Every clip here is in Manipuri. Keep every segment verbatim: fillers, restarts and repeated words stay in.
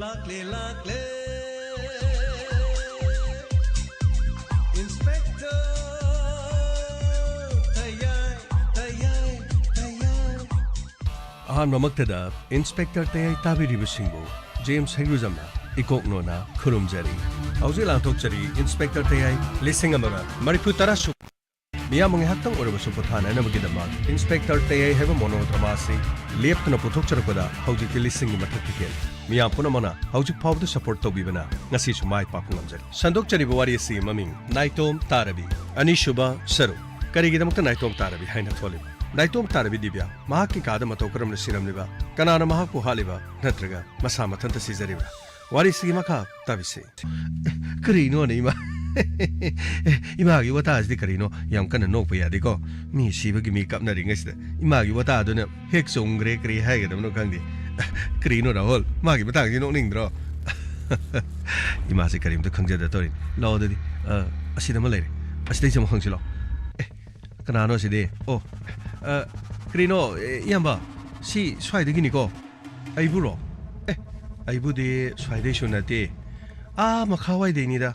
ꯂꯥꯛꯂꯦ, ꯂꯥꯛꯂꯦ꯫ Inspector ꯇꯌꯥꯏ, ꯇꯌꯥꯏ, ꯇꯌꯥꯏ꯫ ꯑꯍꯥꯟꯕꯃꯛꯇꯗ Inspector ꯇꯌꯥꯏ ꯇꯥꯕꯤꯔꯤꯕꯁꯤꯡꯕꯨ ꯖꯦꯝꯁ ꯍꯩꯒ꯭ꯔꯨꯖꯝꯅ ꯏꯀꯣꯛ ꯅꯣꯟꯅ ꯈꯨꯔꯨꯝꯖꯔꯤ꯫ ꯍꯧꯖꯤꯛ ꯂꯥꯟꯊꯣꯛꯆꯔꯤ Inspector ꯇꯌꯥꯏ ꯂꯤꯁꯤꯡ ꯑꯃꯒ ꯃꯔꯤꯐꯨ ꯇꯔꯥ ꯁꯨꯕ꯫ ꯃꯤꯌꯥꯝ ꯉꯥꯏꯍꯥꯛꯇꯪ ꯑꯣꯏꯔꯕꯁꯨ ꯄꯣꯊꯥꯅꯅꯕꯒꯤꯗꯃꯛ Inspector ꯇꯌꯥꯏ ꯍꯥꯏꯕ monodrama ꯑꯁꯤ ꯂꯦꯞꯇꯅ ꯄꯨꯊꯣꯛꯆꯔꯛꯄꯗ ꯍꯧꯖꯤꯛꯇꯤ ꯂꯤꯁꯤꯡꯒꯤ ꯃꯊꯛꯇ ꯍꯦꯜꯂꯦ꯫ ꯃꯤꯌꯥꯝ ꯄꯨꯝꯅꯃꯛꯅ ꯍꯧꯖꯤꯛ ꯐꯥꯎꯕꯗ support ꯇꯧꯕꯤꯕꯅ ꯉꯁꯤꯁꯨ ꯃꯥꯏ ꯄꯥꯛꯄ ꯉꯝꯖꯔꯤ꯫ ꯁꯟꯗꯣꯛꯆꯔꯤꯕ ꯋꯥꯔꯤ ꯑꯁꯤꯒꯤ ꯃꯃꯤꯡ ꯅꯥꯏꯇꯣꯝ ꯇꯥꯔꯕꯤ꯫ ꯑꯅꯤꯁꯨꯕ ꯁꯔꯨꯛ꯫ ꯀꯔꯤꯒꯤꯗꯃꯛꯇ ꯅꯥꯏꯇꯣꯝ ꯇꯥꯔꯕꯤ ꯍꯥꯏꯅ ꯊꯣꯜꯂꯤꯕ? ꯅꯥꯏꯇꯣꯝ ꯇꯥꯔꯕꯤ ꯗꯤꯕ꯭ꯌꯥ ꯃꯍꯥꯛꯀꯤ ꯀꯥꯗ ꯃꯇꯧ ꯀꯔꯝꯅ ꯁꯤꯔꯝꯂꯤꯕ? ꯀꯅꯥꯅ ꯃꯍꯥꯛꯄꯨ ꯍꯥꯠꯂꯤꯕ? ꯅꯠꯇ꯭ꯔꯒ ꯃꯁꯥ ꯃꯊꯟꯇ ꯁꯤꯖꯔꯤꯕ꯭ꯔꯥ? ꯋꯥꯔꯤꯁꯤꯒꯤ ꯃꯈꯥ ꯇꯥꯕꯤꯁꯤ꯫ ꯀꯔꯤꯅꯣꯅꯦ ꯏꯃꯥ? ꯏꯃꯥꯒꯤ ꯋꯥꯇꯥꯁꯤꯗꯤ ꯀꯔꯤꯅꯣ? ꯌꯥꯝ ꯀꯟꯅ ꯅꯣꯛꯄ ꯌꯥꯗꯦꯀꯣ꯫ ꯃꯤ ꯁꯤꯕꯒꯤ ꯃꯤ ꯀꯞꯅꯔꯤꯉꯩꯁꯤꯗ ꯏꯃꯥꯒꯤ ꯋꯥꯇꯥꯗꯨꯅ ꯍꯦꯛ ꯆꯣꯡꯈ꯭ꯔꯦ, ꯀꯔꯤ ꯍꯥꯏꯒꯗꯕꯅꯣ ꯈꯪꯗꯦ꯫ ꯀꯔꯤꯅꯣ ꯔꯥꯍꯨꯜ, ꯃꯥꯒꯤ ꯃꯇꯥꯡꯁꯤ ꯅꯣꯛꯅꯤꯡꯗ꯭ꯔꯣ? ꯏꯃꯥꯁꯤ ꯀꯔꯤꯝꯇ ꯈꯪꯖꯗ ꯇꯧꯔꯤꯅꯤ꯫ ꯂꯥꯛꯑꯣ ꯑꯗꯨꯗꯤ, ꯑ, ꯑꯁꯤꯗ ꯑꯃ ꯂꯩꯔꯦ꯫ ꯑꯁꯤꯗꯩꯁꯤ ꯑꯃꯨꯛ ꯍꯪꯁꯤ ꯂꯥꯛꯑꯣ꯫ ꯑꯦ, ꯀꯅꯥꯅꯣ ꯁꯤꯗꯤ? ꯑꯣ, ꯑ, ꯀꯔꯤꯅꯣ, ꯑꯦ, ꯏꯌꯥꯝꯕ, ꯁꯤ ꯁ꯭ꯋꯥꯏꯗꯒꯤꯅꯤꯀꯣ? ꯑꯩꯕꯨꯔꯣ? ꯑꯦ, ꯑꯩꯕꯨꯗꯤ ꯁ꯭ꯋꯥꯏꯗꯩꯁꯨ ꯅꯠꯇꯦ, ꯑꯥ ꯃꯈꯥꯋꯥꯏꯗꯩꯅꯤꯗ꯫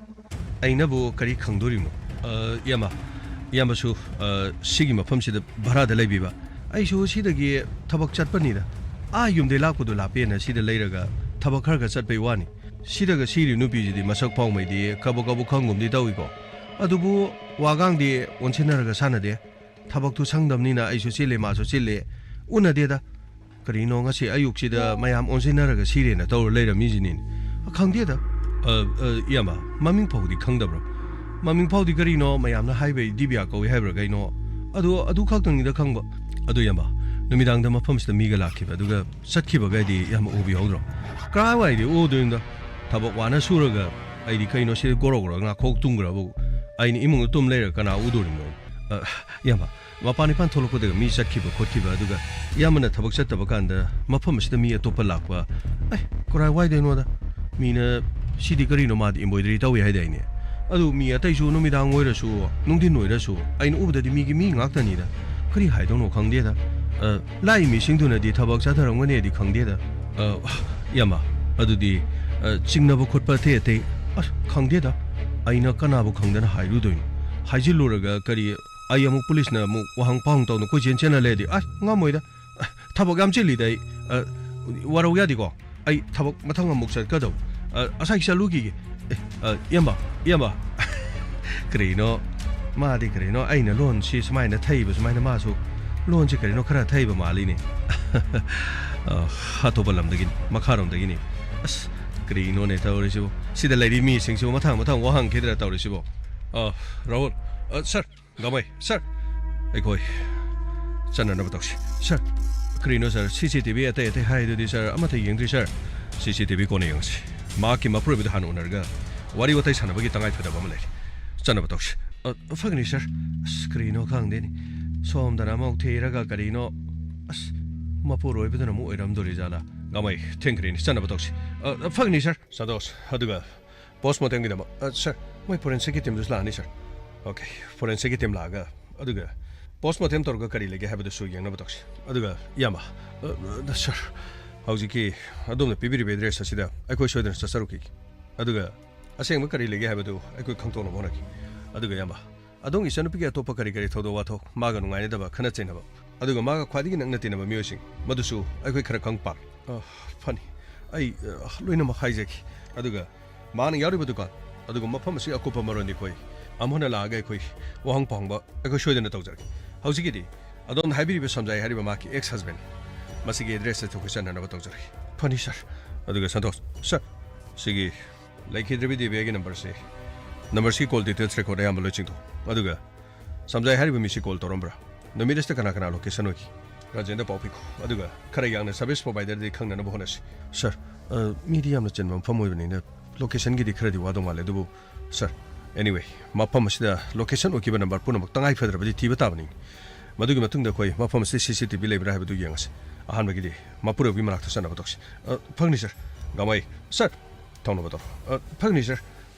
ꯑꯩꯅꯕꯨ ꯀꯔꯤ ꯈꯪꯗꯣꯔꯤꯕꯅꯣ? ꯑ, ꯏꯌꯥꯝꯕ, ꯏꯌꯥꯝꯕꯁꯨ, ꯑ, ꯁꯤꯒꯤ ꯃꯐꯝꯁꯤꯗ ꯚꯔꯥꯗ ꯂꯩꯕꯤꯕ? ꯑꯩꯁꯨ ꯁꯤꯗꯒꯤ ꯊꯕꯛ ꯆꯠꯄꯅꯤꯗ꯫ ꯑꯥ ꯌꯨꯝꯗꯩ ꯂꯥꯛꯄꯗꯣ ꯂꯥꯞꯄꯦꯅ ꯁꯤꯗ ꯂꯩꯔꯒ ꯊꯕꯛ ꯈꯔ ꯈꯔ ꯆꯠꯄꯩ ꯋꯥꯅꯤ꯫ ꯁꯤꯗꯒ ꯁꯤꯔꯤ ꯅꯨꯄꯤꯁꯤꯗꯤ ꯃꯁꯛ ꯐꯥꯎꯃꯩꯗꯤ ꯀꯕꯛ ꯀꯕꯛ ꯈꯪꯒꯨꯝꯗꯤ ꯇꯧꯏꯀꯣ꯫ ꯑꯗꯨꯕꯨ ꯋꯥꯒꯥꯡꯗꯤ ꯑꯣꯟꯁꯤꯟꯅꯔꯒ ꯁꯥꯟꯅꯗꯦ꯫ ꯊꯕꯛꯇꯨ ꯁꯪꯗꯝꯅꯤꯅ ꯑꯩꯁꯨ ꯆꯤꯜꯂꯦ, ꯃꯥꯁꯨ ꯆꯤꯜꯂꯦ꯫ ꯎꯅꯗꯦꯗ꯫ ꯀꯔꯤꯅꯣ ꯉꯁꯤ ꯑꯌꯨꯛꯁꯤꯗ ꯃꯌꯥꯝ ꯑꯣꯟꯁꯤꯟꯅꯔꯒ ꯁꯤꯔꯦꯅ ꯇꯧꯔ ꯂꯩꯔꯝꯃꯤꯁꯤꯅꯤꯅꯦ? ꯈꯪꯗꯦꯗ꯫ ꯑ, ꯑ, ꯏꯌꯥꯝꯕ, ꯃꯃꯤꯡ ꯐꯥꯎꯗꯤ ꯈꯪꯗꯕ꯭ꯔꯣ? ꯃꯃꯤꯡ ꯐꯥꯎꯗꯤ ꯀꯔꯤꯅꯣ ꯃꯌꯥꯝꯅ ꯍꯥꯏꯕꯩ ꯗꯤꯕꯤꯌꯥ ꯀꯧꯏ ꯍꯥꯏꯕ꯭ꯔꯥ ꯀꯩꯅꯣ? ꯑꯗꯨ, ꯑꯗꯨ ꯈꯛꯇꯪꯅꯤꯗ ꯈꯪꯕ꯫ ꯑꯗꯨ ꯏꯌꯥꯝꯕ, ꯅꯨꯃꯤꯗꯥꯡꯗ ꯃꯐꯝꯁꯤꯗ ꯃꯤꯒ ꯂꯥꯛꯈꯤꯕ, ꯑꯗꯨꯒ ꯆꯠꯈꯤꯕꯒꯩꯗꯤ ꯏꯌꯥꯝꯕ ꯎꯕꯤꯍꯧꯗ꯭ꯔꯣ? ꯀꯔꯥꯏꯋꯥꯏꯗꯤ ꯎꯗꯣꯏꯅꯣꯗ? ꯊꯕꯛ ꯋꯥꯅ ꯁꯨꯔꯒ ꯑꯩꯗꯤ ꯀꯩꯅꯣ ꯁꯤꯗ ꯒꯣꯔꯣ ꯒꯣꯔꯣ ꯉꯥꯈꯣꯛ ꯇꯨꯝꯈ꯭ꯔꯕꯨ? ꯑꯩꯅ ꯏꯃꯨꯡꯗ ꯇꯨꯝ ꯂꯩꯔ ꯀꯅꯥ ꯎꯗꯣꯔꯤꯃꯣ? ꯑ, ꯏꯌꯥꯝꯕ, ꯃꯄꯥꯟ ꯏꯄꯥꯟ ꯊꯣꯛꯂꯛꯄꯗꯒ ꯃꯤ ꯆꯠꯈꯤꯕ ꯈꯣꯠꯈꯤꯕ, ꯑꯗꯨꯒ ꯏꯌꯥꯝꯕꯅ ꯊꯕꯛ ꯆꯠꯇꯕ ꯀꯥꯟꯗ ꯃꯐꯝ ꯑꯁꯤꯗ ꯃꯤ ꯑꯇꯣꯞꯄ ꯂꯥꯛꯄ, ꯑꯦ, ꯀꯔꯥꯏꯋꯥꯏꯗꯩꯅꯣꯗ? ꯃꯤꯅ, "ꯁꯤꯗꯤ ꯀꯔꯤꯅꯣ, ꯃꯥꯗꯤ embroidery ꯇꯧꯏ ꯍꯥꯏꯗꯥꯏꯅꯦ?" ꯑꯗꯨ ꯃꯤ ꯑꯇꯩꯁꯨ ꯅꯨꯃꯤꯗꯥꯡ ꯑꯣꯏꯔꯁꯨ, ꯅꯨꯡꯊꯤꯟ ꯑꯣꯏꯔꯁꯨ, ꯑꯩꯅ ꯎꯕꯗꯗꯤ ꯃꯤꯒꯤ ꯃꯤ ꯉꯥꯛꯇꯅꯤꯗ꯫ ꯀꯔꯤ ꯍꯥꯏꯗꯧꯅꯣ ꯈꯪꯗꯦꯗ꯫ ꯑ, ꯂꯥꯛꯏ ꯃꯤꯁꯤꯡꯗꯨꯅꯗꯤ ꯊꯕꯛ ꯆꯠꯊꯔꯝꯒꯅꯤꯗꯤ ꯈꯪꯗꯦꯗ꯫ ꯑ, ꯏꯌꯥꯝꯕ, ꯑꯗꯨꯗꯤ, ꯑ, ꯆꯤꯡꯅꯕ ꯈꯣꯠꯄ ꯑꯇꯩ ꯑꯇꯩ? ꯑꯁ, ꯈꯪꯗꯦꯗ꯫ ꯑꯩꯅ ꯀꯅꯥꯕꯨ ꯈꯪꯗꯅ ꯍꯥꯏꯔꯨꯗꯣꯏꯅꯣ? ꯍꯥꯏꯖꯤꯜꯂꯨꯔꯒ ꯀꯔꯤ, ꯑꯩ ꯑꯃꯨꯛ ꯄꯨꯂꯤꯁꯅ ꯑꯃꯨꯛ ꯋꯥꯍꯪ ꯄꯥꯎꯍꯪ ꯇꯧꯗꯅ ꯀꯣꯏꯆꯦꯟ ꯆꯦꯟꯅ ꯂꯩꯔꯗꯤ, ꯑꯁ, ꯉꯝꯃꯣꯏꯗ꯫ ꯑ, ꯊꯕꯛ ꯌꯥꯝ ꯆꯤꯜꯂꯤꯗ ꯑꯩ꯫ ꯑ, ꯋꯥꯔꯧ ꯌꯥꯗꯦꯀꯣ? ꯑꯩ ꯊꯕꯛ ꯃꯊꯪ ꯑꯃꯨꯛ ꯆꯠꯀꯗꯧ꯫ ꯑ, ꯉꯁꯥꯏ ꯆꯠꯂꯨꯈꯤꯒꯦ꯫ ꯑꯦ, ꯑ, ꯏꯌꯥꯝꯕ, ꯏꯌꯥꯝꯕ꯫ ꯀꯔꯤꯅꯣ? ꯃꯥꯗꯤ ꯀꯔꯤꯅꯣ? ꯑꯩꯅ ꯂꯣꯟꯁꯤ ꯁꯨꯃꯥꯏꯅ ꯊꯩꯕ, ꯁꯨꯃꯥꯏꯅ ꯃꯥꯁꯨ ꯂꯣꯟꯁꯤ ꯀꯔꯤꯅꯣ ꯈꯔ ꯊꯩꯕ ꯃꯥꯜꯂꯤꯅꯦ꯫ ꯑ, ꯑꯇꯣꯞꯄ ꯂꯝꯗꯒꯤꯅꯤ, ꯃꯈꯥꯔꯣꯝꯗꯒꯤꯅꯤ꯫ ꯑꯁ, ꯀꯔꯤꯅꯣꯅꯦ ꯇꯧꯔꯤꯁꯤꯕꯨ? ꯁꯤꯗ ꯂꯩꯔꯤ ꯃꯤꯁꯤꯡꯁꯤꯕꯨ ꯃꯊꯪ ꯃꯊꯪ ꯋꯥꯍꯪꯈꯤꯗ꯭ꯔꯥ ꯇꯧꯔꯤꯁꯤꯕꯨ? ꯑ, ꯔꯥꯍꯨꯜ, ꯑ, ꯁꯥꯔ, ꯒꯥꯃꯩ, ꯁꯥꯔ, ꯑꯩꯈꯣꯏ ꯆꯠꯅꯅꯕ ꯇꯧꯁꯤ꯫ ꯁꯥꯔ, ꯀꯔꯤꯅꯣ ꯁꯥꯔ? ꯁꯤ ꯁꯤ ꯇꯤ ꯚꯤ ꯑꯇꯩ ꯑꯇꯩ ꯍꯥꯏꯗꯨꯗꯤ ꯁꯥꯔ, ꯑꯃꯠꯇ ꯌꯦꯡꯗ꯭ꯔꯤ ꯁꯥꯔ꯫ ꯁꯤ ꯁꯤ ꯇꯤ ꯚꯤ ꯀꯣꯟꯅ ꯌꯦꯡꯉꯁꯤ꯫ ꯃꯍꯥꯛꯀꯤ ꯃꯄꯨꯔꯣꯏꯕꯗ ꯍꯥꯟꯅ ꯎꯅꯔꯒ ꯋꯥꯔꯤ ꯋꯥꯇꯥꯏ ꯁꯥꯟꯅꯕꯒꯤ ꯇꯉꯥꯏ ꯐꯗꯕ ꯑꯃ ꯂꯩꯔꯤ꯫ ꯆꯠꯅꯕ ꯇꯧꯁꯤ꯫ ꯑ, ꯐꯒꯅꯤ ꯁꯥꯔ꯫ ꯑꯁ, ꯀꯔꯤꯅꯣ ꯈꯪꯗꯦꯅꯦ꯫ ꯁꯣꯝꯗꯅ ꯑꯃꯨꯛ ꯊꯤꯔꯒ ꯀꯔꯤꯅꯣ꯫ ꯑꯁ, ꯃꯄꯨꯔꯣꯏꯕꯗꯨꯅ ꯑꯃꯨꯛ ꯑꯣꯏꯔꯝꯗꯣꯔꯤ ꯖꯥꯠꯂꯥ? ꯒꯥꯃꯩ, ꯊꯦꯡꯈ꯭ꯔꯦꯅꯦ, ꯆꯠꯅꯕ ꯇꯧꯁꯤ꯫ ꯑ, ꯐꯒꯅꯤ ꯁꯥꯔ꯫ ꯁꯟꯇꯣꯁ, ꯑꯗꯨꯒ ꯄꯣꯁꯃꯣꯔꯇꯦꯝꯒꯤꯗꯃꯛ, ꯑ, ꯁꯥꯔ, ꯃꯣꯏ ꯐꯣꯔꯦꯟꯁꯤꯛꯀꯤ ꯇꯤꯝꯗꯨꯁꯨ ꯂꯥꯛꯑꯅꯤ ꯁꯥꯔ꯫ ꯑꯣꯀꯦ, ꯐꯣꯔꯦꯟꯁꯤꯛꯀꯤ ꯇꯤꯝ ꯂꯥꯛꯑꯒ, ꯑꯗꯨꯒ ꯄꯣꯁꯃꯣꯔꯇꯦꯝ ꯇꯧꯔꯒ ꯀꯔꯤ ꯂꯩꯒꯦ ꯍꯥꯏꯕꯗꯨꯁꯨ ꯌꯦꯡꯅꯕ ꯇꯧꯁꯤ꯫ ꯑꯗꯨꯒ ꯏꯌꯥꯝꯕ, ꯑ, ꯑ, ꯁꯥꯔ, ꯍꯧꯖꯤꯛꯀꯤ ꯑꯗꯣꯝꯅ ꯄꯤꯕꯤꯔꯤꯕ ꯑꯦꯗ꯭ꯔꯦꯁ ꯑꯁꯤꯗ ꯑꯩꯈꯣꯏ ꯁꯣꯏꯗꯅ ꯆꯠꯆꯔꯨꯈꯤꯒꯦ꯫ ꯑꯗꯨꯒ ꯑꯁꯦꯡꯕ ꯀꯔꯤ ꯂꯩꯒꯦ ꯍꯥꯏꯕꯗꯨ ꯑꯩꯈꯣꯏ ꯈꯪꯗꯣꯛꯅꯕ ꯍꯣꯠꯅꯈꯤ꯫ ꯑꯗꯨꯒ ꯏꯌꯥꯝꯕ, ꯑꯗꯣꯝꯒꯤ ꯏꯆꯟꯅꯨꯄꯤꯒꯤ ꯑꯇꯣꯞꯄ ꯀꯔꯤ ꯀꯔꯤ ꯊꯧꯗꯣꯛ ꯋꯥꯊꯣꯛ, ꯃꯥꯒ ꯅꯨꯡꯉꯥꯏꯅꯗꯕ, ꯈꯠꯅ ꯆꯩꯅꯕ, ꯑꯗꯨꯒ ꯃꯥꯒ ꯈ꯭ꯋꯥꯏꯗꯒꯤ ꯅꯛꯅ ꯇꯤꯟꯅꯕ ꯃꯤꯑꯣꯏꯁꯤꯡ, ꯃꯗꯨꯁꯨ ꯑꯩꯈꯣꯏ ꯈꯔ ꯈꯪ ꯄꯥꯝꯃꯤ꯫ ꯑ, ꯐꯅꯤ꯫ ꯑꯩ, ꯑ, ꯂꯣꯏꯅꯃꯛ ꯍꯥꯏꯖꯒꯦ꯫ ꯑꯗꯨꯒ ꯃꯥꯅ ꯌꯥꯎꯔꯤꯕ ꯗꯨꯀꯥꯟ, ꯑꯗꯨꯒ ꯃꯐꯝ ꯑꯁꯤꯒꯤ ꯑꯀꯨꯞꯄ ꯃꯔꯣꯜꯗꯤ ꯑꯩꯈꯣꯏ ꯑꯃꯨꯛ ꯍꯟꯅ ꯂꯥꯛꯑꯒ ꯑꯩꯈꯣꯏ ꯋꯥꯍꯪ ꯄꯥꯎꯍꯪꯕ ꯑꯩꯈꯣꯏ ꯁꯣꯏꯗꯅ ꯇꯧꯖꯔꯒꯦ꯫ ꯍꯧꯖꯤꯛꯀꯤꯗꯤ ꯑꯗꯣꯝꯅ ꯍꯥꯏꯕꯤꯔꯤꯕ ꯁꯝꯖꯥꯏ ꯍꯥꯏꯔꯤꯕ ꯃꯍꯥꯛꯀꯤ ꯑꯦꯛꯁ ꯍꯁꯕꯦꯟ, ꯃꯁꯤꯒꯤ ꯑꯦꯗ꯭ꯔꯦꯁꯇ ꯑꯩꯈꯣꯏ ꯆꯠꯅꯅꯕ ꯇꯧꯖꯔꯒꯦ꯫ ꯐꯅꯤ, ꯁꯥꯔ꯫ ꯑꯗꯨꯒ ꯁꯟꯇꯣꯁ, ꯁꯥꯔ, ꯁꯤꯒꯤ ꯂꯩꯈꯤꯗ꯭ꯔꯕꯤ ꯗꯦꯕꯤꯌꯥꯒꯤ ꯅꯝꯕꯔꯁꯤ, ꯅꯝꯕꯔꯁꯤ ꯀꯣꯜ ꯗꯤꯇꯦꯜꯁ ꯔꯦꯀꯣꯔꯗ ꯑꯌꯥꯝꯕ ꯂꯣꯏ ꯆꯤꯡꯊꯣꯛ꯫ ꯑꯗꯨꯒ ꯁꯝꯖꯥꯏ ꯍꯥꯏꯔꯤꯕ ꯃꯤꯁꯤ ꯀꯣꯜ ꯇꯧꯔꯝꯕ꯭ꯔꯥ? ꯅꯨꯃꯤꯠ ꯑꯁꯤꯗ ꯀꯅꯥ ꯀꯅꯥ ꯂꯣꯀꯦꯁꯟ ꯑꯣꯏꯈꯤ? ꯔꯥꯖꯦꯟꯗ ꯄꯥꯎ ꯄꯤꯈꯣ꯫ ꯑꯗꯨꯒ ꯈꯔ ꯌꯥꯡꯅ ꯁꯔꯚꯤꯁ ꯄ꯭ꯔꯣꯚꯥꯏꯗꯔꯗꯤ ꯈꯪꯅꯅꯕ ꯍꯣꯠꯅꯁꯤ꯫ ꯁꯥꯔ, ꯑ, ꯃꯤꯗꯤ ꯌꯥꯝꯅ ꯆꯤꯟꯕ ꯃꯐꯝ ꯑꯣꯏꯕꯅꯤꯅ ꯂꯣꯀꯦꯁꯟꯒꯤꯗꯤ ꯈꯔꯗꯤ ꯋꯥꯗꯧ ꯃꯥꯜꯂꯦ, ꯑꯗꯨꯕꯨ ꯁꯥꯔ, anyway, ꯃꯐꯝ ꯑꯁꯤꯗ ꯂꯣꯀꯦꯁꯟ ꯑꯣꯏꯈꯤꯕ ꯅꯝꯕꯔ ꯄꯨꯝꯅꯃꯛ ꯇꯉꯥꯏ ꯐꯗ꯭ꯔꯕꯗꯤ ꯊꯤꯕ ꯇꯥꯕꯅꯤ꯫ ꯃꯗꯨꯒꯤ ꯃꯇꯨꯡꯗ ꯑꯩꯈꯣꯏ ꯃꯐꯝ ꯑꯁꯤꯗ ꯁꯤ ꯁꯤ ꯇꯤ ꯚꯤ ꯂꯩꯕ꯭ꯔꯥ ꯍꯥꯏꯕꯗꯨ ꯌꯦꯡꯉꯁꯤ꯫ ꯑꯍꯥꯟꯕꯒꯤꯗꯤ ꯃꯄꯨꯔꯣꯏꯕꯒꯤ ꯃꯅꯥꯛꯇ ꯆꯠꯅꯕ ꯇꯧꯁꯤ꯫ ꯑ, ꯐꯒꯅꯤ, ꯁꯥꯔ꯫ ꯒꯥꯃꯩ, ꯁꯥꯔ, ꯊꯧꯅꯕ ꯇꯧꯔꯣ꯫ ꯑ, ꯐꯒꯅꯤ, ꯁꯥꯔ꯫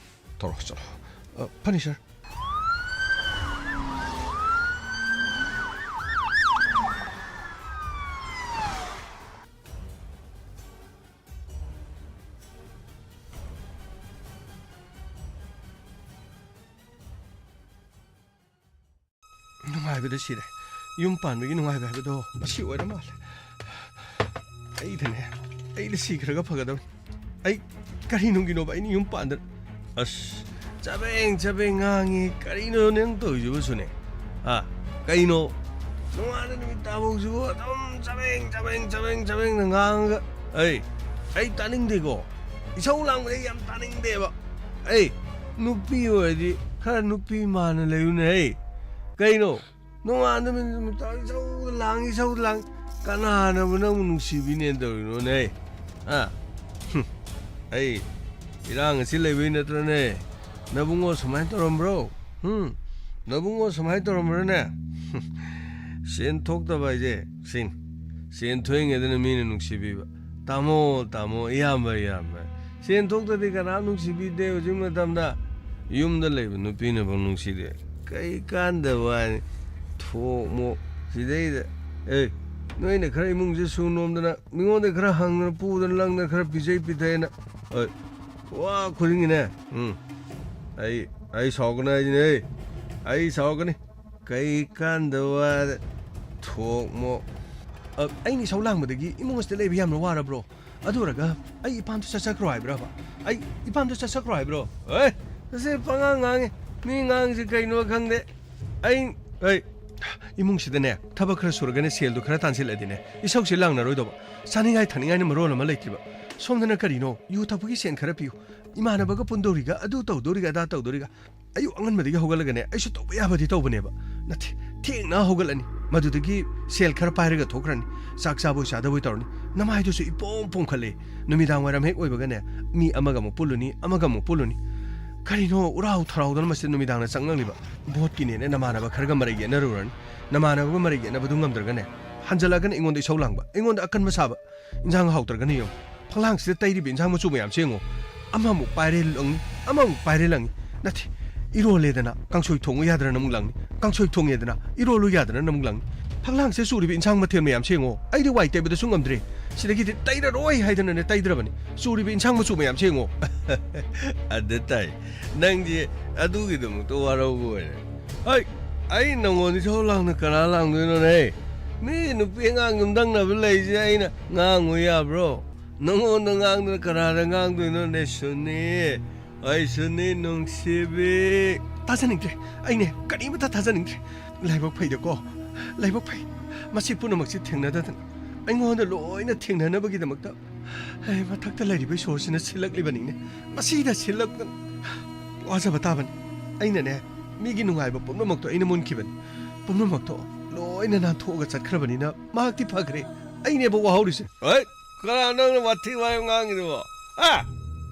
ꯇꯧꯔꯣ, ꯆꯠꯂꯣ꯫ ꯑ, ꯐꯅꯤ, ꯁꯥꯔ꯫ ꯅꯨꯡꯉꯥꯏꯕꯗ ꯁꯤꯔꯦ꯫ ꯌꯨꯝ ꯄꯥꯟꯕꯒꯤ ꯅꯨꯡꯉꯥꯏꯕ ꯍꯥꯏꯕꯗꯣ ꯃꯁꯤ ꯑꯣꯏꯔ ꯃꯥꯜꯂꯦ꯫ ꯑꯩꯗꯅꯦ, ꯑꯩꯗ ꯁꯤꯈ꯭ꯔꯒ ꯐꯒꯗꯕꯅꯤ꯫ ꯑꯩ ꯀꯔꯤ ꯅꯨꯡꯒꯤꯅꯣꯕ ꯑꯩꯅ ꯌꯨꯝ ꯄꯥꯟꯗ-, ꯑꯁ, ꯆꯕꯦꯡ ꯆꯕꯦꯡ ꯉꯥꯡꯉꯤ꯫ ꯀꯔꯤꯅꯣ ꯅꯪ ꯇꯧꯔꯤꯁꯤꯕꯨ, ꯁꯨꯅꯦ? ꯍꯥ? ꯀꯩꯅꯣ? ꯅꯣꯡꯉꯥꯟꯕ ꯅꯨꯃꯤꯠ ꯇꯥꯐꯧꯁꯤꯕꯨ ꯑꯗꯨꯝ ꯆꯕꯦꯡ ꯆꯕꯦꯡ ꯆꯕꯦꯡ ꯆꯕꯦꯡꯅ ꯉꯥꯡꯉꯒ, ꯑꯩ, ꯑꯩ ꯇꯥꯅꯤꯡꯗꯦꯀꯣ꯫ ꯏꯁꯧ ꯂꯥꯡꯕꯗꯤ ꯑꯩ ꯌꯥꯝ ꯇꯥꯅꯤꯡꯗꯦꯕ꯫ ꯑꯩ, ꯅꯨꯄꯤ ꯑꯣꯏꯔꯗꯤ ꯈꯔ ꯅꯨꯄꯤ ꯃꯥꯟꯅ ꯂꯩꯌꯨꯅꯦ, ꯑꯩ꯫ ꯀꯩꯅꯣ? ꯅꯣꯡꯉꯥꯟꯕ ꯅꯨꯃꯤꯠ ꯇꯥꯐꯧ ꯏꯁꯧꯗ ꯂꯥꯡꯉꯤ, ꯏꯁꯧꯗ ꯂꯥꯡꯉꯤ꯫ ꯀꯅꯥꯅꯕꯨ ꯅꯪꯕꯨ ꯅꯨꯡꯁꯤꯕꯤꯅꯦꯅ ꯇꯧꯔꯤꯅꯣꯅꯦ, ꯑꯩ? ꯍꯥ? ꯍꯨꯝ꯫ ꯑꯩ, ꯏꯔꯥꯡ ꯑꯁꯤ ꯂꯩꯕꯩ ꯅꯠꯇ꯭ꯔꯅꯦ? ꯅꯕꯨꯡꯉꯣ ꯁꯨꯃꯥꯏꯅ ꯇꯧꯔꯝꯕ꯭ꯔꯣ? ꯍꯨꯝ? ꯅꯕꯨꯡꯉꯣ ꯁꯨꯃꯥꯏꯅ ꯇꯧꯔꯝꯕ꯭ꯔꯅꯦ? ꯍꯨꯝ꯫ ꯁꯦꯟ ꯊꯣꯛꯇꯕ ꯍꯥꯏꯁꯦ ꯁꯤꯅꯤ꯫ ꯁꯦꯟ ꯊꯣꯛꯏꯉꯩꯗꯅ ꯃꯤꯅ ꯅꯨꯡꯁꯤꯕꯤꯕ꯫ "ꯇꯥꯃꯣ, ꯇꯥꯃꯣ, ꯏꯌꯥꯝꯕ, ꯏꯌꯥꯝꯕ"꯫ ꯁꯦꯟ ꯊꯣꯛꯇꯗꯤ ꯀꯅꯥꯝ ꯅꯨꯡꯁꯤꯕꯤꯗꯦ ꯍꯧꯖꯤꯛ ꯃꯇꯝꯗ꯫ ꯌꯨꯝꯗ ꯂꯩꯕ ꯅꯨꯄꯤꯅꯐꯥꯎ ꯅꯨꯡꯁꯤꯗꯦ꯫ ꯀꯩ ꯀꯥꯟꯗꯕ ꯍꯥꯏꯅꯤ꯫ ꯊꯣꯛꯃꯣ꯫ ꯁꯤꯗꯩꯗ, ꯑꯦ, ꯅꯣꯏꯅ ꯈꯔ ꯏꯃꯨꯡꯁꯦ ꯁꯨ ꯅꯣꯝꯗꯅ, ꯃꯤꯉꯣꯟꯗ ꯈꯔ ꯍꯪꯗꯅ, ꯄꯨꯗꯅ, ꯂꯪꯗꯅ, ꯈꯔ ꯄꯤꯖꯩ ꯄꯤꯊꯛꯑꯦꯅ, ꯑꯦ, ꯋꯥ ꯈꯨꯗꯤꯡꯒꯤꯅꯦ꯫ ꯎꯝ꯫ ꯑꯩ, ꯑꯩ ꯁꯥꯎꯒꯅꯤ ꯍꯥꯏꯁꯤꯅꯦ꯫ ꯑꯩ ꯁꯥꯎꯒꯅꯤ꯫ ꯀꯩ ꯀꯥꯟꯗꯕ ꯋꯥꯗ ꯊꯣꯛꯃꯣ꯫ ꯑ, ꯑꯩꯅ ꯏꯁꯧ ꯂꯥꯡꯕꯗꯒꯤ ꯏꯃꯨꯡ ꯑꯁꯤꯗ ꯂꯩꯕ ꯌꯥꯝꯅ ꯋꯥꯔꯕ꯭ꯔꯣ? ꯑꯗꯨ ꯑꯣꯏꯔꯒ ꯑꯩ ꯏꯄꯥꯝꯗ ꯆꯠꯆꯈ꯭ꯔꯣ ꯍꯥꯏꯕ꯭ꯔꯕ? ꯑꯩ ꯏꯄꯥꯝꯗ ꯆꯠꯆꯈ꯭ꯔꯣ ꯍꯥꯏꯕ꯭ꯔꯣ? ꯑꯦ, ꯑꯁꯤ ꯄꯉꯥꯡ ꯉꯥꯡꯉꯤ꯫ ꯃꯤ ꯉꯥꯡꯉꯤꯁꯤ ꯀꯩꯅꯣ ꯈꯪꯗꯦ꯫ ꯑꯩ, ꯑꯩ, ꯏꯃꯨꯡꯁꯤꯗꯅꯦ, ꯊꯕꯛ ꯈꯔ ꯁꯨꯔꯒꯅꯦ, ꯁꯦꯜꯗꯣ ꯈꯔ ꯇꯥꯟꯁꯤꯜꯂꯗꯤꯅꯦ, ꯏꯁꯧꯁꯦ ꯂꯥꯡꯅꯔꯣꯏꯗꯧꯕ꯫ ꯆꯥꯅꯤꯡꯉꯥꯏ ꯊꯛꯅꯤꯡꯉꯥꯏꯅ ꯃꯔꯣꯜ ꯑꯃ ꯂꯩꯇ꯭ꯔꯤꯕ꯫ ꯁꯣꯝꯗꯅ ꯀꯔꯤꯅꯣ? ꯌꯨ ꯊꯛꯄꯒꯤ ꯁꯦꯟ ꯈꯔ ꯄꯤꯌꯨ꯫ ꯏꯃꯥꯟꯅꯕꯒ ꯄꯨꯟꯗꯧꯔꯤꯒ, ꯑꯗꯨ ꯇꯧꯗꯧꯔꯤꯒ, ꯑꯗꯥ ꯇꯧꯗꯧꯔꯤꯒ꯫ ꯑꯌꯨꯛ ꯑꯉꯟꯕꯗꯒꯤ ꯍꯧꯒꯠꯂꯒꯅꯦ, ꯑꯩꯁꯨ ꯇꯧꯕ ꯌꯥꯕꯗꯤ ꯇꯧꯕꯅꯦꯕ꯫ ꯅꯠꯇꯦ, ꯊꯦꯡꯅ ꯍꯧꯒꯠꯂꯅꯤ꯫ ꯃꯗꯨꯗꯒꯤ ꯁꯦꯜ ꯈꯔ ꯄꯥꯏꯔꯒ ꯊꯣꯛꯈ꯭ꯔꯅꯤ꯫ ꯆꯥꯛ ꯆꯥꯕꯣꯏ ꯆꯥꯗꯕꯣꯏ ꯇꯧꯔꯅꯤ꯫ ꯅꯃꯥꯏꯗꯨꯁꯨ ꯏꯄꯣꯝ ꯄꯣꯝꯈꯠꯂꯦ꯫ ꯅꯨꯃꯤꯗꯥꯡ ꯋꯥꯏꯔꯝ ꯍꯦꯛ ꯑꯣꯏꯕꯒꯅꯦ, ꯃꯤ ꯑꯃꯒ ꯑꯃꯨꯛ ꯄꯨꯜꯂꯨꯅꯤ, ꯑꯃꯒ ꯑꯃꯨꯛ ꯄꯨꯜꯂꯨꯅꯤ꯫ ꯀꯔꯤꯅꯣ ꯎꯔꯥꯎ ꯊꯔꯥꯎꯗꯅ ꯃꯁꯤꯗ ꯅꯨꯃꯤꯗꯥꯡꯗ ꯆꯪꯂꯛꯂꯤꯕ? ꯚꯣꯠꯀꯤꯅꯦꯅ ꯅꯃꯥꯟꯅꯕ ꯈꯔꯒ ꯃꯔꯩ ꯌꯦꯠꯅꯔꯨꯔꯅꯤ꯫ ꯅꯃꯥꯟꯅꯕꯒ ꯃꯔꯩ ꯌꯦꯠꯅꯕꯗꯨ ꯉꯝꯗ꯭ꯔꯒꯅꯦ, ꯍꯟꯖꯜꯂꯛꯑꯒꯅ ꯑꯩꯉꯣꯟꯗ ꯏꯁꯧ ꯂꯥꯡꯕ, ꯑꯩꯉꯣꯟꯗ ꯑꯀꯟꯕ ꯁꯥꯕ꯫ ꯏꯟꯖꯥꯡ ꯍꯥꯎꯇ꯭ꯔꯒꯅ ꯌꯦꯡꯉꯨ꯫ ꯐꯛꯂꯥꯡꯁꯤꯗ ꯇꯩꯔꯤꯕ ꯏꯟꯖꯥꯡ ꯃꯆꯨ ꯃꯌꯥꯝꯁꯦ ꯌꯦꯡꯉꯨ꯫ ꯑꯃꯃꯨꯛ ꯄꯥꯏꯔꯦ ꯂꯪꯉꯤ, ꯑꯃꯃꯨꯛ ꯄꯥꯏꯔꯦ ꯂꯪꯉꯤ꯫ ꯅꯠꯇꯦ, ꯏꯔꯣꯜꯂꯦꯗꯅ ꯀꯥꯡꯁꯣꯏ ꯊꯣꯡꯉꯨ ꯌꯥꯗ꯭ꯔꯅ ꯑꯃꯨꯛ ꯂꯪꯉꯤ, ꯀꯥꯡꯁꯣꯏ ꯊꯣꯡꯉꯦꯗꯅ ꯏꯔꯣꯜꯂꯨ ꯌꯥꯗ꯭ꯔꯅ ꯑꯃꯨꯛ ꯂꯪꯉꯤ꯫ ꯐꯛꯂꯥꯡꯁꯤꯗ ꯆꯨꯔꯤꯕ ꯏꯟꯁꯥꯡ ꯃꯊꯦꯜ ꯃꯌꯥꯝꯁꯦ ꯌꯦꯡꯉꯣ꯫ ꯑꯩꯗꯤ ꯋꯥꯏ ꯇꯩꯕꯗꯁꯨ ꯉꯝꯗ꯭ꯔꯦ꯫ ꯁꯤꯗꯒꯤꯗꯤ ꯇꯩꯔꯔꯣꯏ ꯍꯥꯏꯗꯅꯅꯦ ꯇꯩꯗ꯭ꯔꯕꯅꯤ꯫ ꯆꯨꯔꯤꯕ ꯏꯟꯁꯥꯡ ꯃꯆꯨ ꯃꯌꯥꯝꯁꯦ ꯌꯦꯡꯉꯣ꯫ ꯑꯗ ꯇꯥꯏ꯫ ꯅꯪꯗꯤ ꯑꯗꯨꯒꯤꯗꯃꯛꯇ ꯋꯥꯔꯧꯕ ꯑꯣꯏꯔꯦ꯫ ꯍꯩ! ꯑꯩ ꯅꯪꯉꯣꯟꯗ ꯏꯁꯧ ꯂꯥꯡꯅ ꯀꯅꯥ ꯂꯥꯡꯗꯣꯏꯅꯣꯅꯦ? ꯃꯤ ꯅꯨꯄꯤ ꯑꯉꯥꯡ ꯌꯨꯝꯗꯪꯅꯕ ꯂꯩꯁꯦ ꯑꯩꯅ ꯉꯥꯡꯉꯨ ꯌꯥꯕ꯭ꯔꯣ? ꯅꯪꯉꯣꯟꯗ ꯉꯥꯡꯗꯅ ꯀꯅꯥꯗ ꯉꯥꯡꯗꯣꯏꯅꯣꯅꯦ, ꯁꯨꯅꯤ? ꯑꯩ ꯁꯨꯅꯤ ꯅꯨꯡꯁꯤꯕꯤ꯫ ꯇꯥꯖꯅꯤꯡꯗ꯭ꯔꯦ꯫ ꯑꯩꯅꯦ ꯀꯔꯤꯃꯇ ꯊꯥꯖꯅꯤꯡꯗ꯭ꯔꯦ꯫ ꯂꯥꯏꯕꯛ ꯐꯩꯗꯀꯣ, ꯂꯥꯏꯕꯛ ꯐꯩ꯫ ꯃꯁꯤ ꯄꯨꯝꯅꯃꯛꯁꯤ ꯊꯦꯡꯅꯗꯗꯅ ꯑꯩꯉꯣꯟꯗ ꯂꯣꯏꯅ ꯊꯦꯡꯅꯅꯕꯒꯤꯗꯃꯛꯇ, ꯑꯩ ꯃꯊꯛꯇ ꯂꯩꯔꯤꯕ ꯏꯁꯣꯔꯁꯤꯅ ꯁꯤꯜꯂꯛꯂꯤꯕꯅꯤꯅꯦ꯫ ꯃꯁꯤꯗ ꯁꯤꯜꯂꯛꯇꯅ ꯋꯥꯖꯕ ꯇꯥꯕꯅꯤ꯫ ꯑꯩꯅꯅꯦ, ꯃꯤꯒꯤ ꯅꯨꯡꯉꯥꯏꯕ ꯄꯨꯝꯅꯃꯛꯇꯣ ꯑꯩꯅ ꯃꯨꯟꯈꯤꯕꯅꯤ꯫ ꯄꯨꯝꯅꯃꯛꯇꯣ ꯂꯣꯏꯅ ꯅꯥꯟꯊꯣꯛꯑꯒ ꯆꯠꯈ꯭ꯔꯕꯅꯤꯅ ꯃꯍꯥꯛꯇꯤ ꯐꯈ꯭ꯔꯦ꯫ ꯑꯩꯅꯦꯕ ꯋꯥꯍꯧꯔꯤꯁꯦ꯫ ꯍꯩ, ꯀꯅꯥ ꯅꯪꯅ ꯋꯥꯊꯤ ꯋꯥꯔꯦꯝ ꯉꯥꯡꯉꯤꯗꯨꯕꯣ? ꯍꯥ?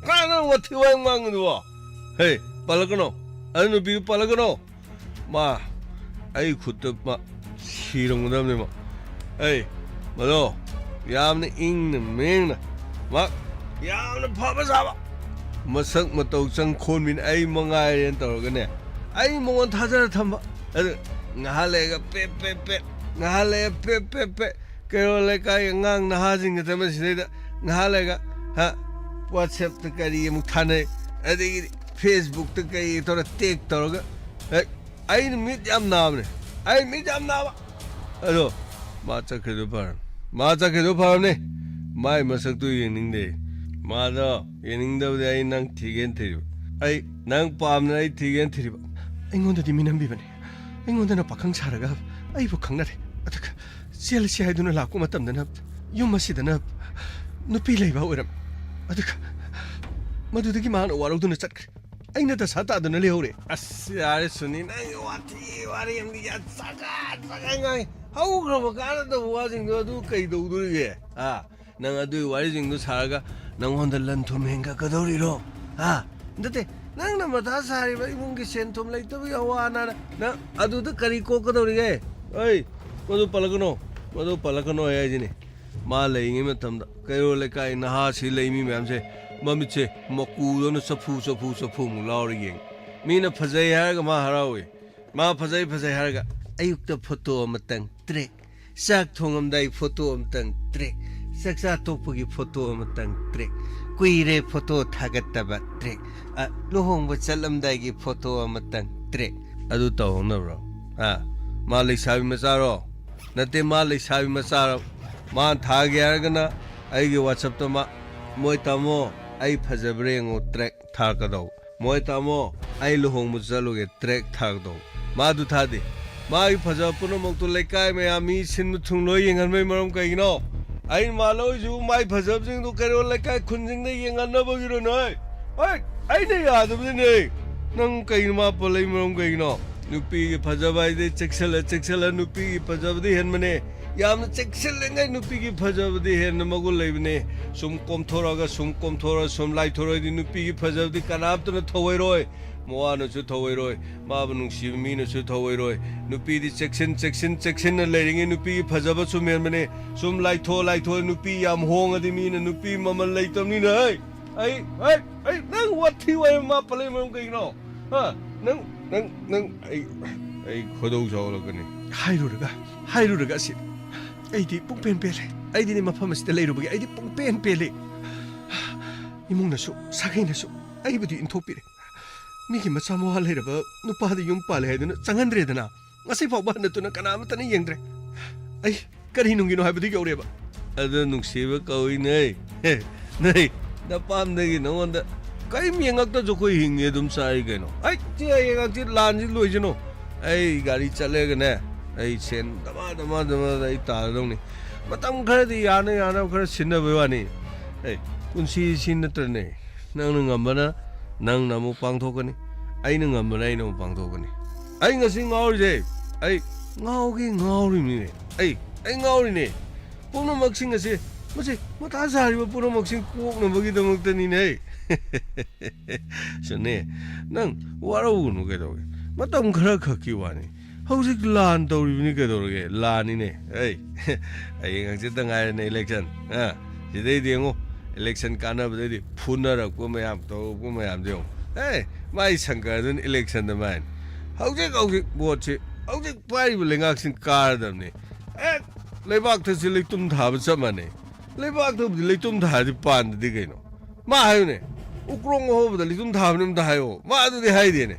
ꯀꯅꯥ ꯅꯪ ꯋꯥꯊꯤ ꯋꯥꯔꯦꯝ ꯉꯥꯡꯉꯤꯗꯨꯕꯣ? ꯍꯦ, ꯄꯜꯂꯛꯀꯅꯣ꯫ ꯑꯗꯨ ꯅꯨꯄꯤꯗꯨ ꯄꯜꯂꯛꯀꯅꯣ꯫ ꯃꯥ ꯑꯩ ꯈꯨꯠꯇ ꯃꯥ ꯁꯤꯔꯝꯒꯗꯕꯅꯦ ꯃꯥ꯫ ꯑꯩ, ꯃꯗꯣ ꯌꯥꯝꯅ ꯏꯪꯅ ꯃꯦꯡꯅ, ꯃꯥ ꯌꯥꯝꯅ ꯐꯕ ꯁꯥꯕ, ꯃꯁꯛ ꯃꯇꯧ ꯆꯪ ꯈꯣꯟꯃꯤꯅ ꯑꯩ ꯃꯉꯥꯏꯔꯦꯅ ꯇꯧꯔꯒꯅꯦ, ꯑꯩ ꯃꯉꯣꯟ ꯊꯥꯖꯔ ꯊꯝꯕ꯫ ꯑꯗꯨ ꯉꯥꯏꯍꯥꯛ ꯂꯩꯔꯒ ꯄꯦꯞ ꯄꯦꯞ ꯄꯦꯞ, ꯉꯥꯏꯍꯥꯛ ꯂꯩꯔꯒ ꯄꯦꯞ ꯄꯦꯞ ꯄꯦꯞ, ꯀꯩꯔꯣꯜ ꯂꯩꯀꯥꯏ ꯑꯉꯥꯡ ꯅꯍꯥꯁꯤꯡ ꯈꯛꯇ ꯃꯁꯤꯗꯩꯗ ꯉꯥꯏꯍꯥꯛ ꯂꯩꯔꯒ, ꯍꯥ, WhatsApp-ꯇ ꯀꯔꯤ ꯑꯃꯨꯛ ꯊꯥꯅꯩ, ꯑꯗꯒꯤꯗꯤ Facebook-ꯇ ꯀꯔꯤ ꯇꯧꯔ tag ꯇꯧꯔꯒ, ꯍꯦꯛ, ꯑꯩꯅ ꯃꯤꯠ ꯌꯥꯝ ꯅꯥꯕꯅꯦ꯫ ꯑꯩ ꯃꯤꯠ ꯌꯥꯝ ꯅꯥꯕ꯫ ꯑꯗꯣ ꯃꯥ ꯆꯠꯈ꯭ꯔꯤꯗꯣ ꯐꯔꯕꯅꯤ꯫ ꯃꯥ ꯆꯠꯈ꯭ꯔꯤꯗꯣ ꯐꯔꯕꯅꯤ꯫ ꯃꯥꯏ ꯃꯁꯛꯇꯨ ꯌꯦꯡꯅꯤꯡꯗꯦ꯫ ꯃꯥꯗꯣ ꯌꯦꯡꯅꯤꯡꯗꯕꯗꯤ ꯑꯩ ꯅꯪ ꯊꯤꯒꯦꯅ ꯊꯤꯔꯤꯕ꯫ ꯑꯩ ꯅꯪ ꯄꯥꯝꯗꯅ ꯑꯩ ꯊꯤꯒꯦꯅ ꯊꯤꯔꯤꯕ꯫ ꯑꯩꯉꯣꯟꯗꯗꯤ ꯃꯤꯅꯝꯕꯤꯕꯅꯦ꯫ ꯑꯩꯉꯣꯟꯗꯅ ꯄꯥꯈꯪ ꯁꯥꯔꯒ ꯑꯩꯕꯨ ꯈꯪꯅꯔꯦ꯫ ꯑꯗꯨꯒ ꯆꯦꯜꯂꯁꯤ ꯍꯥꯏꯗꯨꯅ ꯂꯥꯛꯄ ꯃꯇꯝꯗꯅ ꯌꯨꯝ ꯑꯁꯤꯗꯅ ꯅꯨꯄꯤ ꯂꯩꯕ ꯑꯣꯏꯔꯝꯃꯤ꯫ ꯑꯗꯨꯒ ꯃꯗꯨꯗꯒꯤ ꯃꯍꯥꯛꯅ ꯋꯥꯔꯧꯗꯨꯅ ꯆꯠꯈ꯭ꯔꯦ꯫ ꯑꯩꯅ ꯗꯁꯥ ꯇꯥꯗꯨꯅ ꯂꯩꯍꯧꯔꯦ꯫ ꯑꯁ, ꯌꯥꯔꯦ ꯁꯨꯅꯤ, ꯅꯪꯒꯤ ꯋꯥꯊꯤ ꯋꯥꯔꯦꯝꯗꯤ ꯌꯥꯝ ꯆꯒꯠ ꯆꯒꯠ ꯉꯥꯡꯉꯤ꯫ ꯍꯧꯈ꯭ꯔꯕ ꯀꯥꯟꯅꯗꯕ ꯋꯥꯁꯤꯡꯗꯣ ꯑꯗꯨ ꯀꯩꯗꯧꯗꯣꯔꯤꯒꯦ? ꯑꯥ, ꯅꯪ ꯑꯗꯨꯒꯤ ꯋꯥꯔꯤꯁꯤꯡꯗꯣ ꯁꯥꯔꯒ ꯅꯪꯉꯣꯟꯗ ꯂꯟ ꯊꯨꯝ ꯍꯦꯟꯒꯠꯀꯗꯧꯔꯤꯔꯣ? ꯍꯥ? ꯅꯠꯇꯦ, ꯅꯪꯅ ꯃꯊꯥ ꯁꯥꯔꯤꯕ ꯏꯃꯨꯡꯒꯤ ꯁꯦꯟ ꯊꯨꯝ ꯂꯩꯇꯕꯒꯤ ꯑꯋꯥ ꯑꯅꯥꯅ ꯅꯪ ꯑꯗꯨꯗ ꯀꯔꯤ ꯀꯣꯛꯀꯗꯧꯔꯤꯒꯦ? ꯑꯩ, ꯃꯗꯨ ꯄꯜꯂꯛꯀꯅꯣ, ꯃꯗꯨ ꯄꯜꯂꯛꯀꯅꯣ ꯑꯩ ꯍꯥꯏꯁꯤꯅꯤ꯫ ꯃꯥ ꯂꯩꯔꯤꯉꯩ ꯃꯇꯝꯗ ꯀꯩꯔꯣꯜ ꯂꯩꯀꯥꯏ ꯅꯍꯥꯁꯤ ꯂꯩ ꯃꯤ ꯃꯌꯥꯝꯁꯦ ꯃꯃꯤꯠꯁꯦ ꯃꯀꯨꯗꯧꯅ ꯆꯐꯨ, ꯆꯐꯨ, ꯆꯐꯨꯃꯨꯛ ꯂꯥꯎꯔ ꯌꯦꯡꯉꯤ꯫ ꯃꯤꯅ ꯐꯖꯩ ꯍꯥꯏꯔꯒ ꯃꯥ ꯍꯔꯥꯎꯏ꯫ ꯃꯥ ꯐꯖꯩ, ꯐꯖꯩ ꯍꯥꯏꯔꯒ ꯑꯌꯨꯛꯇ ꯐꯣꯇꯣ ꯑꯃꯇꯪ ꯇ꯭ꯔꯦꯛ꯫ ꯆꯥꯛ ꯊꯣꯡꯉꯝꯗꯥꯏ ꯐꯣꯇꯣ ꯑꯃꯇꯪ ꯇ꯭ꯔꯦꯛ꯫ ꯆꯥꯛꯆꯥ ꯇꯣꯛꯄꯒꯤ ꯐꯣꯇꯣ ꯑꯃꯇꯪ ꯇ꯭ꯔꯦꯛ꯫ ꯀꯨꯏꯔꯦ ꯐꯣꯇꯣ ꯊꯥꯒꯠꯇꯕ ꯇ꯭ꯔꯦꯛ꯫ ꯑ, ꯂꯨꯍꯣꯡꯕ ꯆꯠꯂꯝꯗꯥꯏꯒꯤ ꯐꯣꯇꯣ ꯑꯃꯇꯪ ꯇ꯭ꯔꯦꯛ꯫ ꯑꯗꯨ ꯇꯧꯍꯧꯅꯕ꯭ꯔꯣ? ꯑ, ꯃꯥ ꯂꯩꯁꯥꯕꯤ ꯃꯆꯥꯔꯣ? ꯅꯠꯇꯦ, ꯃꯥ ꯂꯩꯁꯥꯕꯤ ꯃꯆꯥꯔꯣ? ꯃꯥꯅ ꯊꯥꯒꯦ ꯍꯥꯏꯔꯒꯅ ꯑꯩꯒꯤ WhatsApp-ꯇ ꯃꯥ, "ꯃꯣꯏ ꯇꯥꯃꯣ, ꯑꯩ ꯐꯖꯕ꯭ꯔꯥ ꯌꯦꯡꯉꯣ" track ꯊꯥꯔꯛꯀꯗꯧꯕ꯫ "ꯃꯣꯏ ꯇꯥꯃꯣ, ꯑꯩ ꯂꯨꯍꯣꯡꯕ ꯆꯠꯂꯨꯒꯦ" track ꯊꯥꯔꯛꯀꯗꯧꯕ꯫ ꯃꯥ ꯑꯗꯨ ꯊꯥꯗꯦ꯫ ꯃꯥꯒꯤ ꯐꯖꯕ ꯄꯨꯝꯅꯃꯛꯇꯨ ꯂꯩꯀꯥꯏ ꯃꯌꯥꯝ, ꯃꯤ ꯁꯤꯟꯕ ꯊꯨꯡ ꯂꯣꯏ ꯌꯦꯡꯍꯟꯕꯩ ꯃꯔꯝ ꯀꯩꯒꯤꯅꯣ? ꯑꯩꯅ ꯃꯥ ꯂꯧꯔꯤꯁꯤꯕꯨ ꯃꯥꯏ ꯐꯖꯕꯁꯤꯡꯗꯨ ꯀꯩꯔꯣꯜ ꯂꯩꯀꯥꯏ ꯈꯨꯟꯁꯤꯡꯗ ꯌꯦꯡꯍꯟꯅꯕꯒꯤꯔꯣ ꯅꯣꯏ? ꯍꯣꯏ, ꯑꯩꯅ ꯌꯥꯗꯕꯗꯤꯅꯦ꯫ ꯅꯪ ꯀꯩꯅꯣ ꯃꯥ ꯄꯜꯂꯛꯏ ꯃꯔꯝ ꯀꯩꯒꯤꯅꯣ? ꯅꯨꯄꯤꯒꯤ ꯐꯖꯕ ꯍꯥꯏꯗꯤ ꯆꯦꯛꯁꯤꯜꯂ ꯆꯦꯛꯁꯤꯜꯂ ꯅꯨꯄꯤꯒꯤ ꯐꯖꯕꯗꯤ ꯍꯦꯟꯕꯅꯦ꯫ ꯌꯥꯝꯅ ꯆꯦꯛꯁꯤꯜꯂꯤꯉꯩ ꯅꯨꯄꯤꯒꯤ ꯐꯖꯕꯗꯤ ꯍꯦꯟꯅ ꯃꯒꯨꯟ ꯂꯩꯕꯅꯦ꯫ ꯁꯨꯝ ꯀꯣꯝꯊꯣꯔꯛꯑꯒ, ꯁꯨꯝ ꯀꯣꯝꯊꯣꯔꯛꯑ, ꯁꯨꯝ ꯂꯥꯏꯊꯣꯔꯛꯑꯗꯤ ꯅꯨꯄꯤꯒꯤ ꯐꯖꯕꯗꯤ ꯀꯅꯥꯝꯇꯅ ꯊꯧꯑꯣꯏꯔꯣꯏ꯫ ꯃꯋꯥꯅꯁꯨ ꯊꯧꯑꯣꯏꯔꯣꯏ, ꯃꯥꯕꯨ ꯅꯨꯡꯁꯤꯕ ꯃꯤꯅꯁꯨ ꯊꯧꯑꯣꯏꯔꯣꯏ꯫ ꯅꯨꯄꯤꯗꯤ ꯆꯦꯛꯁꯤꯟ, ꯆꯦꯛꯁꯤꯟ, ꯆꯦꯛꯁꯤꯟꯅ ꯂꯩꯔꯤꯉꯩ ꯅꯨꯄꯤꯒꯤ ꯐꯖꯕ ꯁꯨꯝ ꯍꯦꯟꯕꯅꯦ꯫ ꯁꯨꯝ ꯂꯥꯏꯊꯣꯛ, ꯂꯥꯏꯊꯣꯛꯑ ꯅꯨꯄꯤ ꯌꯥꯝ ꯍꯣꯡꯉꯗꯤ ꯃꯤꯅ ꯅꯨꯄꯤ ꯃꯃꯜ ꯂꯩꯇꯕꯅꯤꯅ, ꯍꯩ, ꯍꯩ, ꯍꯩ, ꯍꯩ, ꯅꯪ ꯋꯥꯊꯤ ꯋꯥꯔꯦꯝ ꯃꯥ ꯄꯜꯂꯛꯏ ꯃꯔꯝ ꯀꯩꯒꯤꯅꯣ? ꯍꯥ? ꯅꯪ, ꯅꯪ, ꯅꯪ, ꯑꯩ, ꯑꯩ ꯈꯣꯏꯗꯧ ꯁꯥꯎꯒꯠꯂꯛꯀꯅꯤ꯫ ꯍꯥꯏꯔꯨꯔꯒ, ꯍꯥꯏꯔꯨꯔꯒ ꯑꯁꯤ, ꯑꯩꯗꯤ ꯄꯨꯡꯄꯦꯟ ꯄꯦꯜꯂꯦ꯫ ꯑꯩꯗꯤꯅꯦ ꯃꯐꯝ ꯑꯁꯤꯗ ꯂꯩꯔꯨꯕꯒꯤ ꯑꯩꯗꯤ ꯄꯨꯡꯄꯦꯟ ꯄꯦꯜꯂꯦ꯫ ꯏꯃꯨꯡꯅꯁꯨ, ꯁꯥꯒꯩꯅꯁꯨ ꯑꯩꯕꯨꯗꯤ ꯏꯟꯊꯣꯛꯄꯤꯔꯦ꯫ ꯃꯤꯒꯤ ꯃꯆꯥ ꯃꯋꯥ ꯂꯩꯔꯕ ꯅꯨꯄꯥꯗ ꯌꯨꯝ ꯄꯥꯜꯂꯦ ꯍꯥꯏꯗꯨꯅ ꯆꯪꯍꯟꯗ꯭ꯔꯦꯗꯅ꯫ ꯉꯁꯤ ꯐꯥꯎꯕ ꯍꯟꯅ ꯇꯨꯅ ꯀꯅꯥꯃꯠꯇꯅ ꯌꯦꯡꯗ꯭ꯔꯦ꯫ ꯑꯩ ꯀꯔꯤ ꯅꯨꯡꯒꯤꯅꯣ ꯍꯥꯏꯕꯗꯨ ꯌꯧꯔꯦꯕ꯫ ꯑꯗꯨ ꯅꯨꯡꯁꯤꯕ ꯀꯧꯏꯅꯦ꯫ ꯅꯣꯏ ꯅꯄꯥꯝꯗꯒꯤ ꯅꯉꯣꯟꯗ ꯀꯔꯤꯝ ꯌꯦꯡꯉꯛꯇꯁꯨ ꯑꯩꯈꯣꯏ ꯍꯤꯡꯉꯤ ꯑꯗꯨꯝ ꯆꯥꯔꯤ ꯀꯩꯅꯣ꯫ ꯑꯩ ꯆꯦ ꯍꯌꯦꯡ ꯍꯪꯆꯤꯠ ꯂꯥꯟꯁꯤ ꯂꯣꯏꯁꯅꯨ꯫ ꯑꯩ ꯒꯥꯔꯤ ꯆꯠꯂꯒꯅꯦ, ꯑꯩ ꯁꯦꯟ ꯗꯃꯥ ꯗꯃꯥ ꯗꯃꯥ ꯑꯩ ꯇꯥꯔꯗꯧꯅꯤ꯫ ꯃꯇꯝ ꯈꯔꯗꯤ ꯌꯥꯅ ꯌꯥꯅꯕ ꯈꯔ ꯁꯤꯟꯅꯕꯩ ꯋꯥꯅꯤ꯫ ꯑꯩ ꯄꯨꯟꯁꯤ ꯁꯤ ꯅꯠꯇ꯭ꯔꯅꯦ꯫ ꯅꯪꯅ ꯉꯝꯕꯅ ꯅꯪꯅ ꯑꯃꯨꯛ ꯄꯥꯡꯊꯣꯛꯀꯅꯤ, ꯑꯩꯅ ꯉꯝꯕꯅ ꯑꯩꯅ ꯑꯃꯨꯛ ꯄꯥꯡꯊꯣꯛꯀꯅꯤ꯫ ꯑꯩ ꯉꯁꯤ ꯉꯥꯎꯔꯤꯁꯦ, ꯑꯩ ꯉꯥꯎꯒꯦ ꯉꯥꯎꯔꯤꯕꯅꯤꯅꯦ꯫ ꯑꯩ, ꯑꯩ ꯉꯥꯎꯔꯤꯅꯦ꯫ ꯄꯨꯝꯅꯃꯛꯁꯤꯡ ꯑꯁꯦ, ꯃꯁꯤ ꯃꯊꯥ ꯁꯥꯔꯤꯕ ꯄꯨꯝꯅꯃꯛꯁꯤꯡ ꯀꯣꯛꯅꯕꯒꯤꯗꯃꯛꯇꯅꯤꯅꯦ꯫ ꯁꯨꯅꯦ, ꯅꯪ ꯋꯥꯔꯧꯒꯅꯨ ꯀꯩꯗꯧꯒꯦ? ꯃꯇꯝ ꯈꯔ ꯈꯛꯀꯤ ꯋꯥꯅꯤ꯫ ꯍꯧꯖꯤꯛ ꯂꯥꯟ ꯇꯧꯔꯤꯕꯅꯤ ꯀꯩꯗꯧꯔꯒꯦ? ꯂꯥꯟꯅꯤꯅꯦ꯫ ꯑꯩ, ꯍꯌꯦꯡ ꯍꯪꯆꯤꯠꯇ ꯉꯥꯏꯔꯦꯅꯦ election꯫ ꯑ, ꯁꯤꯗꯩꯗꯤ ꯌꯦꯡꯉꯣ, election ꯀꯥꯟꯅꯕꯗꯩꯗꯤ ꯐꯨꯅꯔꯛꯄ ꯃꯌꯥꯝ, ꯇꯧꯔꯛꯄ ꯃꯌꯥꯝꯗꯣ ꯌꯦꯡꯉꯣ꯫ ꯑꯦ, ꯃꯥꯏ ꯁꯪꯀꯔꯗꯨꯅ election-ꯗ ꯃꯥꯏꯅꯤ꯫ ꯍꯧꯖꯤꯛ, ꯍꯧꯖꯤꯛ vote-ꯁꯤ, ꯍꯧꯖꯤꯛ ꯄꯥꯏꯔꯤꯕ ꯂꯩꯉꯥꯛꯁꯤꯡ ꯀꯥꯔꯗꯕꯅꯤ꯫ ꯑꯦ, ꯂꯩꯕꯥꯛꯇꯁꯨ ꯂꯩꯇꯨꯝ ꯊꯥꯕ ꯆꯞ ꯃꯥꯟꯅꯩ꯫ ꯂꯩꯕꯥꯛꯇꯕꯨꯗꯤ ꯂꯩꯇꯨꯝ ꯊꯥꯔꯗꯤ ꯄꯥꯟꯗꯗꯤ ꯀꯩꯅꯣ? ꯃꯥ ꯍꯥꯏꯌꯨꯅꯦ, ꯎꯀ꯭ꯔꯣꯡ ꯑꯍꯣꯕꯗ ꯂꯩꯇꯨꯝ ꯊꯥꯕꯅꯤ ꯑꯝꯇ ꯍꯥꯏꯌꯣ꯫ ꯃꯥ ꯑꯗꯨꯗꯤ ꯍꯥꯏꯗꯦꯅꯦ꯫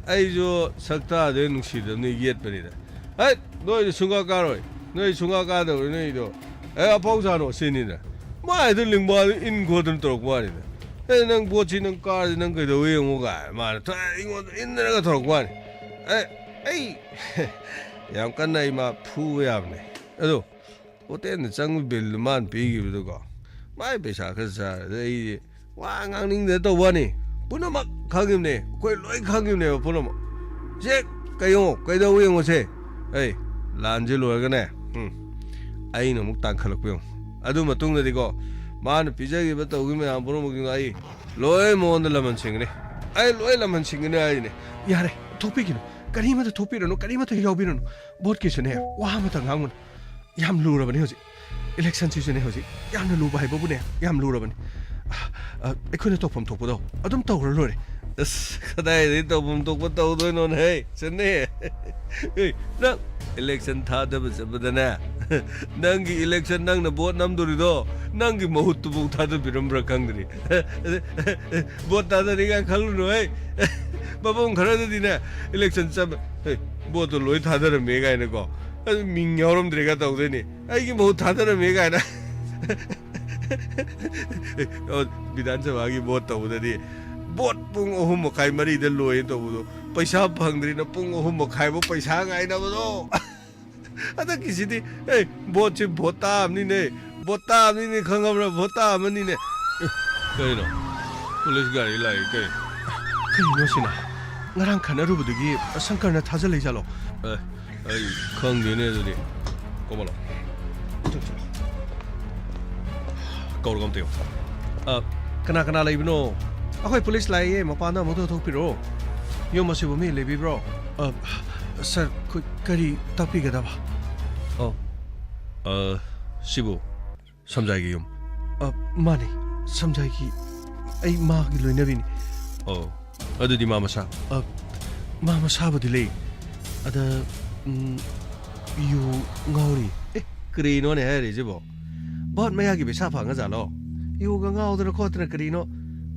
ꯑꯩꯁꯨ ꯁꯛꯇꯥꯗ ꯅꯨꯡꯁꯤꯗꯕꯅꯤ ꯌꯦꯠꯄꯅꯤꯗ꯫ ꯍꯩꯠ, ꯅꯣꯏꯗꯤ ꯁꯨꯡꯀꯥ ꯀꯥꯔꯣꯏ, ꯅꯣꯏ ꯁꯨꯡꯀꯥ ꯀꯥꯗꯕꯅꯤ ꯅꯣꯏꯗꯣ꯫ ꯑꯦ, ꯑꯐꯥꯎ ꯁꯥꯅꯣ ꯁꯤꯅꯤꯗ꯫ ꯃꯥꯏꯗ ꯂꯤꯡꯕꯥꯗ ꯏꯟ ꯈꯣꯠꯇꯅ ꯇꯧꯔꯛꯄ ꯋꯥꯅꯤꯗ꯫ "ꯑꯦ, ꯅꯪ ꯕꯣꯠꯁꯤ ꯅꯪ ꯀꯥꯔꯗꯤ ꯅꯪ ꯀꯩꯗꯧ ꯌꯦꯡꯉꯨ?" ꯀꯥꯏ ꯃꯥꯅ ꯊ-, ꯑꯩꯉꯣꯟꯗ ꯏꯟꯗꯅꯒ ꯇꯧꯔꯛꯄ ꯋꯥꯅꯤ꯫ ꯑꯦ, ꯑꯩ ꯌꯥꯝ ꯀꯟꯅ ꯑꯩ ꯃꯥ ꯐꯨꯕ ꯌꯥꯕꯅꯦ꯫ ꯑꯗꯣ ꯍꯣꯇꯦꯜꯗ ꯆꯪꯕ ꯕꯤꯜꯗꯨ ꯃꯥꯅ ꯄꯤꯈꯤꯕꯗꯨꯀꯣ, ꯃꯥꯏ ꯄꯩꯁꯥ ꯈꯔ ꯆꯥꯔꯦ꯫ ꯑꯗꯩ ꯑꯩꯗꯤ ꯋꯥ ꯉꯥꯡꯅꯤꯡꯗꯅ ꯇꯧꯕ ꯋꯥꯅꯤ꯫ ꯄꯨꯝꯅꯃꯛ ꯈꯪꯉꯤꯕꯅꯦ, ꯑꯩꯈꯣꯏ ꯂꯣꯏ ꯈꯪꯉꯤꯕꯅꯦꯕ ꯄꯨꯝꯅꯃꯛ꯫ ꯁꯦ, ꯀꯩ ꯌꯦꯡꯉꯣ, ꯀꯩꯗꯧ ꯌꯦꯡꯉꯣꯁꯦ꯫ ꯑꯩ ꯂꯥꯟꯁꯦ ꯂꯣꯏꯔꯒꯅꯦ, ꯎꯝ, ꯑꯩꯅ ꯑꯃꯨꯛ ꯇꯥꯟꯈꯠꯂꯛꯄ ꯌꯦꯡꯉꯣ꯫ ꯑꯗꯨ ꯃꯇꯨꯡꯗꯗꯤꯀꯣ, ꯃꯥꯅ ꯄꯤꯖꯈꯤꯕ ꯇꯧꯈꯤꯕ ꯃꯌꯥꯝ ꯄꯨꯝꯅꯃꯛꯁꯤꯡꯗꯣ ꯑꯩ ꯂꯣꯏ ꯃꯉꯣꯟꯗ ꯂꯃꯟ ꯁꯤꯡꯒꯅꯤ꯫ ꯑꯩ ꯂꯣꯏ ꯂꯃꯟ ꯁꯤꯡꯒꯅꯤ ꯍꯥꯏꯁꯤꯅꯦ꯫ ꯌꯥꯔꯦ, ꯊꯣꯛꯄꯤꯈꯤꯅꯨ, ꯀꯔꯤꯃꯠꯇ ꯊꯣꯛꯄꯤꯔꯅꯨ, ꯀꯔꯤꯃꯠꯇ ꯌꯥꯎꯕꯤꯔꯅꯨ꯫ ꯚꯣꯠꯀꯤꯁꯨꯅꯦ, ꯋꯥ ꯑꯃꯇ ꯉꯥꯡꯉꯨꯅꯨ꯫ ꯌꯥꯝ ꯂꯨꯔꯕꯅꯤ ꯍꯧꯖꯤꯛ꯫ ꯏꯂꯦꯛꯁꯟꯁꯤꯁꯨꯅꯦ ꯍꯧꯖꯤꯛ ꯌꯥꯝꯅ ꯂꯨꯕ ꯍꯥꯏꯕꯕꯨꯅꯦ, ꯌꯥꯝ ꯂꯨꯔꯕꯅꯤ꯫ ꯑ, ꯑ, ꯑꯩꯈꯣꯏꯅ ꯇꯧꯐꯝ ꯊꯣꯛꯄꯗꯣ ꯑꯗꯨꯝ ꯇꯧꯔ ꯂꯣꯏꯔꯦ꯫ ꯑꯁ, ꯀꯗꯥꯏꯗꯒꯤ ꯇꯧꯐꯝ ꯊꯣꯛꯄ ꯇꯧꯗꯣꯏꯅꯣꯅꯦ, ꯍꯦ, ꯆꯟꯅꯤ? ꯑꯦ, ꯅꯪ ꯏꯂꯦꯛꯁꯟ ꯊꯥꯗꯕ ꯆꯠꯄꯗꯅꯦ, ꯅꯪꯒꯤ ꯏꯂꯦꯛꯁꯟ ꯅꯪꯅ ꯚꯣꯠ ꯅꯝꯗꯣꯔꯤꯗꯣ, ꯅꯪꯒꯤ ꯃꯍꯨꯠꯇꯨꯐꯥꯎ ꯊꯥꯗꯕꯤꯔꯝꯕ꯭ꯔꯥ ꯈꯪꯗ꯭ꯔꯤ꯫ ꯚꯣꯠ ꯊꯥꯗꯅꯤꯡꯉꯥꯏ ꯈꯜꯂꯨꯅꯨ, ꯍꯦ꯫ ꯃꯐꯝ ꯈꯔꯗꯗꯤꯅꯦ, ꯏꯂꯦꯛꯁꯟ ꯆꯠꯄ, "ꯍꯦ, ꯚꯣꯠꯇꯣ ꯂꯣꯏ ꯊꯥꯗꯔꯝꯃꯦ" ꯀꯥꯏꯅꯀꯣ, ꯑꯗꯨ ꯃꯤꯡ ꯌꯥꯎꯔꯝꯗ꯭ꯔꯦꯒ ꯇꯧꯗꯣꯏꯅꯤ꯫ "ꯑꯩꯒꯤ ꯃꯍꯨꯠ ꯊꯥꯗꯔꯝꯃꯦ" ꯀꯥꯏꯅ꯫ ꯑꯣ, ꯕꯤꯙꯥꯟ ꯁꯚꯥꯒꯤ ꯚꯣꯠ ꯇꯧꯕꯗꯗꯤ ꯚꯣꯠ ꯄꯨꯡ ꯑꯍꯨꯝ ꯃꯈꯥꯏ, ꯃꯔꯤꯗ ꯂꯣꯏꯅ ꯇꯧꯕꯗꯣ, ꯄꯩꯁꯥ ꯐꯪꯗ꯭ꯔꯤꯅ ꯄꯨꯡ ꯑꯍꯨꯝ ꯃꯈꯥꯏꯐꯥꯎ ꯄꯩꯁꯥ ꯉꯥꯏꯅꯕꯗꯣ꯫ ꯍꯟꯗꯛꯀꯤꯁꯤꯗꯤ, ꯑꯦ, ꯚꯣꯠꯁꯤ ꯚꯣꯠ ꯇꯥꯕꯅꯤꯅꯦ, ꯚꯣꯠ ꯇꯥꯕꯅꯤꯅꯦ, ꯈꯪꯉꯕ꯭ꯔꯥ? ꯚꯣꯠ ꯇꯥꯕꯅꯤꯅꯦ꯫ ꯑꯦ, ꯀꯩꯅꯣ? ꯄꯨꯂꯤꯁ ꯒꯥꯔꯤ ꯂꯥꯛꯏ ꯀꯩ? ꯀꯩꯅꯣ ꯁꯤꯅ? ꯉꯔꯥꯡ ꯈꯠꯅꯔꯨꯕꯗꯨꯒꯤ ꯁꯪꯀꯔꯅ ꯊꯥꯖꯤꯜꯂꯛꯏ ꯖꯥꯠꯂꯣ? ꯑꯦ, ꯑꯩ ꯈꯪꯗꯦꯅꯦ ꯑꯗꯨꯗꯤ꯫ ꯀꯣꯃꯂꯣ꯫ ꯀꯧꯔꯒ ꯑꯝꯇ ꯌꯦꯡꯉꯣ꯫ ꯑ, ꯀꯅꯥ ꯀꯅꯥ ꯂꯩꯕꯅꯣ? ꯑꯩꯈꯣꯏ ꯄꯨꯂꯤꯁ ꯂꯥꯛꯏꯌꯦ, ꯃꯄꯥꯟꯗ ꯑꯃꯨꯛꯇ ꯊꯣꯛꯄꯤꯔꯛꯑꯣ꯫ ꯌꯨꯝ ꯑꯁꯤꯕꯨ ꯃꯤ ꯂꯩꯕꯤꯕ꯭ꯔꯣ? ꯑ, ꯁꯥꯔ, ꯀ-, ꯀꯔꯤ ꯇꯥꯛꯄꯤꯒꯗꯕ? ꯑꯣ, ꯑ, ꯁꯤꯕꯨ ꯁꯝꯖꯥꯏꯒꯤ ꯌꯨꯝ? ꯑ, ꯃꯥꯅꯤ, ꯁꯝꯖꯥꯏꯒꯤ, ꯑꯩ ꯃꯥꯒꯤ ꯂꯣꯏꯅꯕꯤꯅꯤ꯫ ꯑꯣ, ꯑꯗꯨꯗꯤ ꯃꯥ ꯃꯁꯥ? ꯑ, ꯃꯥ ꯃꯁꯥꯕꯨꯗꯤ ꯂꯩ꯫ ꯑꯗ, ꯎꯝ, ꯌꯨ ꯉꯥꯎꯔꯤ꯫ ꯑꯦ, ꯀꯔꯤꯅꯣꯅꯦ ꯍꯥꯏꯔꯤꯁꯤꯕꯣ? ꯚꯣꯠ ꯃꯌꯥꯒꯤ ꯄꯩꯁꯥ ꯐꯪꯉꯖꯥꯠꯂꯣ? ꯌꯨꯒ ꯉꯥꯎꯗꯅ ꯈꯣꯠꯇꯅ ꯀꯔꯤꯅꯣ?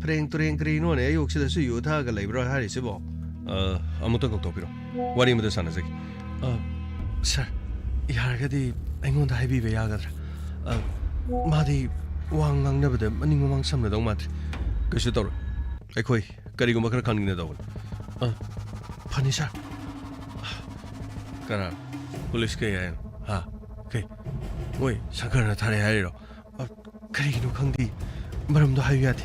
ꯐꯔꯦꯡ ꯇꯨꯔꯦꯡ ꯀꯔꯤꯅꯣꯅꯦ ꯑꯌꯨꯛꯁꯤꯗꯁꯨ ꯌꯨ ꯊꯛꯑꯒ ꯂꯩꯕ꯭ꯔꯣ ꯍꯥꯏꯔꯤꯁꯤꯕꯣ? ꯑ, ꯑꯃꯨꯛꯇ ꯀꯧꯊꯣꯛꯄꯤꯔꯣ꯫ ꯋꯥꯔꯤ ꯑꯃꯇ ꯁꯥꯟꯅꯖꯒꯦ꯫ ꯑ, ꯁꯥꯔ, ꯌꯥꯔꯒꯗꯤ ꯑꯩꯉꯣꯟꯗ ꯍꯥꯏꯕꯤꯕ ꯌꯥꯒꯗ꯭ꯔꯥ? ꯑ, ꯃꯥꯗꯤ ꯋꯥ ꯉꯥꯡꯅꯕꯗ ꯃꯅꯤꯡ ꯃꯃꯥꯡ ꯁꯝꯅꯗꯧ ꯃꯥꯟꯗ꯭ꯔꯦ꯫ ꯀꯩꯁꯨ ꯇꯧꯔꯣꯏ꯫ ꯑꯩꯈꯣꯏ ꯀꯔꯤꯒꯨꯝꯕ ꯈꯔ ꯈꯟꯅꯒꯗꯧꯕꯅꯤ꯫ ꯑ, ꯐꯅꯤ, ꯁꯥꯔ꯫ ꯀꯅꯥ? ꯄꯨꯂꯤꯁ ꯀꯩ ꯍꯥꯏꯅꯣ? ꯍꯥ? ꯀꯩ? ꯃꯣꯏ ꯁꯪꯀꯔꯅ ꯊꯥꯔꯛꯑꯦ ꯍꯥꯏꯔꯤꯔꯣ? ꯑ, ꯀꯔꯤꯒꯤꯅꯣ ꯈꯪꯗꯦ꯫ ꯃꯔꯝꯗꯣ ꯍꯥꯏꯌꯨ ꯌꯥꯗꯦ꯫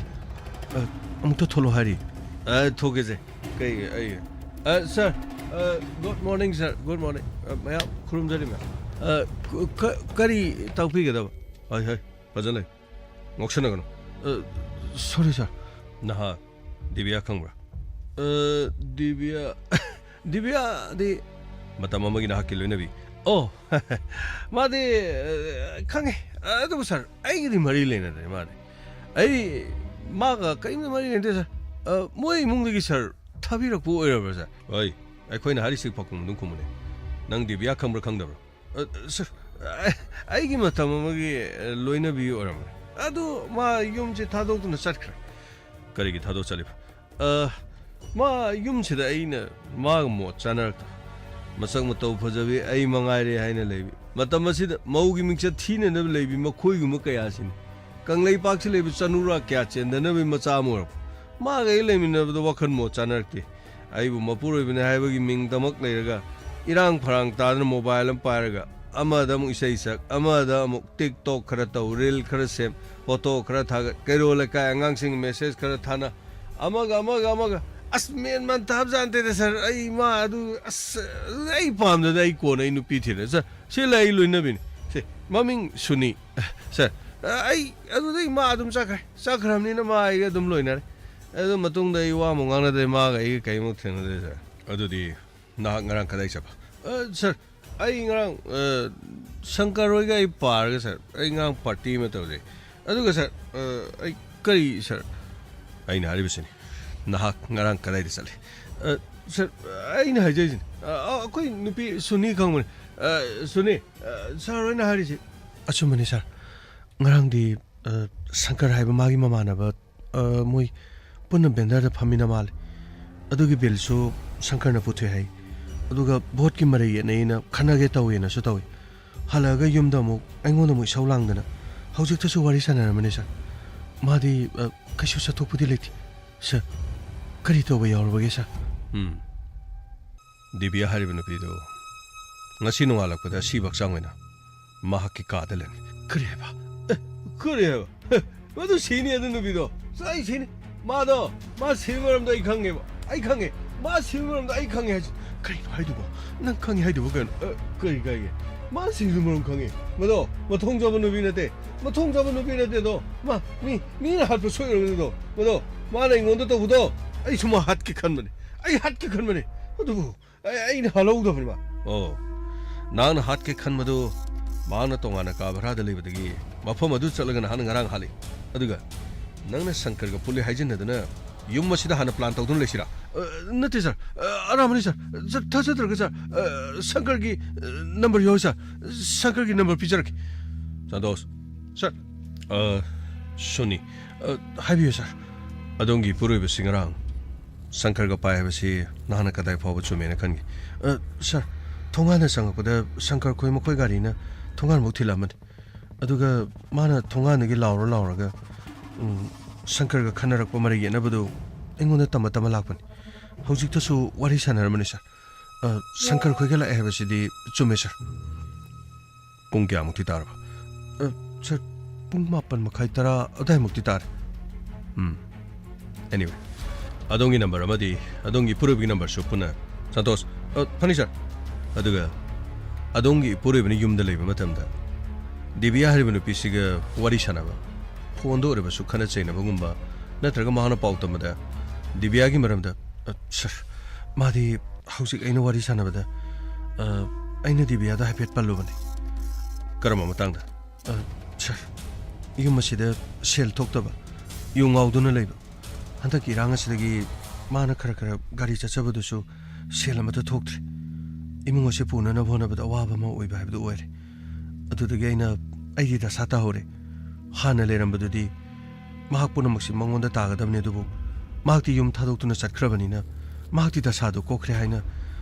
ꯑ, ꯑꯃꯨꯛꯇ ꯊꯣꯛꯂꯛꯑꯣ ꯍꯥꯏꯔꯤ꯫ ꯑ, ꯊꯣꯛꯀꯦꯁꯦ꯫ ꯀꯩ, ꯑꯩ, ꯑ, ꯁꯥꯔ, ꯑ, good morning, ꯁꯥꯔ꯫ Good morning꯫ ꯑ, ꯃꯌꯥꯝ ꯈꯨꯔꯨꯝꯖꯔꯤ, ꯃꯌꯥꯝ꯫ ꯑ, ꯀ-, ꯀ-, ꯀꯔꯤ ꯇꯥꯛꯄꯤꯒꯗꯕ? ꯍꯣꯏ, ꯍꯣꯏ, ꯐꯖꯅ ꯂꯩ꯫ ꯉꯥꯎꯁꯟꯅꯒꯅꯨ꯫ ꯑ, sorry, ꯁꯥꯔ꯫ ꯅꯍꯥꯛ ꯗꯤꯕꯤꯌꯥ ꯈꯪꯕ꯭ꯔꯥ? ꯑ, ꯗꯤꯕꯤꯌꯥ, ꯗꯤꯕꯤꯌꯥꯗꯤ ꯃꯇꯝ ꯑꯃꯒꯤ ꯅꯍꯥꯛꯀꯤ ꯂꯣꯏꯅꯕꯤ꯫ ꯑꯣ, ꯃꯥꯗꯤ, ꯑ, ꯈꯪꯉꯦ꯫ ꯑ, ꯑꯗꯨꯕꯨ ꯁꯥꯔ, ꯑꯩꯒꯤꯗꯤ ꯃꯔꯤ ꯂꯩꯅꯗ꯭ꯔꯦ ꯃꯥꯗꯤ꯫ ꯑꯩ ꯃꯥꯒ ꯀꯔꯤꯝꯇ ꯃꯔꯤ ꯂꯩꯅꯗꯦ ꯁꯥꯔ꯫ ꯑ, ꯃꯣꯏ ꯏꯃꯨꯡꯗꯒꯤ ꯁꯥꯔ ꯊꯥꯕꯤꯔꯛꯄ ꯑꯣꯏꯔꯕ꯭ꯔꯥ ꯁꯥꯔ? ꯍꯣꯏ, ꯑꯩꯈꯣꯏꯅ ꯍꯥꯏꯔꯤꯁꯤ ꯄꯥꯎꯈꯨꯝ ꯑꯗꯨꯝ ꯈꯨꯝꯃꯨꯅꯦ꯫ ꯅꯪ ꯗꯤꯕꯤꯌꯥ ꯈꯪꯕ꯭ꯔꯥ ꯈꯪꯗꯕ꯭ꯔꯥ? ꯑ, ꯁꯥꯔ, ꯑ, ꯑꯩꯒꯤ ꯃꯇꯝ ꯑꯃꯒꯤ, ꯑ, ꯂꯣꯏꯅꯕꯤ ꯑꯣꯏꯔꯝꯕꯅꯦ꯫ ꯑꯗꯨ ꯃꯥ ꯌꯨꯝꯁꯦ ꯊꯥꯗꯣꯛꯇꯨꯅ ꯆꯠꯈ꯭ꯔꯦ꯫ ꯀꯔꯤꯒꯤ ꯊꯥꯗꯣꯛ ꯆꯠꯂꯤꯕ? ꯑ, ꯃꯥ ꯌꯨꯝꯁꯤꯗ ꯑꯩꯅ ꯃꯥꯒ ꯃꯣꯠ ꯆꯥꯅꯔꯛꯇꯕ꯫ ꯃꯁꯛ ꯃꯇꯧ ꯐꯖꯕꯤ ꯑꯩ ꯃꯉꯥꯏꯔꯦ ꯍꯥꯏꯅ ꯂꯩꯕꯤ꯫ ꯃꯇꯝ ꯑꯁꯤꯗ ꯃꯧꯒꯤ ꯃꯤꯡꯆꯠ ꯊꯤꯅꯅꯕ ꯂꯩꯕꯤ ꯃꯈꯣꯏꯒꯨꯝꯕ ꯀꯌꯥꯁꯤꯅꯤ꯫ ꯀꯪꯂꯩꯄꯥꯛꯁꯤ ꯂꯩꯕ ꯆꯅꯨꯔꯥ ꯀꯌꯥ ꯆꯦꯟꯗꯅꯕꯒꯤ ꯃꯆꯥ ꯑꯃ ꯑꯣꯏꯔꯛꯄ꯫ ꯃꯥꯒ ꯑꯩ ꯂꯩꯃꯤꯟꯅꯕꯗ ꯋꯥꯈꯜ ꯃꯣꯠ ꯆꯥꯅꯔꯛꯇꯦ꯫ ꯑꯩꯕꯨ ꯃꯄꯨꯔꯣꯏꯕꯅꯤ ꯍꯥꯏꯕꯒꯤ ꯃꯤꯡꯗꯃꯛ ꯂꯩꯔꯒ, ꯏꯔꯥꯡ ꯐꯔꯥꯡ ꯇꯥꯗꯅ ꯃꯣꯕꯥꯏꯜ ꯑꯃ ꯄꯥꯏꯔꯒ, ꯑꯃꯗ ꯑꯃꯨꯛ ꯏꯁꯩ ꯁꯛ, ꯑꯃꯗ ꯑꯃꯨꯛ TikTok ꯈꯔ ꯇꯧ, reel ꯈꯔ ꯁꯦꯝ, ꯐꯣꯇꯣ ꯈꯔ ꯊꯥꯒꯠ, ꯀꯩꯔꯣꯜ ꯂꯩꯀꯥꯏ ꯑꯉꯥꯡꯁꯤꯡ message ꯈꯔ ꯊꯥꯅ, ꯑꯃꯒ, ꯑꯃꯒ, ꯑꯃꯒ꯫ ꯑꯁ, ꯃꯦꯟ ꯃꯥꯟ ꯇꯥꯕꯖꯥꯠ ꯅꯠꯇꯦꯗ, ꯁꯥꯔ꯫ ꯑꯩ ꯃꯥ ꯑꯗꯨ, ꯑꯁ, ꯑꯩ ꯄꯥꯝꯗꯅ ꯑꯩ ꯀꯣꯟꯅ ꯑꯩ ꯅꯨꯄꯤ ꯊꯤꯔꯦ, ꯁꯥꯔ꯫ ꯁꯤ ꯂꯩ ꯑꯩ ꯂꯣꯏꯅꯕꯤꯅꯤ꯫ ꯁꯦ, ꯃꯃꯤꯡ ꯁꯨꯅꯤ꯫ ꯁꯥꯔ, ꯑꯩ ꯑꯗꯨꯗꯩ ꯃꯥ ꯑꯗꯨꯝ ꯆꯠꯈ꯭ꯔꯦ꯫ ꯆꯠꯈ꯭ꯔꯕꯅꯤꯅ ꯃꯥ ꯑꯩꯒ ꯑꯗꯨꯝ ꯂꯣꯏꯅꯔꯦ꯫ ꯑꯗꯨ ꯃꯇꯨꯡꯗ ꯑꯩ ꯋꯥ ꯑꯃꯨꯛ ꯉꯥꯡꯅꯗ꯭ꯔꯦ, ꯃꯥꯒ ꯑꯩꯒ ꯀꯔꯤꯃꯨꯛ ꯊꯦꯡꯅꯗ꯭ꯔꯦ, ꯁꯥꯔ꯫ ꯑꯗꯨꯗꯤ ꯅꯍꯥꯛ ꯉꯔꯥꯡ ꯀꯗꯥꯏ ꯆꯠꯄ? ꯑ, ꯁꯥꯔ, ꯑꯩ ꯉꯔꯥꯡ, ꯑ, ꯁꯪꯀꯔ ꯍꯣꯏꯒ ꯑꯩ ꯄꯥꯔꯒ, ꯁꯥꯔ, ꯑꯩ ꯉꯔꯥꯡ party ꯑꯃ ꯇꯧꯔꯦ꯫ ꯑꯗꯨꯒ, ꯁꯥꯔ, ꯑ, ꯑꯩ ꯀꯔꯤ, ꯁꯥꯔ? ꯑꯩꯅ ꯍꯥꯏꯔꯤꯕꯁꯤꯅꯤ, ꯅꯍꯥꯛ ꯉꯔꯥꯡ ꯀꯗꯥꯏꯗ ꯆꯠꯂꯤ? ꯑ, ꯁꯥꯔ, ꯑꯩꯅ ꯍꯥꯏꯖꯔꯤꯁꯤꯅꯤ, ꯑ, ꯑ, ꯑꯩꯈꯣꯏ ꯅꯨꯄꯤ ꯁꯨꯅꯤ ꯈꯪꯕꯅꯤ꯫ ꯑ, ꯁꯨꯅꯤ, ꯑ, ꯁꯥꯔ ꯍꯣꯏꯅ ꯍꯥꯏꯔꯤꯁꯤ ꯑꯆꯨꯝꯕꯅꯤ, ꯁꯥꯔ꯫ ꯉꯔꯥꯡꯗꯤ, ꯑ, ꯁꯪꯀꯔ ꯍꯥꯏꯕ ꯃꯥꯒꯤ ꯃꯃꯥꯟꯅꯕ, ꯑ, ꯃꯣꯏ ꯄꯨꯟꯅ vendorꯗ ꯐꯝꯃꯤꯟꯅ ꯃꯥꯜꯂꯦ꯫ ꯑꯗꯨꯒꯤ ꯕꯤꯜꯁꯨ ꯁꯪꯀꯔꯅ ꯄꯨꯊꯣꯛꯑꯦ ꯍꯥꯏ꯫ ꯑꯗꯨꯒ ꯚꯣꯠꯀꯤ ꯃꯔꯩ ꯌꯦꯠꯅꯩꯅ ꯈꯠꯅꯒꯦ ꯇꯧꯋꯦꯅꯁꯨ ꯇꯧꯏ꯫ ꯍꯜꯂꯛꯑꯒ ꯌꯨꯝꯗ ꯑꯃꯨꯛ ꯑꯩꯉꯣꯟꯗ ꯑꯃꯨꯛ ꯏꯁꯧ ꯂꯥꯡꯗꯅ ꯍꯧꯖꯤꯛꯇꯁꯨ ꯋꯥꯔꯤ ꯁꯥꯟꯅꯔꯝꯕꯅꯦ, ꯁꯥꯔ꯫ ꯃꯥꯗꯤ, ꯑ, ꯀꯩꯁꯨ ꯆꯠꯊꯣꯛꯄꯗꯤ ꯂꯩꯇꯦ꯫ ꯁꯥꯔ, ꯀꯔꯤ ꯇꯧꯕ ꯌꯥꯎꯔꯕꯒꯦ, ꯁꯥꯔ? ꯎꯝ꯫ ꯗꯤꯕꯤꯌꯥ ꯍꯥꯏꯔꯤꯕ ꯅꯨꯄꯤꯗꯨ ꯉꯁꯤ ꯅꯣꯡꯉꯥꯜꯂꯛꯄꯗ ꯑꯁꯤꯕ ꯍꯛꯆꯥꯡ ꯑꯣꯏꯅ ꯃꯍꯥꯛꯀꯤ ꯀꯥꯗ ꯂꯩꯔꯝꯃꯤ꯫ ꯀꯔꯤ ꯍꯥꯏꯕ? ꯑꯦ, ꯀꯔꯤ ꯍꯥꯏꯕ? ꯍꯦ, ꯃꯗꯨ ꯁꯤꯅꯤ, ꯑꯗꯨ ꯅꯨꯄꯤꯗꯣ꯫ ꯑꯩ ꯁꯤꯅꯤ꯫ ꯃꯥꯗꯣ, ꯃꯥ ꯁꯤꯕ ꯃꯔꯝꯗꯣ ꯑꯩ ꯈꯪꯉꯦꯕ꯫ ꯑꯩ ꯈꯪꯉꯦ꯫ ꯃꯥ ꯁꯤꯕ ꯃꯔꯝꯗꯣ ꯑꯩ ꯈꯪꯉꯦ ꯍꯥꯏꯁꯤ꯫ ꯀꯔꯤꯅꯣ ꯍꯥꯏꯗꯨꯕꯣ? ꯅꯪ ꯈꯪꯉꯦ ꯍꯥꯏꯗꯨꯕꯣ ꯀꯩꯅꯣ? ꯑ, ꯀꯔꯤ ꯀꯥꯏꯒꯦ? ꯃꯥ ꯁꯤꯕ ꯃꯔꯝ ꯈꯪꯉꯦ꯫ ꯃꯗꯣ ꯃꯊꯣꯡ ꯆꯥꯕ ꯅꯨꯄꯤ ꯅꯠꯇꯦ꯫ ꯃꯊꯣꯡ ꯆꯥꯕ ꯅꯨꯄꯤ ꯅꯠꯇꯦꯗꯣ꯫ ꯃꯥ, ꯃꯤ, ꯃꯤꯅ ꯍꯥꯠꯄ ꯁꯣꯏ ꯑꯣꯏꯔꯝꯒꯅꯤꯗꯣ꯫ ꯃꯗꯣ, ꯃꯥꯅ ꯑꯩꯉꯣꯟꯗ ꯇꯧꯕꯗꯣ, ꯑꯩꯁꯨ ꯃꯥ ꯍꯥꯠꯀꯦ ꯈꯟꯕꯅꯦ꯫ ꯑꯩ ꯍꯥꯠꯀꯦ ꯈꯟꯕꯅꯦ꯫ ꯑꯗꯨꯕꯨ ꯑꯩ, ꯑꯩꯅ ꯍꯥꯠꯍꯧꯗꯕꯅꯤ ꯃꯥ꯫ ꯑꯣ, ꯅꯍꯥꯛꯅ ꯍꯥꯠꯀꯦ ꯈꯟꯕꯗꯨ ꯃꯍꯥꯛꯅ ꯇꯣꯉꯥꯟꯅ ꯀꯥ ꯚꯔꯥꯗ ꯂꯩꯕꯗꯒꯤ ꯃꯐꯝ ꯑꯗꯨ ꯆꯠꯂꯒ ꯅꯍꯥꯛꯅ ꯉꯔꯥꯡ ꯍꯥꯠꯂꯤ꯫ ꯑꯗꯨꯒ ꯅꯪꯅ ꯁꯪꯀꯔꯒ ꯄꯨꯜꯂꯤ ꯍꯥꯏꯖꯤꯟꯅꯗꯨꯅ ꯌꯨꯝ ꯑꯁꯤꯗ ꯍꯥꯟꯅ ꯄ꯭ꯂꯥꯟ ꯇꯧꯗꯨꯅ ꯂꯩꯁꯤꯔꯥ? ꯑ, ꯅꯠꯇꯦ ꯁꯥꯔ꯫ ꯑ, ꯑꯔꯥꯟꯕꯅꯤ ꯁꯥꯔ꯫ ꯁꯥꯔ, ꯊꯥꯖꯗ꯭ꯔꯒ ꯁꯥꯔ, ꯑ, ꯁꯪꯀꯔꯒꯤ, ꯑ, ꯅꯝꯕꯔ ꯌꯥꯎꯔꯤ ꯁꯥꯔ꯫ ꯁꯪꯀꯔꯒꯤ ꯅꯝꯕꯔ ꯄꯤꯖꯔꯛꯀꯦ꯫ ꯁꯟꯇꯣꯁ꯫ ꯁꯥꯔ꯫ ꯑ, ꯁꯣꯅꯤ꯫ ꯑ, ꯍꯥꯏꯕꯤꯌꯨ ꯁꯥꯔ꯫ ꯑꯗꯣꯝꯒꯤ ꯏꯄꯨꯔꯣꯏꯕꯁꯤ ꯉꯔꯥꯡ ꯁꯪꯀꯔꯒ ꯄꯥꯏ ꯍꯥꯏꯕꯁꯤ ꯅꯍꯥꯛꯅ ꯀꯗꯥꯏ ꯐꯥꯎꯕ ꯆꯨꯝꯃꯦꯅ ꯈꯟꯒꯦ? ꯑ, ꯁꯥꯔ, ꯊꯣꯡꯒꯥꯟꯗ ꯆꯪꯉꯛꯄꯗ ꯁꯪꯀꯔ ꯈꯣꯏ ꯃꯈꯣꯏ ꯒꯥꯔꯤꯅ ꯊꯣꯡꯒꯥꯟꯐꯥꯎ ꯊꯤꯜꯂꯛꯑꯝꯕꯅꯤ꯫ ꯑꯗꯨꯒ ꯃꯥꯅ ꯊꯣꯡꯒꯥꯟꯗꯒꯤ ꯂꯥꯎꯔ ꯂꯥꯎꯔꯒ, ꯎꯝ, ꯁꯪꯀꯔꯒ ꯈꯟꯅꯔꯛꯄ ꯃꯔꯩ ꯌꯦꯠꯅꯕꯗꯨ ꯑꯩꯉꯣꯟꯗ ꯇꯝꯃ ꯇꯝꯃ ꯂꯥꯛꯄꯅꯤ꯫ ꯍꯧꯖꯤꯛꯇꯁꯨ ꯋꯥꯔꯤ ꯁꯥꯟꯅꯔꯝꯕꯅꯤ, ꯁꯥꯔ꯫ ꯑ, ꯁꯪꯀꯔ ꯈꯣꯏꯒ ꯂꯥꯛꯑꯦ ꯍꯥꯏꯕꯁꯤꯗꯤ ꯆꯨꯝꯃꯦ, ꯁꯥꯔ꯫ ꯄꯨꯡ ꯀꯌꯥꯃꯨꯛꯇꯤ ꯇꯥꯔꯕ? ꯑ, ꯁꯥꯔ, ꯄꯨꯡ ꯃꯥꯄꯟ ꯃꯈꯥꯏ, ꯇꯔꯥ ꯑꯗꯨꯋꯥꯏꯃꯨꯛꯇꯤ ꯇꯥꯔꯦ꯫ ꯎꯝ꯫ Anyway, ꯑꯗꯣꯝꯒꯤ ꯅꯝꯕꯔ ꯑꯃꯗꯤ ꯑꯗꯣꯝꯒꯤ ꯏꯄꯨꯔꯣꯏꯕꯒꯤ ꯅꯝꯕꯔꯁꯨ ꯄꯨꯟꯅ꯫ ꯁꯟꯇꯣꯁ꯫ ꯑ, ꯐꯅꯤ, ꯁꯥꯔ꯫ ꯑꯗꯨꯒ ꯑꯗꯣꯝꯒꯤ ꯏꯄꯨꯔꯣꯏꯕꯅ ꯌꯨꯝꯗ ꯂꯩꯕ ꯃꯇꯝꯗ ꯗꯤꯕꯤꯌꯥ ꯍꯥꯏꯔꯤꯕ ꯅꯨꯄꯤꯁꯤꯒ ꯋꯥꯔꯤ ꯁꯥꯟꯅꯕ, ꯐꯣꯟꯗ ꯑꯣꯏꯔꯕꯁꯨ ꯈꯠꯅ ꯆꯩꯅꯕꯒꯨꯝꯕ, ꯅꯠꯇ꯭ꯔꯒ ꯃꯍꯥꯛꯅ ꯄꯥꯎ ꯇꯝꯕꯗ ꯗꯤꯕꯤꯌꯥꯒꯤ ꯃꯔꯝꯗ, ꯑ, ꯁꯥꯔ, ꯃꯥꯗꯤ ꯍꯧꯖꯤꯛ ꯑꯩꯅ ꯋꯥꯔꯤ ꯁꯥꯟꯅꯕꯗ, ꯑ, ꯑꯩꯅ ꯗꯤꯕꯤꯌꯥꯗ ꯍꯥꯏꯐꯦꯠ ꯄꯜꯂꯨꯕꯅꯤ꯫ ꯀꯔꯝꯕ ꯃꯇꯥꯡꯗ? ꯑ, ꯁꯥꯔ, ꯌꯨꯝ ꯑꯁꯤꯗ ꯁꯦꯜ ꯊꯣꯛꯇꯕ, ꯌꯨ ꯉꯥꯎꯗꯨꯅ ꯂꯩꯕ꯫ ꯍꯟꯗꯛꯀꯤ ꯏꯔꯥꯡ ꯑꯁꯤꯗꯒꯤ ꯃꯥꯅ ꯈꯔ ꯈꯔ ꯒꯥꯔꯤ ꯆꯠꯆꯕꯗꯨꯁꯨ ꯁꯦꯜ ꯑꯃꯠꯇ ꯊꯣꯛꯇ꯭ꯔꯦ꯫ ꯏꯃꯨꯡ ꯑꯁꯤ ꯄꯨꯅꯅꯕ ꯍꯣꯠꯅꯕꯗ ꯑꯋꯥꯕ ꯑꯃ ꯑꯣꯏꯕ ꯍꯥꯏꯕꯗꯨ ꯑꯣꯏꯔꯦ꯫ ꯑꯗꯨꯗꯒꯤ ꯑꯩꯅ ꯑꯩꯒꯤ ꯗꯁꯥ ꯇꯥꯍꯧꯔꯦ꯫ ꯍꯥꯟꯅ ꯂꯩꯔꯝꯕꯗꯨꯗꯤ ꯃꯍꯥꯛ ꯄꯨꯝꯅꯃꯛꯁꯤ ꯃꯉꯣꯟꯗ ꯇꯥꯒꯗꯕꯅꯤ, ꯑꯗꯨꯕꯨ ꯃꯍꯥꯛꯇꯤ ꯌꯨꯝ ꯊꯥꯗꯣꯛꯇꯨꯅ ꯆꯠꯈ꯭ꯔꯕꯅꯤꯅ ꯃꯍꯥꯛꯇꯤ ꯗꯁꯥꯗꯣ ꯀꯣꯛꯈ꯭ꯔꯦ ꯍꯥꯏꯅ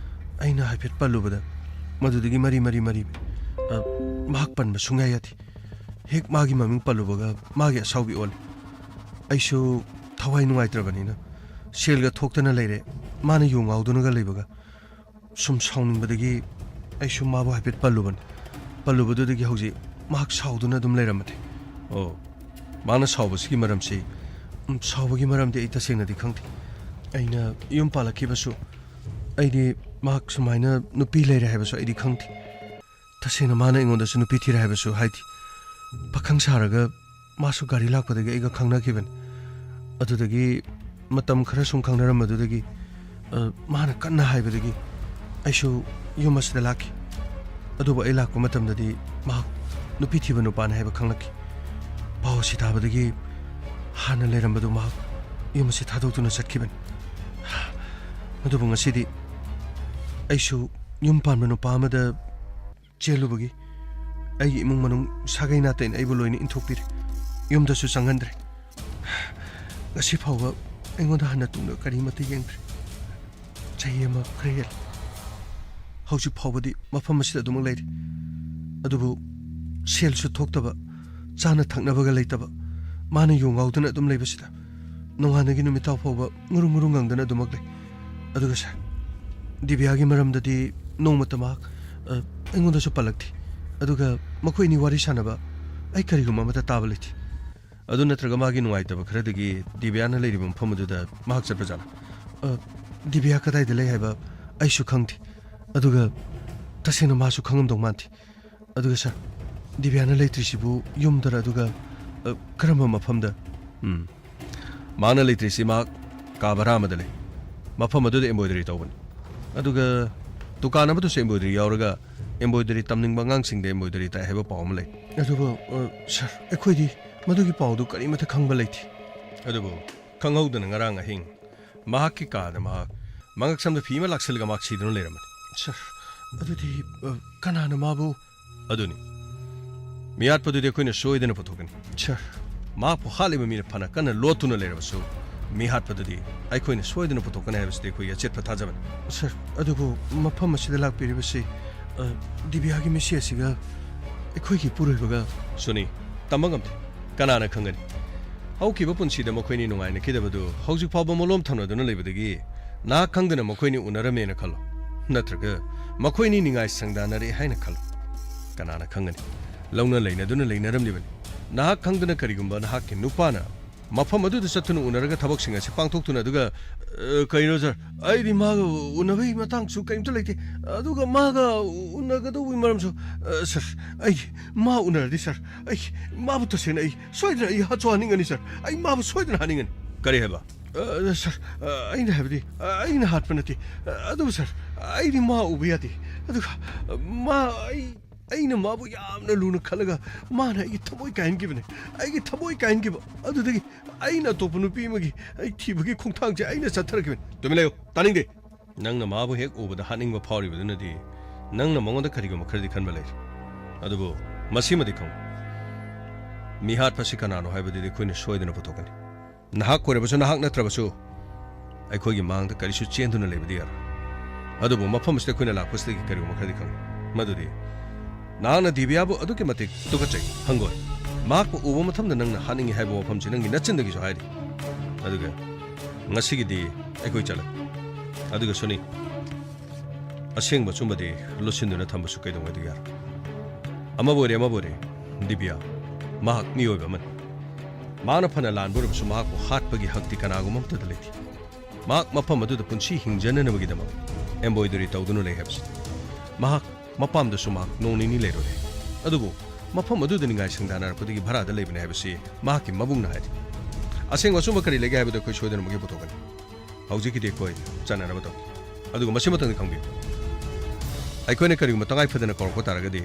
ꯑꯩꯅ ꯍꯥꯏꯐꯦꯠ ꯄꯜꯂꯨꯕꯗ, ꯃꯗꯨꯗꯒꯤ ꯃꯔꯤ, ꯃꯔꯤ, ꯃꯔꯤ, ꯑ, ꯃꯍꯥꯛ ꯄꯟꯕ ꯁꯨꯡꯌꯥ ꯌꯥꯗꯦ꯫ ꯍꯦꯛ ꯃꯥꯒꯤ ꯃꯃꯤꯡ ꯄꯜꯂꯨꯕꯒ ꯃꯥꯒꯤ ꯑꯁꯥꯎꯕꯤ ꯑꯣꯜꯂꯤ꯫ ꯑꯩꯁꯨ ꯊꯋꯥꯏ ꯅꯨꯡꯉꯥꯏꯇ꯭ꯔꯕꯅꯤꯅ ꯁꯦꯜꯒ ꯊꯣꯛꯇꯅ ꯂꯩꯔꯦ꯫ ꯃꯥꯅ ꯌꯨ ꯉꯥꯎꯗꯨꯅꯒ ꯂꯩꯕꯒ ꯁꯨꯝ ꯁꯥꯎꯅꯤꯡꯕꯗꯒꯤ ꯑꯩꯁꯨ ꯃꯥꯕꯨ ꯍꯥꯏꯐꯦꯠ ꯄꯜꯂꯨꯕꯅꯤ꯫ ꯄꯜꯂꯨꯕꯗꯨꯗꯒꯤ ꯍꯧꯖꯤꯛ ꯃꯍꯥꯛ ꯁꯥꯎꯗꯨꯅ ꯑꯗꯨꯝ ꯂꯩꯔꯝꯃꯗꯤ꯫ ꯑꯣ, ꯃꯥꯅ ꯁꯥꯎꯕꯁꯤꯒꯤ ꯃꯔꯝꯁꯤ, ꯎꯝ, ꯁꯥꯎꯕꯒꯤ ꯃꯔꯝꯗꯤ ꯑꯩ ꯇꯁꯦꯡꯅꯗꯤ ꯈꯪꯗꯦ꯫ ꯑꯩꯅ ꯌꯨꯝ ꯄꯥꯜꯂꯛꯈꯤꯕꯁꯨ, ꯑꯩꯗꯤ ꯃꯍꯥꯛ ꯁꯨꯃꯥꯏꯅ ꯅꯨꯄꯤ ꯂꯩꯔꯦ ꯍꯥꯏꯕꯁꯨ ꯑꯩꯗꯤ ꯈꯪꯗꯦ꯫ ꯇꯁꯦꯡꯅ ꯃꯥꯅ ꯑꯩꯉꯣꯟꯗꯁꯨ ꯅꯨꯄꯤ ꯊꯤꯔꯦ ꯍꯥꯏꯕꯁꯨ ꯍꯥꯏꯗꯦ꯫ ꯄꯥꯈꯪ ꯁꯥꯔꯒ ꯃꯥꯁꯨ ꯒꯥꯔꯤ ꯂꯥꯛꯄꯗꯒꯤ ꯑꯩꯒ ꯈꯪꯅꯈꯤꯕꯅꯤ꯫ ꯑꯗꯨꯗꯒꯤ ꯃꯇꯝ ꯈꯔ ꯁꯨꯝ ꯈꯪꯅꯔꯝꯕꯗꯨꯗꯒꯤ, ꯑ, ꯃꯥꯅ ꯀꯟꯅ ꯍꯥꯏꯕꯗꯒꯤ ꯑꯩꯁꯨ ꯌꯨꯝ ꯑꯁꯤꯗ ꯂꯥꯛꯈꯤ꯫ ꯑꯗꯨꯕꯨ ꯑꯩ ꯂꯥꯛꯄ ꯃꯇꯝꯗꯗꯤ ꯃꯍꯥꯛ ꯅꯨꯄꯤ ꯊꯤꯕ ꯅꯨꯄꯥꯅꯤ ꯍꯥꯏꯕ ꯈꯪꯂꯛꯈꯤ꯫ ꯄꯥꯎ ꯑꯁꯤ ꯇꯥꯕꯗꯒꯤ ꯍꯥꯟꯅ ꯂꯩꯔꯝꯕꯗꯨ ꯃꯍꯥꯛ ꯌꯨꯝ ꯑꯁꯤ ꯊꯥꯗꯣꯛꯇꯨꯅ ꯆꯠꯈꯤꯕꯅꯤ꯫ ꯑꯗꯨꯕꯨ ꯉꯁꯤꯗꯤ ꯑꯩꯁꯨ ꯌꯨꯝ ꯄꯥꯟꯕ ꯅꯨꯄꯥ ꯑꯃꯗ ꯆꯦꯜꯂꯨꯕꯒꯤ ꯑꯩꯒꯤ ꯏꯃꯨꯡ ꯃꯅꯨꯡ ꯁꯥꯒꯩ ꯅꯥꯇꯩꯅ ꯑꯩꯕꯨ ꯂꯣꯏꯅ ꯏꯟꯊꯣꯛꯄꯤꯔꯦ꯫ ꯌꯨꯝꯗꯁꯨ ꯆꯪꯍꯟꯗ꯭ꯔꯦ꯫ ꯉꯁꯤ ꯐꯥꯎꯕ ꯑꯩꯉꯣꯟꯗ ꯍꯟꯅ ꯇꯨꯡꯗ ꯀꯔꯤꯃꯠꯇ ꯌꯦꯡꯗ꯭ꯔꯦ꯫ ꯆꯍꯤ ꯑꯃ ꯈꯔ ꯍꯦꯜꯂꯦ꯫ ꯍꯧꯖꯤꯛ ꯐꯥꯎꯕꯗꯤ ꯃꯐꯝ ꯑꯁꯤꯗ ꯑꯗꯨꯃꯛ ꯂꯩꯔꯤ꯫ ꯑꯗꯨꯕꯨ ꯁꯦꯜꯁꯨ ꯊꯣꯛꯇꯕ, ꯆꯥꯅ ꯊꯛꯅꯕꯒ ꯂꯩꯇꯕ, ꯃꯥꯅ ꯌꯨ ꯉꯥꯎꯗꯨꯅ ꯑꯗꯨꯝ ꯂꯩꯕꯁꯤꯗ ꯅꯣꯡꯉꯥꯟꯅꯒꯤ ꯅꯨꯃꯤꯠ ꯇꯥ ꯐꯥꯎꯕ ꯉꯨꯔꯨ ꯉꯨꯔꯨ ꯉꯪꯗꯅ ꯑꯗꯨꯃꯛ ꯂꯩ꯫ ꯑꯗꯨꯒ ꯁꯥꯔ, ꯗꯤꯕꯤꯌꯥꯒꯤ ꯃꯔꯝꯗꯗꯤ ꯅꯣꯡꯃꯇ ꯃꯍꯥꯛ, ꯑ, ꯑꯩꯉꯣꯟꯗꯁꯨ ꯄꯜꯂꯛꯇꯦ꯫ ꯑꯗꯨꯒ ꯃꯈꯣꯏ ꯑꯅꯤ ꯋꯥꯔꯤ ꯁꯥꯟꯅꯕ ꯑꯩ ꯀꯔꯤꯒꯨꯝꯕ ꯑꯃꯠꯇ ꯇꯥꯕ ꯂꯩꯇꯦ꯫ ꯑꯗꯨ ꯅꯠꯇ꯭ꯔꯒ ꯃꯥꯒꯤ ꯅꯨꯡꯉꯥꯏꯇꯕ ꯈꯔꯗꯒꯤ ꯗꯤꯕꯤꯌꯥꯅ ꯂꯩꯔꯤꯕ ꯃꯐꯝ ꯑꯗꯨꯗ ꯃꯍꯥꯛ ꯆꯠꯄ ꯖꯥꯠꯂꯥ? ꯑ, ꯗꯤꯕꯤꯌꯥ ꯀꯗꯥꯏꯗ ꯂꯩ ꯍꯥꯏꯕ ꯑꯩꯁꯨ ꯈꯪꯗꯦ꯫ ꯑꯗꯨꯒ ꯇꯁꯦꯡꯅ ꯃꯥꯁꯨ ꯈꯪꯉꯝꯗꯧ ꯃꯥꯟꯗꯦ꯫ ꯑꯗꯨꯒ ꯁꯥꯔ, ꯗꯤꯕꯤꯌꯥꯅ ꯂꯩꯇ꯭ꯔꯤꯁꯤꯕꯨ ꯌꯨꯝꯗꯔ, ꯑꯗꯨꯒ, ꯑ, ꯀꯔꯝꯕ ꯃꯐꯝꯗ? ꯎꯝ꯫ ꯃꯥꯅ ꯂꯩꯇ꯭ꯔꯤꯁꯤ ꯃꯍꯥꯛ ꯀꯥ ꯚꯔꯥ ꯑꯃꯗ ꯂꯩ꯫ ꯃꯐꯝ ꯑꯗꯨꯗ embroidery ꯇꯧꯕꯅꯤ꯫ ꯑꯗꯨꯒ ꯗꯨꯀꯥꯟ ꯑꯃꯗꯁꯨ embroidery ꯌꯥꯎꯔꯒ, embroidery ꯇꯝꯅꯤꯡꯕ ꯑꯉꯥꯡꯁꯤꯡꯗ embroidery ꯇꯥꯛꯑꯦ ꯍꯥꯏꯕ ꯄꯥꯎ ꯑꯃ ꯂꯩ꯫ ꯑꯗꯨꯕꯨ, ꯑ, ꯁꯥꯔ, ꯑꯩꯈꯣꯏꯗꯤ ꯃꯗꯨꯒꯤ ꯄꯥꯎꯗꯨ ꯀꯔꯤꯃꯠꯇ ꯈꯪꯕ ꯂꯩꯇꯦ꯫ ꯑꯗꯨꯕꯨ ꯈꯪꯍꯧꯗꯅ ꯉꯔꯥꯡ ꯑꯍꯤꯡ ꯃꯍꯥꯛꯀꯤ ꯀꯥꯗ ꯃꯍꯥꯛ ꯃꯉꯛꯁꯝꯗ ꯐꯤ ꯑꯃ ꯂꯥꯛꯁꯤꯜꯂꯒ ꯃꯍꯥꯛ ꯁꯤꯗꯨꯅ ꯂꯩꯔꯝꯕꯅꯤ꯫ ꯁꯥꯔ, ꯑꯗꯨꯗꯤ, ꯑ, ꯀꯅꯥꯅ ꯃꯥꯕꯨ? ꯑꯗꯨꯅꯤ꯫ ꯃꯤꯌꯥꯠꯄꯗꯨꯗꯤ ꯑꯩꯈꯣꯏꯅ ꯁꯣꯏꯗꯅ ꯄꯨꯊꯣꯛꯀꯅꯤ꯫ ꯁꯥꯔ꯫ ꯃꯍꯥꯛꯄꯨ ꯍꯥꯠꯂꯤꯕ ꯃꯤꯅ ꯐꯅ ꯀꯟꯅ ꯂꯣꯠꯇꯨꯅ ꯂꯩꯔꯕꯁꯨ, ꯃꯤ ꯍꯥꯠꯄꯗꯨꯗꯤ ꯑꯩꯈꯣꯏꯅ ꯁꯣꯏꯗꯅ ꯄꯨꯊꯣꯛꯀꯅꯤ ꯍꯥꯏꯕꯁꯤꯗꯤ ꯑꯩꯈꯣꯏꯒꯤ ꯑꯆꯦꯠꯄ ꯊꯥꯖꯕꯅꯤ꯫ ꯁꯔ, ꯑꯗꯨꯕꯨ ꯃꯐꯝ ꯑꯁꯤꯗ ꯂꯥꯛꯄꯤꯔꯤꯕꯁꯤ, ꯑ, ꯗꯤꯕꯤꯌꯥꯒꯤ ꯃꯤꯁꯤ ꯑꯁꯤꯒ ꯑꯩꯈꯣꯏꯒꯤ ꯏꯄꯨꯔꯣꯏꯕꯒ꯫ ꯁꯨꯅꯤ, ꯇꯝꯕ ꯉꯝꯗꯦ꯫ ꯀꯅꯥꯅ ꯈꯪꯒꯅꯤ? ꯍꯧꯈꯤꯕ ꯄꯨꯟꯁꯤꯗ ꯃꯈꯣꯏꯅꯤ ꯅꯨꯡꯉꯥꯏꯅꯈꯤꯗꯕꯗꯨ ꯍꯧꯖꯤꯛ ꯐꯥꯎꯕ ꯃꯣꯂꯣꯝ ꯊꯝꯅꯗꯨꯅ ꯂꯩꯕꯗꯒꯤ ꯅꯍꯥꯛ ꯈꯪꯗꯅ ꯃꯈꯣꯏꯅꯤ ꯎꯅꯔꯝꯃꯦꯅ ꯈꯜꯂꯣ꯫ ꯅꯠꯇ꯭ꯔꯒ ꯃꯈꯣꯏꯅꯤ ꯅꯤꯡꯉꯥꯏ ꯁꯪꯗꯥꯅꯔꯦ ꯍꯥꯏꯅ ꯈꯜꯂꯣ꯫ ꯀꯅꯥꯅ ꯈꯪꯒꯅꯤ? ꯂꯧꯅ ꯂꯩꯅꯗꯨꯅ ꯂꯩꯅꯔꯝꯂꯤꯕꯅꯤ꯫ ꯅꯍꯥꯛ ꯈꯪꯗꯅ ꯀꯔꯤꯒꯨꯝꯕ ꯅꯍꯥꯛꯀꯤ ꯅꯨꯄꯥꯅ ꯃꯐꯝ ꯑꯗꯨꯗ ꯆꯠꯇꯨꯅ ꯎꯅꯔꯒ ꯊꯕꯛꯁꯤꯡ ꯑꯁꯤ ꯄꯥꯡꯊꯣꯛꯇꯨꯅ, ꯑꯗꯨꯒ, "ꯑ, ꯀꯩꯅꯣ ꯁꯔ, ꯑꯩꯗꯤ ꯃꯥꯒ ꯎꯅꯕꯒꯤ ꯃꯇꯥꯡꯁꯨ ꯀꯔꯤꯝꯇ ꯂꯩꯇꯦ, ꯑꯗꯨꯒ ꯃꯥꯒ ꯎꯅꯒꯗꯧꯕꯒꯤ ꯃꯔꯝꯁꯨ, ꯑ, ꯁꯔ, ꯑꯩ ꯃꯥ ꯎꯅꯔꯗꯤ ꯁꯔ, ꯑꯩ ꯃꯥꯕꯨ ꯇꯁꯦꯡꯅ ꯑꯩ ꯁꯣꯏꯗꯅ ꯑꯩ ꯍꯥꯠꯁꯨ ꯍꯥꯠꯅꯤꯡꯒꯅꯤ ꯁꯔ, ꯑꯩ ꯃꯥꯕꯨ ꯁꯣꯏꯗꯅ ꯍꯥꯠꯅꯤꯡꯒꯅꯤ꯫" ꯀꯔꯤ ꯍꯥꯏꯕ? "ꯑ, ꯁꯔ, ꯑ, ꯑꯩꯅ ꯍꯥꯏꯕꯗꯤ, ꯑ, ꯑꯩꯅ ꯍꯥꯠꯄ ꯅꯠꯇꯦ, ꯑ, ꯑꯗꯨꯕꯨ ꯁꯔ, ꯑꯩꯗꯤ ꯃꯥ ꯎꯕ ꯌꯥꯗꯦ, ꯑꯗꯨꯒ, ꯑ, ꯃꯥ ꯑꯩ ꯑꯩꯅ ꯃꯥꯕꯨ ꯌꯥꯝꯅ ꯂꯨꯅ ꯈꯜꯂꯒ ꯃꯥꯅ ꯑꯩꯒꯤ ꯊꯃꯣꯏ ꯀꯥꯏꯍꯟꯈꯤꯕꯅꯦ꯫ ꯑꯩꯒꯤ ꯊꯃꯣꯏ ꯀꯥꯏꯍꯟꯈꯤꯕ꯫ ꯑꯗꯨꯗꯒꯤ ꯑꯩꯅ ꯑꯇꯣꯞꯄ ꯅꯨꯄꯤ ꯑꯃꯒꯤ ꯑꯩ ꯊꯤꯕꯒꯤ ꯈꯣꯡꯊꯥꯡꯁꯦ ꯑꯩꯅ ꯆꯠꯊꯔꯛꯈꯤꯕꯅꯤ꯫" ꯇꯨꯃꯤꯟ ꯂꯩꯌꯨ꯫ ꯇꯥꯅꯤꯡꯗꯦ꯫ ꯅꯪꯅ ꯃꯥꯕꯨ ꯍꯦꯛ ꯎꯕꯗ ꯍꯥꯠꯅꯤꯡꯕ ꯐꯥꯎꯔꯤꯕꯗꯨꯅꯗꯤ ꯅꯪꯅ ꯃꯉꯣꯟꯗ ꯀꯔꯤꯒꯨꯝꯕ ꯈꯔꯗꯤ ꯈꯟꯕ ꯂꯩꯔꯤ꯫ ꯑꯗꯨꯕꯨ ꯃꯁꯤꯃꯗꯤ ꯈꯪꯉꯨ, ꯃꯤꯍꯥꯠꯄꯁꯤ ꯀꯅꯥꯅꯣ ꯍꯥꯏꯕꯗꯨꯗꯤ ꯑꯩꯈꯣꯏꯅ ꯁꯣꯏꯗꯅ ꯄꯨꯊꯣꯛꯀꯅꯤ꯫ ꯅꯍꯥꯛ ꯑꯣꯏꯔꯕꯁꯨ, ꯅꯍꯥꯛ ꯅꯠꯇ꯭ꯔꯕꯁꯨ, ꯑꯩꯈꯣꯏꯒꯤ ꯃꯥꯡꯗ ꯀꯔꯤꯁꯨ ꯆꯦꯟꯗꯨꯅ ꯂꯩꯕꯗꯤ ꯌꯥꯔꯣꯏ꯫ ꯑꯗꯨꯕꯨ ꯃꯐꯝ ꯑꯁꯤꯗ ꯑꯩꯈꯣꯏꯅ ꯂꯥꯛꯄꯁꯤꯗꯒꯤ ꯀꯔꯤꯒꯨꯝꯕ ꯈꯔꯗꯤ ꯈꯪꯉꯤ꯫ ꯃꯗꯨꯗꯤ ꯅꯍꯥꯛꯅ ꯗꯤꯕꯤꯌꯥꯕꯨ ꯑꯗꯨꯛꯀꯤ ꯃꯇꯤꯛ ꯇꯨꯀꯠꯆꯩ, ꯍꯪꯒꯣꯏ꯫ ꯃꯍꯥꯛꯄꯨ ꯎꯕ ꯃꯇꯝꯗ ꯅꯪꯅ ꯍꯥꯠꯅꯤꯡꯉꯤ ꯍꯥꯏꯕ ꯋꯥꯐꯝꯁꯤ ꯅꯪꯒꯤ ꯅꯆꯤꯟꯗꯒꯤꯁꯨ ꯍꯥꯏꯔꯤ꯫ ꯑꯗꯨꯒ ꯉꯁꯤꯒꯤꯗꯤ ꯑꯩꯈꯣꯏ ꯆꯠꯂꯒꯦ꯫ ꯑꯗꯨꯒ ꯁꯨꯅꯤ, ꯑꯁꯦꯡꯕ ꯑꯆꯨꯝꯕꯗꯤ ꯂꯣꯠꯁꯤꯟꯗꯨꯅ ꯊꯝꯕꯁꯨ ꯀꯩꯗꯧꯉꯩꯗꯒꯤ ꯌꯥꯔꯣꯏ꯫ ꯑꯃꯕꯨ ꯑꯣꯏꯔꯦ, ꯑꯃꯕꯨ ꯑꯣꯏꯔꯦ, ꯗꯤꯕꯤꯌꯥ, ꯃꯍꯥꯛ ꯃꯤꯑꯣꯏꯕ ꯑꯃꯅꯤ꯫ ꯃꯍꯥꯛꯅ ꯐꯅ ꯂꯥꯟꯕ ꯑꯣꯏꯔꯕꯁꯨ ꯃꯍꯥꯛꯄꯨ ꯍꯥꯠꯄꯒꯤ ꯍꯛꯇꯤ ꯀꯅꯥꯒꯨꯝꯕ ꯑꯃꯠꯇꯗ ꯂꯩꯇꯦ꯫ ꯃꯍꯥꯛ ꯃꯐꯝ ꯑꯗꯨꯗ ꯄꯨꯟꯁꯤ ꯍꯤꯡꯖꯅꯅꯕꯒꯤꯗꯃꯛ embroidery ꯇꯧꯗꯨꯅ ꯂꯩ ꯍꯥꯏꯕꯁꯤ꯫ ꯃꯍꯥꯛ ꯃꯄꯥꯝꯗꯁꯨ ꯃꯍꯥꯛ ꯅꯣꯡ ꯅꯤꯅꯤ ꯂꯩꯔꯨꯔꯦ꯫ ꯑꯗꯨꯕꯨ ꯃꯐꯝ ꯑꯗꯨꯗ ꯅꯤꯡꯉꯥꯏ ꯁꯪꯗꯥꯅꯔꯛꯄꯗꯒꯤ ꯚꯔꯥꯗ ꯂꯩꯕꯅꯤ ꯍꯥꯏꯕꯁꯤ ꯃꯍꯥꯛꯀꯤ ꯃꯕꯨꯡꯅ ꯍꯥꯏꯔꯤ꯫ ꯑꯁꯦꯡꯕ ꯑꯆꯨꯝꯕ ꯀꯔꯤ ꯂꯩꯒꯦ ꯍꯥꯏꯕꯗꯨ ꯑꯩꯈꯣꯏ ꯁꯣꯏꯗꯅꯃꯛꯀꯤ ꯄꯨꯊꯣꯛꯀꯅꯤ꯫ ꯍꯧꯖꯤꯛꯀꯤꯗꯤ ꯑꯩꯈꯣꯏ ꯆꯠꯅꯅꯕ ꯇꯧ꯫ ꯑꯗꯨꯒ ꯃꯁꯤꯃꯇꯪꯗꯤ ꯈꯪꯕꯤꯌꯨ, ꯑꯩꯈꯣꯏꯅ ꯀꯔꯤꯒꯨꯝꯕ ꯇꯉꯥꯏ ꯐꯗꯅ ꯀꯧꯔꯛꯄ ꯇꯥꯔꯒꯗꯤ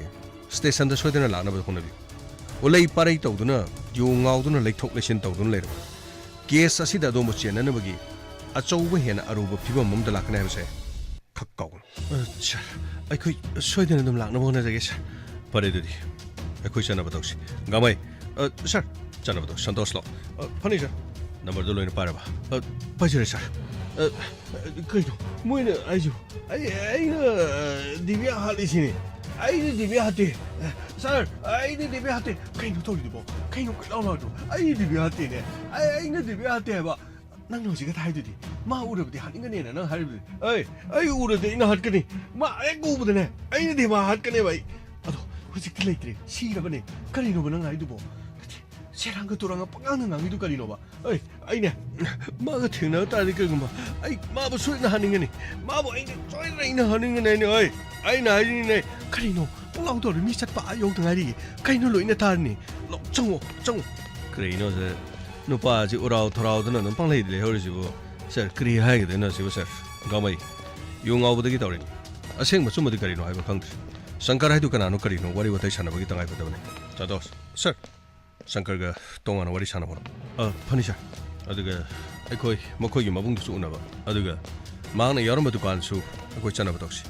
ꯁ꯭ꯇꯦꯁꯟꯗ ꯁꯣꯏꯗꯅ ꯂꯥꯛꯅꯕ ꯍꯣꯠꯅꯕꯤꯌꯨ꯫ ꯎꯂꯩ ꯄꯥꯔꯩ ꯇꯧꯗꯨꯅ, ꯌꯨ ꯉꯥꯎꯗꯨꯅ ꯂꯩꯊꯣꯛ ꯂꯩꯁꯤꯟ ꯇꯧꯗꯨꯅ ꯂꯩꯔꯕ ꯀꯦꯁ ꯑꯁꯤꯗ ꯑꯗꯣꯝꯕꯨ ꯆꯦꯟꯅꯅꯕꯒꯤ ꯑꯆꯧꯕ ꯍꯦꯟꯅ ꯑꯔꯨꯕ ꯐꯤꯕꯝ ꯑꯃꯗ ꯂꯥꯛꯀꯅꯤ ꯍꯥꯏꯕꯁꯦ ꯈꯛ ꯀꯥꯎꯒꯅꯨ꯫ ꯑ, ꯁꯔ, ꯑꯩꯈꯣꯏ ꯁꯣꯏꯗꯅ ꯑꯗꯨꯝ ꯂꯥꯛꯅꯕ ꯍꯣꯠꯅꯖꯒꯦ, ꯁꯔ꯫ ꯐꯔꯦ, ꯑꯗꯨꯗꯤ ꯑꯩꯈꯣꯏ ꯆꯠꯅꯕ ꯇꯧꯁꯤ꯫ ꯒꯥꯃꯩ, ꯑ, ꯁꯔ, ꯆꯠꯅꯕ ꯇꯧꯁꯤ꯫ ꯁꯟꯇꯣꯁ ꯂꯥꯛꯑꯣ꯫ ꯑ, ꯐꯅꯤ, ꯁꯔ꯫ ꯅꯝꯕꯔꯗꯣ ꯂꯣꯏꯅ ꯄꯥꯏꯔꯕ? ꯑ, ꯄꯥꯏꯖꯔꯦ, ꯁꯥꯔ꯫ ꯑ, ꯑ, ꯀꯩꯅꯣ? ꯃꯣꯏꯅ ꯑꯩꯁꯨ, ꯑꯩ, ꯑꯩꯅ, ꯑ, ꯗꯤꯕꯤꯌꯥ ꯍꯥꯠꯂꯤꯁꯤꯅꯤ꯫ ꯑꯩꯅ ꯗꯤꯕꯤꯌꯥ ꯍꯥꯠꯇꯦ꯫ ꯑ, ꯁꯥꯔ, ꯑꯩꯅ ꯗꯤꯕꯤꯌꯥ ꯍꯥꯠꯇꯦ꯫ ꯀꯩꯅꯣ ꯇꯧꯔꯤꯗꯨꯕꯣ? ꯀꯩꯅꯣ ꯀꯣꯏꯂꯥꯎ ꯂꯥꯎꯔꯤꯗꯨꯕꯣ? ꯑꯩ ꯗꯤꯕꯤꯌꯥ ꯍꯥꯠꯇꯦꯅꯦ꯫ ꯑꯩ, ꯑꯩꯅ ꯗꯤꯕꯤꯌꯥ ꯍꯥꯠꯇꯦ ꯍꯥꯏꯕ꯫ ꯅꯪꯅ ꯍꯧꯖꯤꯛ ꯈꯛꯇ ꯍꯥꯏꯗꯨꯗꯤ, ꯃꯥ ꯎꯔꯕꯗꯤ ꯍꯥꯠꯅꯤꯡꯒꯅꯦꯅ ꯅꯪ ꯍꯥꯏꯔꯤꯕꯗꯨꯗꯤ꯫ ꯑꯩ, ꯑꯩ ꯎꯔꯗꯤ ꯑꯩꯅ ꯍꯥꯠꯀꯅꯤ꯫ ꯃꯥ ꯍꯦꯛ ꯎꯕꯗꯅꯦ, ꯑꯩꯅꯗꯤ ꯃꯥ ꯍꯥꯠꯀꯅꯦꯕ ꯑꯩ꯫ ꯑꯗꯣ ꯍꯧꯖꯤꯛꯇꯤ ꯂꯩꯇ꯭ꯔꯦ, ꯁꯤꯔꯕꯅꯦ꯫ ꯀꯔꯤꯅꯣꯕ ꯅꯪ ꯍꯥꯏꯗꯨꯕꯣ? ꯅꯠꯇꯦ, ꯁꯦꯔꯥꯡꯒ ꯇꯨꯔꯥꯡꯒ ꯄꯉꯥꯡꯗ ꯉꯥꯡꯉꯤꯗꯨ ꯀꯔꯤꯅꯣꯕ? ꯑꯩ, ꯑꯩꯅꯦ, ꯃꯥꯒ ꯊꯦꯡꯅꯕ ꯇꯥꯔꯗꯤ ꯀꯩꯒꯨꯝꯕ, ꯑꯩ ꯃꯥꯕꯨ ꯁꯣꯏꯗꯅ ꯍꯥꯠꯅꯤꯡꯒꯅꯤ꯫ ꯃꯥꯕꯨ ꯑꯩꯅ ꯁꯣꯏꯗꯅ ꯑꯩꯅ ꯍꯥꯠꯅꯤꯡꯒꯅꯤ, ꯑꯩꯅ, ꯑꯩ, ꯑꯩꯅ ꯍꯥꯏꯅꯤꯡꯉꯤꯅꯦ꯫ ꯀꯔꯤꯅꯣ? ꯄꯨꯡꯂꯥꯎ ꯇꯧꯔꯤ, ꯃꯤ ꯆꯠꯄ ꯑꯥ ꯌꯧꯗ ꯉꯥꯏꯔꯤ꯫ ꯀꯩꯅꯣ ꯂꯣꯏꯅ ꯇꯥꯔꯅꯤ꯫ ꯂꯧ-, ꯆꯪꯉꯣ, ꯆꯪꯉꯣ꯫ ꯀꯔꯤꯅꯣ ꯁꯦ? ꯅꯨꯄꯥꯁꯤ ꯎꯔꯥꯎ ꯊꯔꯥꯎꯗꯅ ꯑꯗꯨꯝ ꯄꯪꯂꯩꯗ ꯂꯩꯍꯧꯔꯤꯁꯤꯕꯨ? ꯁꯥꯔ, ꯀꯔꯤ ꯍꯥꯏꯒꯗꯣꯏꯅꯣ ꯁꯤꯕꯨ, ꯁꯥꯔ? ꯒꯥꯡꯃꯩ, ꯌꯨ ꯉꯥꯎꯕꯗꯒꯤ ꯇꯧꯔꯤꯅꯤ꯫ ꯑꯁꯦꯡꯕ ꯑꯆꯨꯝꯕꯗꯤ ꯀꯔꯤꯅꯣ ꯍꯥꯏꯕ ꯈꯪꯗ꯭ꯔꯤ꯫ ꯁꯪꯀꯔ ꯍꯥꯏꯗꯨ ꯀꯅꯥꯅꯣ ꯀꯔꯤꯅꯣ ꯋꯥꯔꯤ ꯋꯥꯇꯥꯏ ꯁꯥꯟꯅꯕꯒꯤ ꯇꯉꯥꯏ ꯐꯗꯕꯅꯤ꯫ ꯁꯟꯇꯣꯁ, ꯁꯥꯔ, ꯁꯪꯀꯔꯒ ꯇꯣꯉꯥꯟꯅ ꯋꯥꯔꯤ ꯁꯥꯟꯅꯕꯔꯣ? ꯑ, ꯐꯅꯤ ꯁꯥꯔ꯫ ꯑꯗꯨꯒ ꯑꯩꯈꯣꯏ ꯃꯈꯣꯏꯒꯤ ꯃꯕꯨꯡꯗꯨꯁꯨ ꯎꯅꯕ, ꯑꯗꯨꯒ ꯃꯍꯥꯛꯅ ꯌꯥꯎꯔꯝꯕ ꯗꯨꯀꯥꯟꯁꯨ ꯑꯩꯈꯣꯏ ꯆꯠꯅꯕ ꯇꯧꯁꯤ꯫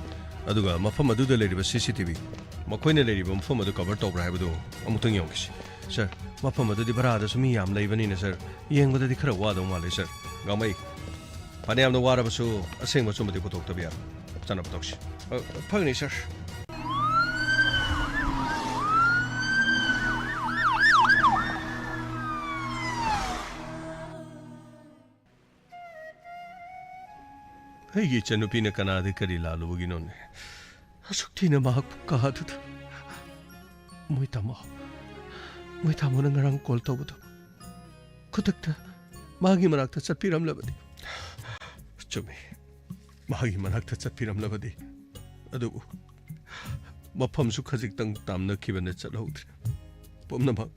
ꯑꯗꯨꯒ ꯃꯐꯝ ꯑꯗꯨꯗ ꯂꯩꯔꯤꯕ ꯁꯤ ꯁꯤ ꯇꯤ ꯚꯤ, ꯃꯈꯣꯏꯅ ꯂꯩꯔꯤꯕ ꯃꯐꯝ ꯑꯗꯨ ꯀꯚꯔ ꯇꯧꯕ꯭ꯔꯥ ꯍꯥꯏꯕꯗꯨ ꯑꯃꯨꯛꯇꯪ ꯌꯦꯡꯈꯤꯁꯤ꯫ ꯁꯥꯔ, ꯃꯐꯝ ꯑꯗꯨꯗꯤ ꯚꯔꯥꯗꯁꯨ ꯃꯤ ꯌꯥꯝ ꯂꯩꯕꯅꯤꯅ, ꯁꯥꯔ, ꯌꯦꯡꯕꯗꯗꯤ ꯈꯔ ꯋꯥꯗꯧ ꯃꯥꯜꯂꯦ, ꯁꯥꯔ꯫ ꯒꯥꯡꯃꯩ, ꯐꯅꯌꯥꯝꯅ ꯋꯥꯔꯕꯁꯨ ꯑꯁꯦꯡꯕ ꯑꯆꯨꯝꯕꯗꯤ ꯄꯨꯊꯣꯛꯇꯕ ꯌꯥꯔꯣꯏ꯫ ꯆꯠꯅꯕ ꯇꯧꯁꯤ꯫ ꯑ, ꯐꯒꯅꯤ, ꯁꯥꯔ꯫ ꯑꯩꯒꯤ ꯏꯆꯟꯅꯨꯄꯤꯅ ꯀꯅꯥꯗ ꯀꯔꯤ ꯂꯥꯜꯂꯨꯕꯒꯤꯅꯣꯅꯦ? ꯑꯁꯨꯛ ꯊꯤꯅ ꯃꯍꯥꯛꯄꯨ ꯀꯥꯗꯨꯗ꯫ ꯃꯣꯏ ꯇꯥꯃꯣ, ꯃꯣꯏ ꯇꯥꯃꯣꯅ ꯉꯔꯥꯡ ꯀꯣꯜ ꯇꯧꯕꯗꯣ ꯈꯨꯗꯛꯇ ꯃꯥꯒꯤ ꯃꯅꯥꯛꯇ ꯆꯠꯄꯤꯔꯝꯂꯕꯗꯤ꯫ ꯆꯨꯝꯃꯤ, ꯃꯥꯒꯤ ꯃꯅꯥꯛꯇ ꯆꯠꯄꯤꯔꯝꯂꯕꯗꯤ꯫ ꯑꯗꯨꯕꯨ ꯃꯐꯝꯁꯨ ꯈꯖꯤꯛꯇꯪ ꯇꯥꯝꯅꯈꯤꯕꯅ ꯆꯠꯍꯧꯗ꯭ꯔꯦ꯫ ꯄꯨꯝꯅꯃꯛ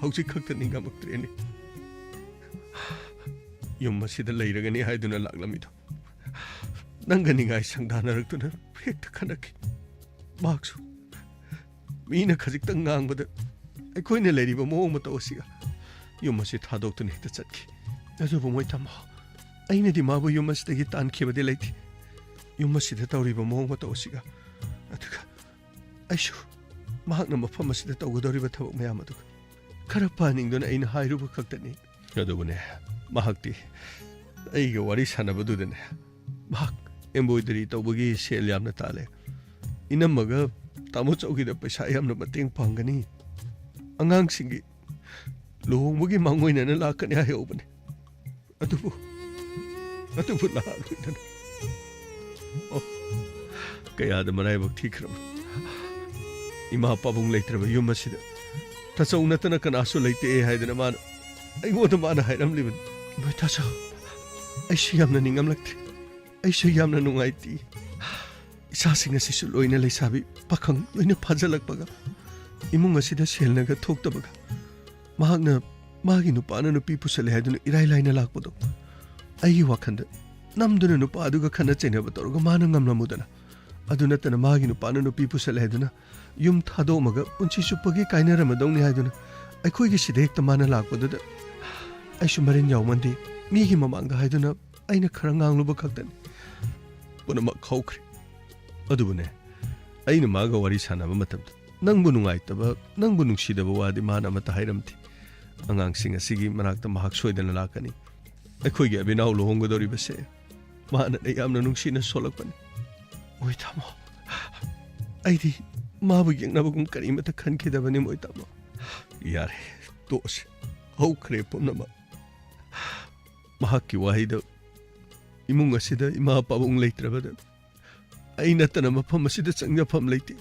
ꯍꯧꯖꯤꯛ ꯈꯛꯇ ꯅꯤꯡꯉꯝꯃꯛꯇ꯭ꯔꯦꯅꯦ꯫ ꯌꯨꯝ ꯑꯁꯤꯗ ꯂꯩꯔꯒꯅꯤ ꯍꯥꯏꯗꯨꯅ ꯂꯥꯛꯂꯝꯃꯤꯗꯣ, ꯅꯪꯒ ꯅꯤꯡꯉꯥꯏ ꯁꯪꯗꯥꯅꯔꯛꯇꯨꯅ ꯍꯦꯛꯇ ꯈꯠꯅꯈꯤ꯫ ꯃꯍꯥꯛꯁꯨ ꯃꯤꯅ ꯈꯖꯤꯛꯇꯪ ꯉꯥꯡꯕꯗ ꯑꯩꯈꯣꯏꯅ ꯂꯩꯔꯤꯕ ꯃꯑꯣꯡ ꯃꯇꯧ ꯑꯁꯤꯒ ꯌꯨꯝ ꯑꯁꯤ ꯊꯥꯗꯣꯛꯇꯨꯅ ꯍꯦꯛꯇ ꯆꯠꯈꯤ꯫ ꯑꯗꯨꯕꯨ ꯃꯣꯏ ꯇꯥꯃꯣ, ꯑꯩꯅꯗꯤ ꯃꯥꯕꯨ ꯌꯨꯝ ꯑꯁꯤꯗꯒꯤ ꯇꯥꯟꯈꯤꯕꯗꯤ ꯂꯩꯇꯦ꯫ ꯌꯨꯝ ꯑꯁꯤꯗ ꯇꯧꯔꯤꯕ ꯃꯑꯣꯡ ꯃꯇꯧ ꯑꯁꯤꯒ, ꯑꯗꯨꯒ ꯑꯩꯁꯨ ꯃꯍꯥꯛꯅ ꯃꯐꯝ ꯑꯁꯤꯗ ꯇꯧꯒꯗꯧꯔꯤꯕ ꯊꯕꯛ ꯃꯌꯥꯝ ꯑꯗꯨꯒ ꯈꯔ ꯐꯍꯟꯅꯤꯡꯗꯨꯅ ꯑꯩꯅ ꯍꯥꯏꯔꯨꯕ ꯈꯛꯇꯅꯤ꯫ ꯑꯗꯨꯕꯨꯅꯦ, ꯃꯍꯥꯛꯇꯤ ꯑꯩꯒ ꯋꯥꯔꯤ ꯁꯥꯟꯅꯕꯗꯨꯗꯅꯦ, ꯃꯍꯥꯛ embroidery ꯇꯧꯕꯒꯤ ꯁꯦꯜ ꯌꯥꯝꯅ ꯇꯥꯜꯂꯦ, ꯏꯅꯝꯃꯒ ꯇꯥꯃꯣ ꯆꯧꯒꯤꯗ ꯄꯩꯁꯥ ꯌꯥꯝꯅ ꯃꯇꯦꯡ ꯄꯥꯡꯒꯅꯤ, ꯑꯉꯥꯡꯁꯤꯡꯒꯤ ꯂꯨꯍꯣꯡꯕꯒꯤ ꯃꯥꯡꯑꯣꯏꯅꯅ ꯂꯥꯛꯀꯅꯤ ꯍꯥꯏꯍꯧꯕꯅꯦ꯫ ꯑꯗꯨꯕꯨ, ꯑꯗꯨꯕꯨ ꯂꯥꯛꯂꯣꯏꯗꯅ꯫ ꯑꯣ, ꯀꯌꯥꯗ ꯃꯔꯥꯏꯕꯛ ꯊꯤꯈ꯭ꯔꯕ꯫ ꯏꯃꯥ ꯄꯥꯕꯨꯡ ꯂꯩꯇ꯭ꯔꯕ ꯌꯨꯝ ꯑꯁꯤꯗ ꯇꯥꯆꯧ ꯅꯠꯇꯅ ꯀꯅꯥꯁꯨ ꯂꯩꯇꯦ ꯍꯥꯏꯗꯅ ꯃꯥꯅ ꯑꯩꯉꯣꯟꯗ ꯃꯥꯅ ꯍꯥꯏꯔꯝꯂꯤꯕꯅꯤ꯫ ꯃꯣꯏ ꯇꯥꯆꯧ, ꯑꯩꯁꯨ ꯌꯥꯝꯅ ꯅꯤꯡꯉꯝꯂꯛꯇ꯭ꯔꯦ꯫ ꯑꯩꯁꯨ ꯌꯥꯝꯅ ꯅꯨꯡꯉꯥꯏꯇꯦ꯫ ꯏꯆꯥꯁꯤꯡ ꯑꯁꯤꯁꯨ ꯂꯣꯏꯅ ꯂꯩꯁꯥꯕꯤ ꯄꯥꯈꯪ ꯂꯣꯏꯅ ꯐꯥꯖꯤꯜꯂꯛꯄꯒ, ꯏꯃꯨꯡ ꯑꯁꯤꯗ ꯁꯦꯜꯅꯒ ꯊꯣꯛꯇꯕꯒ, ꯃꯍꯥꯛꯅ ꯃꯥꯒꯤ ꯅꯨꯄꯥꯅ ꯅꯨꯄꯤ ꯄꯨꯁꯜꯂꯦ ꯍꯥꯏꯗꯨꯅ ꯏꯔꯥꯏ ꯂꯥꯏꯅ ꯂꯥꯛꯄꯗꯣ, ꯑꯩꯒꯤ ꯋꯥꯈꯜꯗ ꯅꯝꯗꯨꯅ ꯅꯨꯄꯥ ꯑꯗꯨꯒ ꯈꯠꯅ ꯆꯩꯅꯕ ꯇꯧꯔꯒ ꯃꯥꯅ ꯉꯝꯂꯝꯃꯨꯗꯅ꯫ ꯑꯗꯨ ꯅꯠꯇꯅ ꯃꯥꯒꯤ ꯅꯨꯄꯥꯅ ꯅꯨꯄꯤ ꯄꯨꯁꯜꯂꯦ ꯍꯥꯏꯗꯨꯅ ꯌꯨꯝ ꯊꯥꯗꯣꯛꯑꯝꯃꯒ ꯄꯨꯟꯁꯤ ꯆꯨꯞꯄꯒꯤ ꯀꯥꯏꯅꯔꯝꯃꯗꯧꯅꯤ ꯍꯥꯏꯗꯨꯅ ꯑꯩꯈꯣꯏꯒꯤ ꯁꯤꯗ ꯍꯦꯛꯇ ꯃꯥꯅ ꯂꯥꯛꯄꯗꯨꯗ ꯑꯩꯁꯨ ꯃꯔꯤꯟ ꯌꯥꯎꯃꯟꯗꯦ, ꯃꯤꯒꯤ ꯃꯃꯥꯡꯗ ꯍꯥꯏꯗꯨꯅ ꯑꯩꯅ ꯈꯔ ꯉꯥꯡꯂꯨꯕ ꯈꯛꯇꯅꯤ꯫ ꯄꯨꯝꯅꯃꯛ ꯍꯧꯈ꯭ꯔꯦ꯫ ꯑꯗꯨꯕꯨꯅꯦ, ꯑꯩꯅ ꯃꯥꯒ ꯋꯥꯔꯤ ꯁꯥꯟꯅꯕ ꯃꯇꯝꯗ ꯅꯪꯕꯨ ꯅꯨꯡꯉꯥꯏꯇꯕ, ꯅꯪꯕꯨ ꯅꯨꯡꯁꯤꯗꯕ ꯋꯥꯗꯤ ꯃꯥꯅ ꯑꯃꯠꯇ ꯍꯥꯏꯔꯝꯗꯦ꯫ ꯑꯉꯥꯡꯁꯤꯡ ꯑꯁꯤꯒꯤ ꯃꯅꯥꯛꯇ ꯃꯍꯥꯛ ꯁꯣꯏꯗꯅ ꯂꯥꯛꯀꯅꯤ꯫ ꯑꯩꯈꯣꯏꯒꯤ ꯑꯕꯤꯅꯥꯎ ꯂꯨꯍꯣꯡꯒꯗꯧꯔꯤꯕꯁꯦ ꯃꯥꯅ ꯌꯥꯝꯅ ꯅꯨꯡꯁꯤꯅ ꯁꯣꯜꯂꯛꯄꯅꯤ꯫ ꯃꯣꯏ ꯇꯥꯃꯣ, ꯑꯩꯗꯤ ꯃꯥꯕꯨ ꯌꯦꯡꯅꯕꯒꯨꯝ ꯀꯔꯤꯃꯠꯇ ꯈꯟꯈꯤꯗꯕꯅꯤ, ꯃꯣꯏ ꯇꯥꯃꯣ꯫ ꯌꯥꯔꯦ, ꯇꯣꯛꯑꯁꯤ꯫ ꯍꯧꯈ꯭ꯔꯦ ꯄꯨꯝꯅꯃꯛ꯫ ꯃꯍꯥꯛꯀꯤ ꯋꯥꯍꯩꯗ ꯏꯃꯨꯡ ꯑꯁꯤꯗ ꯏꯃꯥ ꯄꯥꯕꯨꯡ ꯂꯩꯇ꯭ꯔꯕꯗ ꯑꯩ ꯅꯠꯇꯅ ꯃꯐꯝ ꯑꯁꯤꯗ ꯆꯪꯖꯐꯝ ꯂꯩꯇꯦ꯫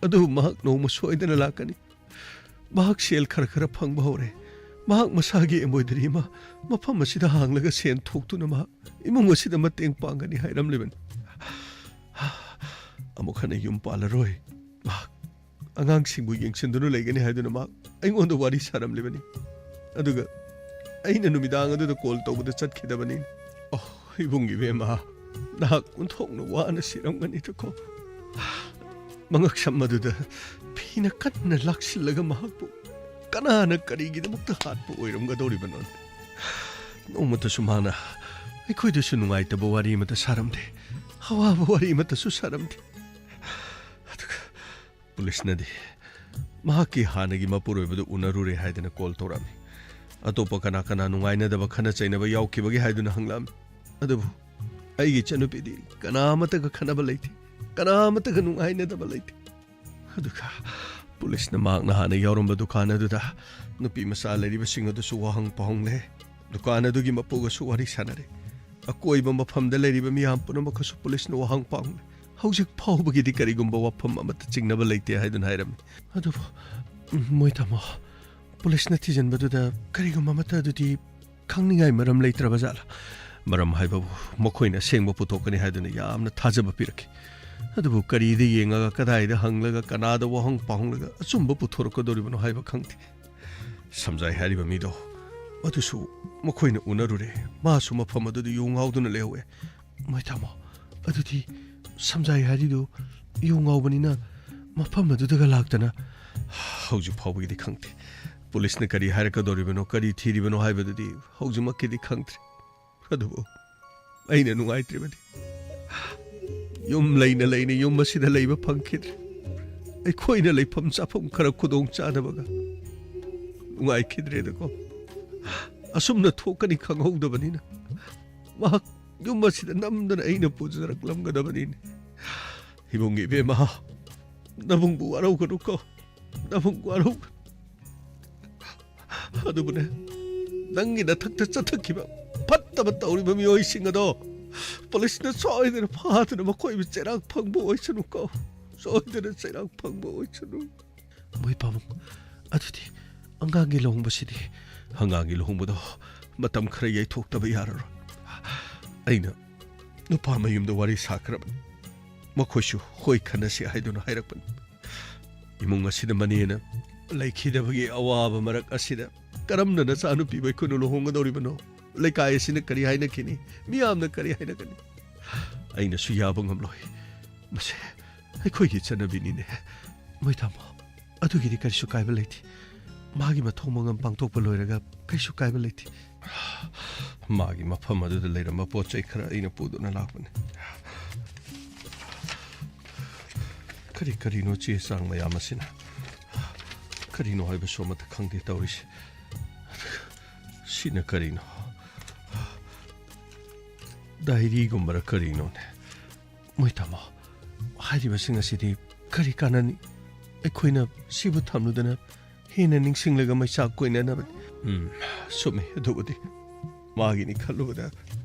ꯑꯗꯨꯕꯨ ꯃꯍꯥꯛ ꯅꯣꯡꯃ ꯁꯣꯏꯗꯅ ꯂꯥꯛꯀꯅꯤ꯫ ꯃꯍꯥꯛ ꯁꯦꯜ ꯈꯔ ꯈꯔ ꯐꯪꯕ ꯍꯧꯔꯦ꯫ ꯃꯍꯥꯛ ꯃꯁꯥꯒꯤ embroidery ꯑꯃ ꯃꯐꯝ ꯑꯁꯤꯗ ꯍꯥꯡꯂꯒ ꯁꯦꯟ ꯊꯣꯛꯇꯨꯅ ꯃꯍꯥꯛ ꯏꯃꯨꯡ ꯑꯁꯤꯗ ꯃꯇꯦꯡ ꯄꯥꯡꯒꯅꯤ ꯍꯥꯏꯔꯝꯂꯤꯕꯅꯤ꯫ ꯑꯃꯨꯛ ꯍꯟꯅ ꯌꯨꯝ ꯄꯥꯜꯂꯔꯣꯏ꯫ ꯃꯍꯥꯛ ꯑꯉꯥꯡꯁꯤꯡꯕꯨ ꯌꯦꯡꯁꯤꯟꯗꯨꯅ ꯂꯩꯒꯅꯤ ꯍꯥꯏꯗꯨꯅ ꯃꯍꯥꯛ ꯑꯩꯉꯣꯟꯗ ꯋꯥꯔꯤ ꯁꯥꯔꯝꯂꯤꯕꯅꯤ꯫ ꯑꯗꯨꯒ ꯑꯩꯅ ꯅꯨꯃꯤꯗꯥꯡ ꯑꯗꯨꯗ call ꯇꯧꯕꯗ ꯆꯠꯈꯤꯗꯕꯅꯤ꯫ ꯑꯣ, ꯏꯕꯨꯡ ꯏꯕꯦꯝꯃ, ꯅꯍꯥꯛ ꯑꯣꯟꯊꯣꯛꯅ ꯋꯥꯅ ꯁꯤꯔꯝꯒꯅꯤꯗꯀꯣ꯫ ꯃꯉꯛꯁꯝ ꯑꯗꯨꯗ ꯐꯤꯅ ꯀꯟꯅ ꯂꯥꯛꯁꯤꯜꯂꯒ ꯃꯍꯥꯛꯄꯨ ꯀꯅꯥꯅ ꯀꯔꯤꯒꯤꯗꯃꯛꯇ ꯍꯥꯠꯄ ꯑꯣꯏꯔꯝꯒꯗꯧꯔꯤꯕꯅꯣ? ꯅꯣꯡꯃꯇꯁꯨ ꯃꯥꯅ ꯑꯩꯈꯣꯏꯗꯁꯨ ꯅꯨꯡꯉꯥꯏꯇꯕ ꯋꯥꯔꯤ ꯑꯃꯠꯇ ꯁꯥꯔꯝꯗꯦ, ꯑꯋꯥꯕ ꯋꯥꯔꯤ ꯑꯃꯠꯇꯁꯨ ꯁꯥꯔꯝꯗꯦ꯫ ꯑꯗꯨꯒ ꯄꯨꯂꯤꯁꯅꯗꯤ ꯃꯍꯥꯛꯀꯤ ꯍꯥꯟꯅꯒꯤ ꯃꯄꯨꯔꯣꯏꯕꯗꯨ ꯎꯅꯔꯨꯔꯦ ꯍꯥꯏꯗꯅ call ꯇꯧꯔꯛꯑꯝꯃꯤ꯫ ꯑꯇꯣꯞꯄ ꯀꯅꯥ ꯀꯅꯥ ꯅꯨꯡꯉꯥꯏꯅꯗꯕ, ꯈꯠꯅ ꯆꯩꯅꯕ ꯌꯥꯎꯈꯤꯕꯒꯦ ꯍꯥꯏꯗꯨꯅ ꯍꯪꯂꯛꯑꯝꯃꯤ꯫ ꯑꯗꯨꯕꯨ ꯑꯩꯒꯤ ꯏꯆꯟꯅꯨꯄꯤꯗꯤ ꯀꯅꯥ ꯑꯃꯠꯇꯒ ꯈꯠꯅꯕ ꯂꯩꯇꯦ, ꯀꯅꯥ ꯑꯃꯠꯇꯒ ꯅꯨꯡꯉꯥꯏꯅꯗꯕ ꯂꯩꯇꯦ꯫ ꯑꯗꯨꯒ ꯄꯨꯂꯤꯁꯅ ꯃꯍꯥꯛꯅ ꯍꯥꯟꯅ ꯌꯥꯎꯔꯝꯕ ꯗꯨꯀꯥꯟ ꯑꯗꯨꯗ ꯅꯨꯄꯤ ꯃꯆꯥ ꯂꯩꯔꯤꯕꯁꯤꯡ ꯑꯗꯨꯁꯨ ꯋꯥꯍꯪ ꯄꯥꯎꯍꯪꯂꯦ꯫ ꯗꯨꯀꯥꯟ ꯑꯗꯨꯒꯤ ꯃꯄꯨꯒꯁꯨ ꯋꯥꯔꯤ ꯁꯥꯟꯅꯔꯦ꯫ ꯑꯀꯣꯏꯕ ꯃꯐꯝꯗ ꯂꯩꯔꯤꯕ ꯃꯤꯌꯥꯝ ꯄꯨꯝꯅꯃꯛꯀꯁꯨ ꯄꯨꯂꯤꯁꯅ ꯋꯥꯍꯪ ꯄꯥꯎꯍꯪꯂꯦ꯫ ꯍꯧꯖꯤꯛ ꯐꯥꯎꯕꯒꯤꯗꯤ ꯀꯔꯤꯒꯨꯝꯕ ꯋꯥꯐꯝ ꯑꯃꯠꯇ ꯆꯤꯡꯅꯕ ꯂꯩꯇꯦ ꯍꯥꯏꯗꯨꯅ ꯍꯥꯏꯔꯝꯃꯤ꯫ ꯑꯗꯨꯕꯨ, ꯎꯝ, ꯃꯣꯏ ꯇꯥꯃꯣ, ꯄꯨꯂꯤꯁꯅ ꯊꯤꯖꯤꯟꯕꯗꯨꯗ ꯀꯔꯤꯒꯨꯝꯕ ꯑꯃꯠꯇ ꯑꯗꯨꯗꯤ ꯈꯪꯅꯤꯡꯉꯥꯏ ꯃꯔꯝ ꯂꯩꯇ꯭ꯔꯕ ꯖꯥꯠꯂꯥ? ꯃꯔꯝ ꯍꯥꯏꯕꯕꯨ ꯃꯈꯣꯏꯅ ꯑꯁꯦꯡꯕ ꯄꯨꯊꯣꯛꯀꯅꯤ ꯍꯥꯏꯗꯨꯅ ꯌꯥꯝꯅ ꯊꯥꯖꯕ ꯄꯤꯔꯛꯈꯤ꯫ ꯑꯗꯨꯕꯨ ꯀꯔꯤꯗ ꯌꯦꯡꯉꯒ, ꯀꯗꯥꯏꯗ ꯍꯪꯂꯒ, ꯀꯅꯥꯗ ꯋꯥꯍꯪ ꯄꯥꯎꯍꯪꯂꯒ ꯑꯆꯨꯝꯕ ꯄꯨꯊꯣꯔꯛꯀꯗꯧꯔꯤꯕꯅꯣ ꯍꯥꯏꯕ ꯈꯪꯗꯦ꯫ ꯁꯝꯖꯥꯏ ꯍꯥꯏꯔꯤꯕ ꯃꯤꯗꯣ ꯑꯗꯨꯁꯨ ꯃꯈꯣꯏꯅ ꯎꯅꯔꯨꯔꯦ꯫ ꯃꯥꯁꯨ ꯃꯐꯝ ꯑꯗꯨꯗ ꯌꯨ ꯉꯥꯎꯗꯨꯅ ꯂꯩꯍꯧꯋꯦ꯫ ꯃꯣꯏ ꯇꯥꯃꯣ, ꯑꯗꯨꯗꯤ ꯁꯝꯖꯥꯏ ꯍꯥꯏꯔꯤꯗꯨ ꯌꯨ ꯉꯥꯎꯕꯅꯤꯅ ꯃꯐꯝ ꯑꯗꯨꯗꯒ ꯂꯥꯛꯇꯅ? ꯍꯧꯖꯤꯛ ꯐꯥꯎꯕꯒꯤꯗꯤ ꯈꯪꯗꯦ꯫ ꯄꯨꯂꯤꯁꯅ ꯀꯔꯤ ꯍꯥꯏꯔꯛꯀꯗꯧꯔꯤꯕꯅꯣ, ꯀꯔꯤ ꯊꯤꯔꯤꯕꯅꯣ ꯍꯥꯏꯕꯗꯨꯗꯤ ꯍꯧꯖꯤꯛꯃꯛꯀꯤꯗꯤ ꯈꯪꯗ꯭ꯔꯦ꯫ ꯑꯗꯨꯕꯨ ꯑꯩꯅ ꯅꯨꯡꯉꯥꯏꯇ꯭ꯔꯤꯕꯗꯤ, ꯌꯨꯝ ꯂꯩꯅ ꯂꯩꯅ ꯌꯨꯝ ꯑꯁꯤꯗ ꯂꯩꯕ ꯐꯪꯈꯤꯗ꯭ꯔꯦ꯫ ꯑꯩꯈꯣꯏꯅ ꯂꯩꯐꯝ ꯆꯥꯐꯝ ꯈꯔ ꯈꯨꯗꯣꯡ ꯆꯥꯗꯕꯒ ꯅꯨꯡꯉꯥꯏꯈꯤꯗ꯭ꯔꯦꯗꯀꯣ꯫ ꯑꯁꯨꯝꯅ ꯊꯣꯛꯀꯅꯤ ꯈꯪꯍꯧꯗꯕꯅꯤꯅ ꯃꯍꯥꯛ ꯌꯨꯝ ꯑꯁꯤꯗ ꯅꯝꯗꯅ ꯑꯩꯅ ꯄꯨꯖꯔꯛꯂꯝꯒꯗꯕꯅꯤꯅꯦ꯫ ꯏꯕꯨꯡ ꯏꯕꯦꯝꯃ, ꯅꯕꯨꯡꯕꯨ ꯋꯥꯔꯧꯒꯅꯨꯀꯣ, ꯅꯕꯨꯡ ꯋꯥꯔꯧꯒꯅꯨ꯫ ꯑꯗꯨꯕꯨꯅꯦ, ꯅꯪꯒꯤ ꯅꯊꯛꯇ ꯆꯠꯊꯈꯤꯕ ꯐꯠꯇꯕ ꯇꯧꯔꯤꯕ ꯃꯤꯑꯣꯏꯁꯤꯡ ꯑꯗꯣ ꯄꯨꯂꯤꯁꯅ ꯁꯣꯏꯗꯅ ꯐꯥꯗꯨꯅ ꯃꯈꯣꯏꯕꯨ ꯆꯩꯔꯥꯛ ꯐꯪꯕ ꯑꯣꯏꯁꯅꯨꯀꯣ, ꯁꯣꯏꯗꯅ ꯆꯩꯔꯥꯛ ꯐꯪꯕ ꯑꯣꯏꯁꯅꯨ꯫ ꯃꯣꯏ ꯄꯥꯕꯨꯡ, ꯑꯗꯨꯗꯤ ꯑꯉꯥꯡꯒꯤ ꯂꯨꯍꯣꯡꯕꯁꯤꯗꯤ? ꯑꯉꯥꯡꯒꯤ ꯂꯨꯍꯣꯡꯕꯗꯣ ꯃꯇꯝ ꯈꯔ ꯌꯩꯊꯣꯛꯇꯕ ꯌꯥꯔꯔꯣꯏ꯫ ꯑꯩꯅ ꯅꯨꯄꯥ ꯃꯌꯨꯝꯗ ꯋꯥꯔꯤ ꯁꯥꯈ꯭ꯔꯕꯅꯤ꯫ ꯃꯈꯣꯏꯁꯨ ꯍꯣꯏ ꯈꯟꯅꯁꯤ ꯍꯥꯏꯗꯨꯅ ꯍꯥꯏꯔꯛꯄꯅꯤ꯫ ꯏꯃꯨꯡ ꯑꯁꯤꯗ ꯃꯅꯦꯅ ꯂꯩꯈꯤꯗꯕꯒꯤ ꯑꯋꯥꯕ ꯃꯔꯛ ꯑꯁꯤꯗ ꯀꯔꯝꯅ ꯅꯆꯥꯅꯨꯄꯤꯕꯨ ꯑꯩꯈꯣꯏꯅ ꯂꯨꯍꯣꯡꯒꯗꯧꯔꯤꯕꯅꯣ? ꯂꯩꯀꯥꯏ ꯑꯁꯤꯅ ꯀꯔꯤ ꯍꯥꯏꯅꯈꯤꯅꯤ? ꯃꯤꯌꯥꯝꯅ ꯀꯔꯤ ꯍꯥꯏꯅꯒꯅꯤ? ꯑꯩꯅꯁꯨ ꯌꯥꯕ ꯉꯝꯂꯣꯏ꯫ ꯃꯁꯦ ꯑꯩꯈꯣꯏꯒꯤ ꯆꯠꯅꯕꯤꯅꯤꯅꯦ꯫ ꯃꯣꯏ ꯇꯥꯃꯣ, ꯑꯗꯨꯒꯤꯗꯤ ꯀꯔꯤꯁꯨ ꯀꯥꯏꯕ ꯂꯩꯇꯦ꯫ ꯃꯥꯒꯤ ꯃꯊꯧ ꯃꯉꯝ ꯄꯥꯡꯊꯣꯛꯄ ꯂꯣꯏꯔꯒ ꯀꯔꯤꯁꯨ ꯀꯥꯏꯕ ꯂꯩꯇꯦ꯫ ꯃꯥꯒꯤ ꯃꯐꯝ ꯑꯗꯨꯗ ꯂꯩꯔꯝꯕ ꯄꯣꯠ ꯆꯩ ꯈꯔ ꯑꯩꯅ ꯄꯨꯗꯨꯅ ꯂꯥꯛꯄꯅꯤ꯫ ꯀꯔꯤ ꯀꯔꯤꯅꯣ ꯆꯦ ꯆꯥꯡ ꯃꯌꯥꯝ ꯑꯁꯤꯅ? ꯀꯔꯤꯅꯣ ꯍꯥꯏꯕꯁꯨ ꯑꯃꯠꯇ ꯈꯪꯗꯦ ꯇꯧꯔꯤꯁꯦ꯫ ꯁꯤꯅ ꯀꯔꯤꯅꯣ? ꯗꯥꯏꯔꯤꯒꯨꯝꯕꯔ ꯀꯔꯤꯅꯣꯅꯦ? ꯃꯣꯏ ꯇꯥꯃꯣ, ꯍꯥꯏꯔꯤꯕꯁꯤꯡ ꯑꯁꯤꯗꯤ ꯀꯔꯤ ꯀꯥꯟꯅꯅꯤ? ꯑꯩꯈꯣꯏꯅ ꯁꯤꯕꯨ ꯊꯝꯂꯨꯗꯅ ꯍꯦꯟꯅ ꯅꯤꯡꯁꯤꯡꯂꯒ ꯃꯩꯆꯥꯛ ꯀꯣꯏꯅꯅꯕꯅꯤ꯫ ꯎꯝ, ꯆꯨꯝꯃꯤ꯫ ꯑꯗꯨꯕꯨꯗꯤ ꯃꯥꯒꯤꯅꯤ ꯈꯜꯂꯨꯕꯗ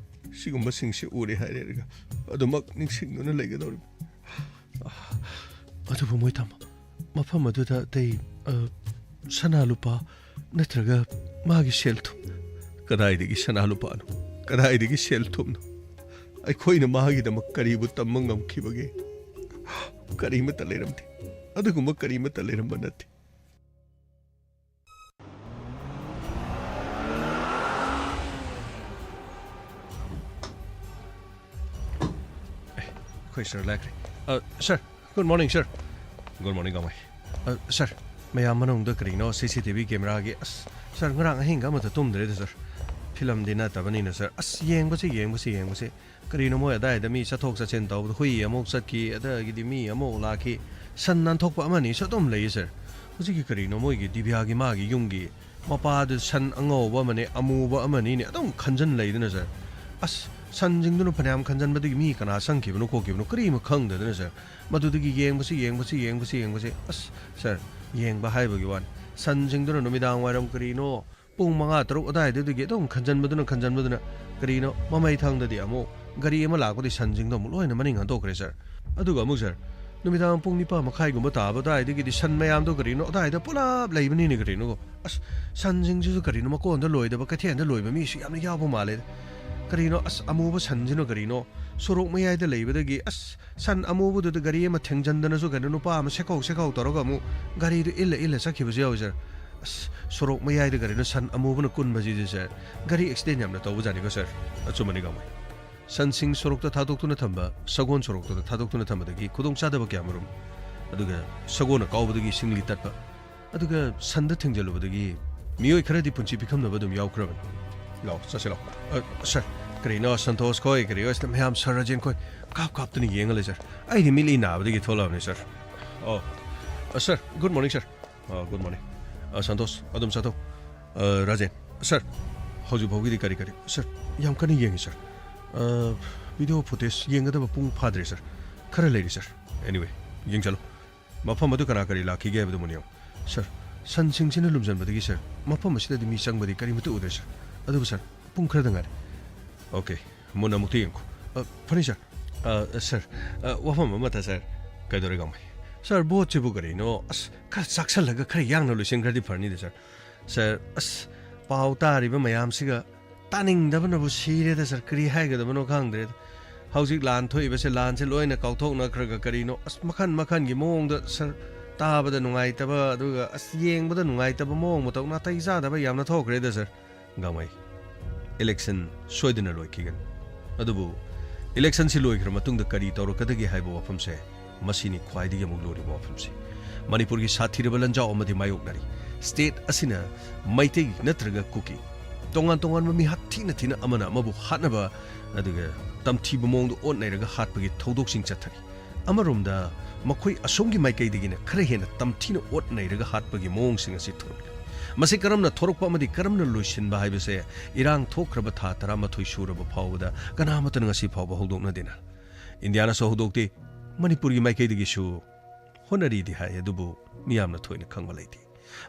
ꯁꯤꯒꯨꯝꯕꯁꯤꯡꯁꯤ ꯎꯔꯦ ꯍꯥꯏꯔꯦꯔꯒ ꯑꯗꯨꯃꯛ ꯅꯤꯡꯁꯤꯡꯗꯨꯅ ꯂꯩꯒꯗꯧꯔꯤꯕ꯫ ꯑꯗꯨꯕꯨ ꯃꯣꯏ ꯇꯥꯃꯣ, ꯃꯐꯝ ꯑꯗꯨꯗ ꯑꯇꯩ, ꯑ, ꯁꯅꯥ ꯂꯨꯄꯥ ꯅꯠꯇ꯭ꯔꯒ ꯃꯥꯒꯤ ꯁꯦꯜ ꯊꯨꯝ? ꯀꯗꯥꯏꯗꯒꯤ ꯁꯅꯥ ꯂꯨꯄꯥꯅꯣ? ꯀꯗꯥꯏꯗꯒꯤ ꯁꯦꯜ ꯊꯨꯝꯅꯣ? ꯑꯩꯈꯣꯏꯅ ꯃꯥꯒꯤꯗꯃꯛ ꯀꯔꯤꯕꯨ ꯇꯝꯕ ꯉꯝꯈꯤꯕꯒꯦ? ꯀꯔꯤꯃꯠꯇ ꯂꯩꯔꯝꯗꯦ꯫ ꯑꯗꯨꯒꯨꯝꯕ ꯀꯔꯤꯃꯠꯇ ꯂꯩꯔꯝꯕ ꯅꯠꯇꯦ꯫ ꯑꯦ, ꯑꯩꯈꯣꯏ ꯁꯥꯔ ꯂꯥꯛꯈ꯭ꯔꯦ꯫ ꯑ, ꯁꯥꯔ, ꯒꯨꯗ ꯃꯣꯔꯅꯤꯡ, ꯁꯥꯔ꯫ ꯒꯨꯗ ꯃꯣꯔꯅꯤꯡ, ꯀꯃꯥꯏ? ꯑ, ꯁꯥꯔ, ꯃꯌꯥꯝ ꯃꯅꯨꯡꯗ ꯀꯔꯤꯅꯣ ꯁꯤ ꯁꯤ ꯇꯤ ꯚꯤ ꯀꯦꯃꯦꯔꯥꯒꯤ? ꯑꯁ, ꯁꯥꯔ, ꯉꯔꯥꯡ ꯑꯍꯤꯡꯒ ꯑꯃꯠꯇ ꯇꯨꯝꯗ꯭ꯔꯦꯗ, ꯁꯥꯔ꯫ ꯐꯤꯂꯝꯗꯤ ꯅꯠꯇꯕꯅꯤꯅ, ꯁꯥꯔ꯫ ꯑꯁ, ꯌꯦꯡꯕꯁꯤ, ꯌꯦꯡꯕꯁꯤ, ꯌꯦꯡꯕꯁꯤ꯫ ꯀꯔꯤꯅꯣ ꯃꯣꯏ ꯑꯗꯥꯏꯗ ꯃꯤ ꯆꯠꯊꯣꯛ ꯆꯠꯁꯤꯟ ꯇꯧꯕꯗ ꯍꯨꯏ ꯑꯃꯨꯛ ꯆꯠꯈꯤ, ꯑꯗꯒꯤꯗꯤ ꯃꯤ ꯑꯃꯨꯛ ꯂꯥꯛꯈꯤ꯫ ꯁꯟ ꯅꯥꯟꯊꯣꯛꯄ ꯑꯃꯅꯤꯁꯨ ꯑꯗꯨꯝ ꯂꯩꯌꯦ, ꯁꯥꯔ꯫ ꯍꯧꯖꯤꯛꯀꯤ ꯀꯔꯤꯅꯣ ꯃꯣꯏꯒꯤ ꯗꯤꯕꯤꯌꯥꯒꯤ ꯃꯥꯒꯤ ꯌꯨꯝꯒꯤ ꯃꯄꯥꯗꯨ ꯁꯟ ꯑꯉꯧꯕ ꯑꯃꯅꯦ, ꯑꯃꯨꯕ ꯑꯃꯅꯤꯅꯦ, ꯑꯗꯨꯝ ꯈꯟꯖꯟ ꯂꯩꯗꯅ, ꯁꯥꯔ꯫ ꯑꯁ, ꯁꯟꯁꯤꯡꯗꯨꯅ ꯐꯅꯌꯥꯝ ꯈꯟꯖꯟꯕꯗꯒꯤ ꯃꯤ ꯀꯅꯥ ꯆꯪꯈꯤꯕꯅꯣ ꯈꯣꯠꯈꯤꯕꯅꯣ ꯀꯔꯤꯃ ꯈꯪꯗꯗꯅ, ꯁꯥꯔ꯫ ꯃꯗꯨꯗꯒꯤ ꯌꯦꯡꯕꯁꯤ, ꯌꯦꯡꯕꯁꯤ, ꯌꯦꯡꯕꯁꯤ, ꯌꯦꯡꯕꯁꯤ꯫ ꯑꯁ, ꯁꯥꯔ, ꯌꯦꯡꯕ ꯍꯥꯏꯕꯒꯤ ꯋꯥꯅꯤ꯫ ꯁꯟꯁꯤꯡꯗꯨꯅ ꯅꯨꯃꯤꯗꯥꯡ ꯋꯥꯏꯔꯝ ꯀꯔꯤꯅꯣ ꯄꯨꯡ ꯃꯉꯥ, ꯇꯔꯨꯛ ꯑꯗꯥꯏꯗꯨꯗꯒꯤ ꯑꯗꯨꯝ ꯈꯟꯖꯟꯕꯗꯨꯅ, ꯈꯟꯖꯟꯕꯗꯨꯅ ꯀꯔꯤꯅꯣ ꯃꯃꯩꯊꯪꯗꯗꯤ ꯑꯃꯨꯛ ꯒꯥꯔꯤ ꯑꯃ ꯂꯥꯛꯄꯗꯤ ꯁꯟꯁꯤꯡꯗꯣ ꯑꯃꯨꯛ ꯂꯣꯏꯅ ꯃꯅꯤꯡ ꯍꯟꯗꯣꯛꯈ꯭ꯔꯦ, ꯁꯥꯔ꯫ ꯑꯗꯨꯒ ꯑꯃꯨꯛ, ꯁꯥꯔ, ꯅꯨꯃꯤꯗꯥꯡ ꯄꯨꯡ ꯅꯤꯄꯥꯟ ꯃꯈꯥꯏꯒꯨꯝꯕ ꯇꯥꯕ ꯑꯗꯥꯏꯗꯒꯤꯗꯤ ꯁꯟ ꯃꯌꯥꯝꯗꯣ ꯀꯔꯤꯅꯣ ꯑꯗꯥꯏꯗ ꯄꯨꯂꯞ ꯂꯩꯕꯅꯤꯅꯦ ꯀꯔꯤꯅꯣ꯫ ꯑꯁ, ꯁꯟꯁꯤꯡꯁꯤꯁꯨ ꯀꯔꯤꯅꯣ ꯃꯀꯣꯟꯗ ꯂꯣꯏꯗꯕ, ꯀꯩꯊꯦꯜꯗ ꯂꯣꯏꯕ ꯃꯤꯁꯨ ꯌꯥꯝꯅ ꯌꯥꯎꯕ ꯃꯥꯜꯂꯦ꯫ ꯀꯔꯤꯅꯣ, ꯑꯁ, ꯑꯃꯨꯕ ꯁꯟꯁꯤꯅ ꯀꯔꯤꯅꯣ ꯁꯣꯔꯣꯛ ꯃꯌꯥꯏꯗ ꯂꯩꯕꯗꯒꯤ, ꯑꯁ, ꯁꯟ ꯑꯃꯨꯕꯗꯨꯗ ꯒꯥꯔꯤ ꯑꯃ ꯊꯦꯡꯖꯟꯗꯅꯁꯨ ꯀꯩꯅꯣ ꯅꯨꯄꯥ ꯑꯃ ꯁꯦꯀꯧ ꯁꯦꯀꯧ ꯇꯧꯔꯒ ꯑꯃꯨꯛ ꯒꯥꯔꯤꯗꯨ ꯏꯜꯂ ꯏꯜꯂ ꯆꯠꯈꯤꯕꯁꯨ ꯌꯥꯎꯋꯤ, ꯁꯥꯔ꯫ ꯑꯁ, ꯁꯣꯔꯣꯛ ꯃꯌꯥꯏꯗ ꯀꯔꯤꯅꯣ ꯁꯟ ꯑꯃꯨꯕꯅ ꯀꯨꯟꯕꯁꯤꯗꯤ, ꯁꯥꯔ, ꯒꯥꯔꯤ ꯑꯦꯛꯁꯤꯗꯦꯟ ꯌꯥꯝꯅ ꯇꯧꯕꯖꯥꯠꯅꯤꯀꯣ, ꯁꯥꯔ꯫ ꯑꯆꯨꯝꯕꯅꯤ, ꯀꯃꯥꯏ? ꯁꯟꯁꯤꯡ ꯁꯣꯔꯣꯛꯇ ꯊꯥꯗꯣꯛꯇꯨꯅ ꯊꯝꯕ, ꯁꯒꯣꯜ ꯁꯣꯔꯣꯛꯇ ꯊꯥꯗꯣꯛꯇꯨꯅ ꯊꯝꯕꯗꯒꯤ ꯈꯨꯗꯣꯡꯆꯥꯗꯕ ꯀꯌꯥꯃꯔꯨꯝ, ꯑꯗꯨꯒ ꯁꯒꯣꯜꯅ ꯀꯥꯎꯕꯗꯒꯤ ꯁꯤꯡꯂꯤ ꯇꯠꯄ, ꯑꯗꯨꯒ ꯁꯟꯗ ꯊꯦꯡꯖꯜꯂꯨꯕꯗꯒꯤ ꯃꯤꯑꯣꯏ ꯈꯔꯗꯤ ꯄꯨꯟꯁꯤ ꯄꯤꯈꯝꯅꯕ ꯑꯗꯨꯝ ꯌꯥꯎꯈ꯭ꯔꯕꯅꯤ꯫ ꯂꯥꯛꯑꯣ, ꯆꯠꯁꯤ ꯂꯥꯛꯑꯣ꯫ ꯑ, ꯁꯥꯔ, ꯀꯔꯤꯅꯣ ꯁꯟꯇꯣꯁ ꯈꯣꯏ, ꯀꯔꯤ ꯍꯣꯏ, ꯁꯤꯗ ꯃꯌꯥꯝ ꯁꯥꯔ ꯔꯥꯖꯦꯟ ꯈꯣꯏ ꯀꯥꯞ ꯀꯥꯞꯇꯨꯅ ꯌꯦꯡꯉ ꯂꯩ, ꯁꯥꯔ꯫ ꯑꯩꯗꯤ ꯃꯤꯠꯂꯤ ꯅꯥꯕꯗꯒꯤ ꯊꯣꯛꯂꯛꯑꯕꯅꯤ, ꯁꯥꯔ꯫ ꯑꯣ, ꯑ, ꯁꯥꯔ, ꯒꯨꯗ ꯃꯣꯔꯅꯤꯡ, ꯁꯥꯔ꯫ ꯑ, ꯒꯨꯗ ꯃꯣꯔꯅꯤꯡ꯫ ꯑ, ꯁꯟꯇꯣꯁ, ꯑꯗꯨꯝ ꯆꯠꯊꯣꯛ꯫ ꯑ, ꯔꯥꯖꯦꯟ, ꯁꯥꯔ꯫ ꯍꯧꯖꯤꯛ ꯐꯥꯎꯒꯤꯗꯤ ꯀꯔꯤ ꯀꯔꯤ? ꯁꯥꯔ, ꯌꯥꯝ ꯀꯟꯅ ꯌꯦꯡꯉꯤ, ꯁꯥꯔ꯫ ꯑ, ꯚꯤꯗꯤꯑꯣ ꯐꯨꯇꯦꯖ ꯌꯦꯡꯒꯗꯕ ꯄꯨꯡ ꯐꯥꯗ꯭ꯔꯤ, ꯁꯥꯔ꯫ ꯈꯔ ꯂꯩꯔꯤ, ꯁꯥꯔ꯫ Anyway, ꯌꯦꯡꯁꯜꯂꯨ꯫ ꯃꯐꯝ ꯑꯗꯨ ꯀꯅꯥ ꯀꯔꯤ ꯂꯥꯛꯈꯤꯒꯦ ꯍꯥꯏꯕꯗꯨ ꯃꯨꯟꯅ ꯌꯦꯡꯉꯨ꯫ ꯁꯥꯔ, ꯁꯟꯁꯤꯡꯁꯤꯅ ꯂꯨꯝꯖꯟꯕꯗꯒꯤ, ꯁꯥꯔ, ꯃꯐꯝ ꯑꯁꯤꯗꯗꯤ ꯃꯤ ꯆꯪꯕꯗꯤ ꯀꯔꯤꯃꯠꯇ ꯎꯗ꯭ꯔꯦ, ꯁꯥꯔ꯫ ꯑꯗꯨꯕꯨ, ꯁꯥꯔ, ꯄꯨꯡ ꯈꯔꯗ ꯉꯥꯏꯔꯦ꯫ ꯑꯣꯀꯦ, ꯃꯨꯟꯅ ꯑꯃꯨꯛꯇ ꯌꯦꯡꯈꯣ꯫ ꯑ, ꯐꯅꯤ, ꯁꯥꯔ꯫ ꯑ, ꯁꯥꯔ, ꯑ, ꯋꯥꯐꯝ ꯑꯃꯇ, ꯁꯥꯔ꯫ ꯀꯩꯗꯧꯔꯦ, ꯒꯥꯡꯃꯩ? ꯁꯥꯔ, ꯚꯣꯠꯁꯤꯕꯨ ꯀꯔꯤꯅꯣ? ꯑꯁ, ꯈꯔ ꯆꯥꯛꯁꯜꯂꯒ ꯈꯔ ꯌꯥꯡꯅ ꯂꯣꯏꯁꯤꯟꯈ꯭ꯔꯗꯤ ꯐꯔꯅꯤꯗ, ꯁꯥꯔ꯫ ꯁꯥꯔ, ꯑꯁ, ꯄꯥꯎ ꯇꯥꯔꯤꯕ ꯃꯌꯥꯝꯁꯤꯒ ꯇꯥꯅꯤꯡꯗꯕꯅꯕꯨ ꯁꯤꯔꯦꯗ, ꯁꯥꯔ꯫ ꯀꯔꯤ ꯍꯥꯏꯒꯗꯕꯅꯣ ꯈꯪꯗ꯭ꯔꯦꯗ꯫ ꯍꯧꯖꯤꯛ ꯂꯥꯟ ꯊꯣꯛꯏꯕꯁꯦ, ꯂꯥꯟꯁꯦ ꯂꯣꯏꯅ ꯀꯥꯎꯊꯣꯛꯅꯈ꯭ꯔꯒ ꯀꯔꯤꯅꯣ? ꯑꯁ, ꯃꯈꯟ ꯃꯈꯟꯒꯤ ꯃꯑꯣꯡꯗ, ꯁꯥꯔ, ꯇꯥꯕꯗ ꯅꯨꯡꯉꯥꯏꯇꯕ, ꯑꯗꯨꯒ, ꯑꯁ, ꯌꯦꯡꯕꯗ ꯅꯨꯡꯉꯥꯏꯇꯕ ꯃꯑꯣꯡ ꯃꯇꯧ, ꯅꯥꯇꯩ ꯆꯥꯗꯕ ꯌꯥꯝꯅ ꯊꯣꯛꯈ꯭ꯔꯦꯗ, ꯁꯥꯔ꯫ ꯒꯥꯡꯃꯩ, ꯏꯂꯦꯛꯁꯟ ꯁꯣꯏꯗꯅ ꯂꯣꯏꯈꯤꯒꯅꯤ꯫ ꯑꯗꯨꯕꯨ ꯏꯂꯦꯛꯁꯟꯁꯤ ꯂꯣꯏꯈ꯭ꯔ ꯃꯇꯨꯡꯗ ꯀꯔꯤ ꯇꯧꯔꯛꯀꯗꯒꯦ ꯍꯥꯏꯕ ꯋꯥꯐꯝꯁꯦ, ꯃꯁꯤꯅꯤ ꯈ꯭ꯋꯥꯏꯗꯒꯤ ꯑꯃꯨꯛ ꯂꯨꯔꯤꯕ ꯋꯥꯐꯝꯁꯦ꯫ ꯃꯅꯤꯄꯨꯔꯒꯤ ꯁꯥꯊꯤꯔꯕ ꯂꯥꯟꯖꯥꯎ ꯑꯃꯗꯤ ꯃꯥꯌꯣꯛꯅꯔꯤ꯫ ꯁ꯭ꯇꯦꯠ ꯑꯁꯤꯅ ꯃꯩꯇꯩ ꯅꯠꯇ꯭ꯔꯒ ꯀꯨꯀꯤ, ꯇꯣꯉꯥꯟ ꯇꯣꯉꯥꯟꯕ ꯃꯤꯍꯥꯠ ꯊꯤꯅ ꯊꯤꯅ ꯑꯃꯅ ꯑꯃꯕꯨ ꯍꯥꯠꯅꯕ, ꯑꯗꯨꯒ ꯇꯝꯊꯤꯕ ꯃꯑꯣꯡꯗ ꯑꯣꯠ ꯅꯩꯔꯒ ꯍꯥꯠꯄꯒꯤ ꯊꯧꯗꯣꯛꯁꯤꯡ ꯆꯠꯊꯔꯤ꯫ ꯑꯃꯔꯣꯝꯗ ꯃꯈꯣꯏ ꯑꯁꯣꯝꯒꯤ ꯃꯥꯏꯀꯩꯗꯒꯤꯅ ꯈꯔ ꯍꯦꯟꯅ ꯇꯝꯊꯤꯅ ꯑꯣꯠ ꯅꯩꯔꯒ ꯍꯥꯠꯄꯒꯤ ꯃꯑꯣꯡꯁꯤꯡ ꯑꯁꯤ ꯊꯣꯔꯛꯂꯤ꯫ ꯃꯁꯤ ꯀꯔꯝꯅ ꯊꯣꯔꯛꯄ ꯑꯃꯗꯤ ꯀꯔꯝꯅ ꯂꯣꯏꯁꯤꯟꯕ ꯍꯥꯏꯕꯁꯦ ꯏꯔꯥꯡ ꯊꯣꯛꯈ꯭ꯔꯕ ꯊꯥ ꯇꯔꯥꯃꯥꯊꯣꯏ ꯁꯨꯔꯕ ꯐꯥꯎꯕꯗ ꯀꯅꯥꯃꯠꯇꯅ ꯉꯁꯤ ꯐꯥꯎꯕ ꯍꯧꯗꯣꯛꯅꯗꯦꯅ꯫ ꯏꯟꯗꯤꯌꯥꯅꯁꯨ ꯍꯧꯗꯣꯛꯇꯦ, ꯃꯅꯤꯄꯨꯔꯒꯤ ꯃꯥꯏꯀꯩꯗꯒꯤꯁꯨ ꯍꯣꯠꯅꯔꯤꯗꯤ ꯍꯥꯏ, ꯑꯗꯨꯕꯨ ꯃꯤꯌꯥꯝꯅ ꯊꯣꯏꯅ ꯈꯪꯕ ꯂꯩꯇꯦ꯫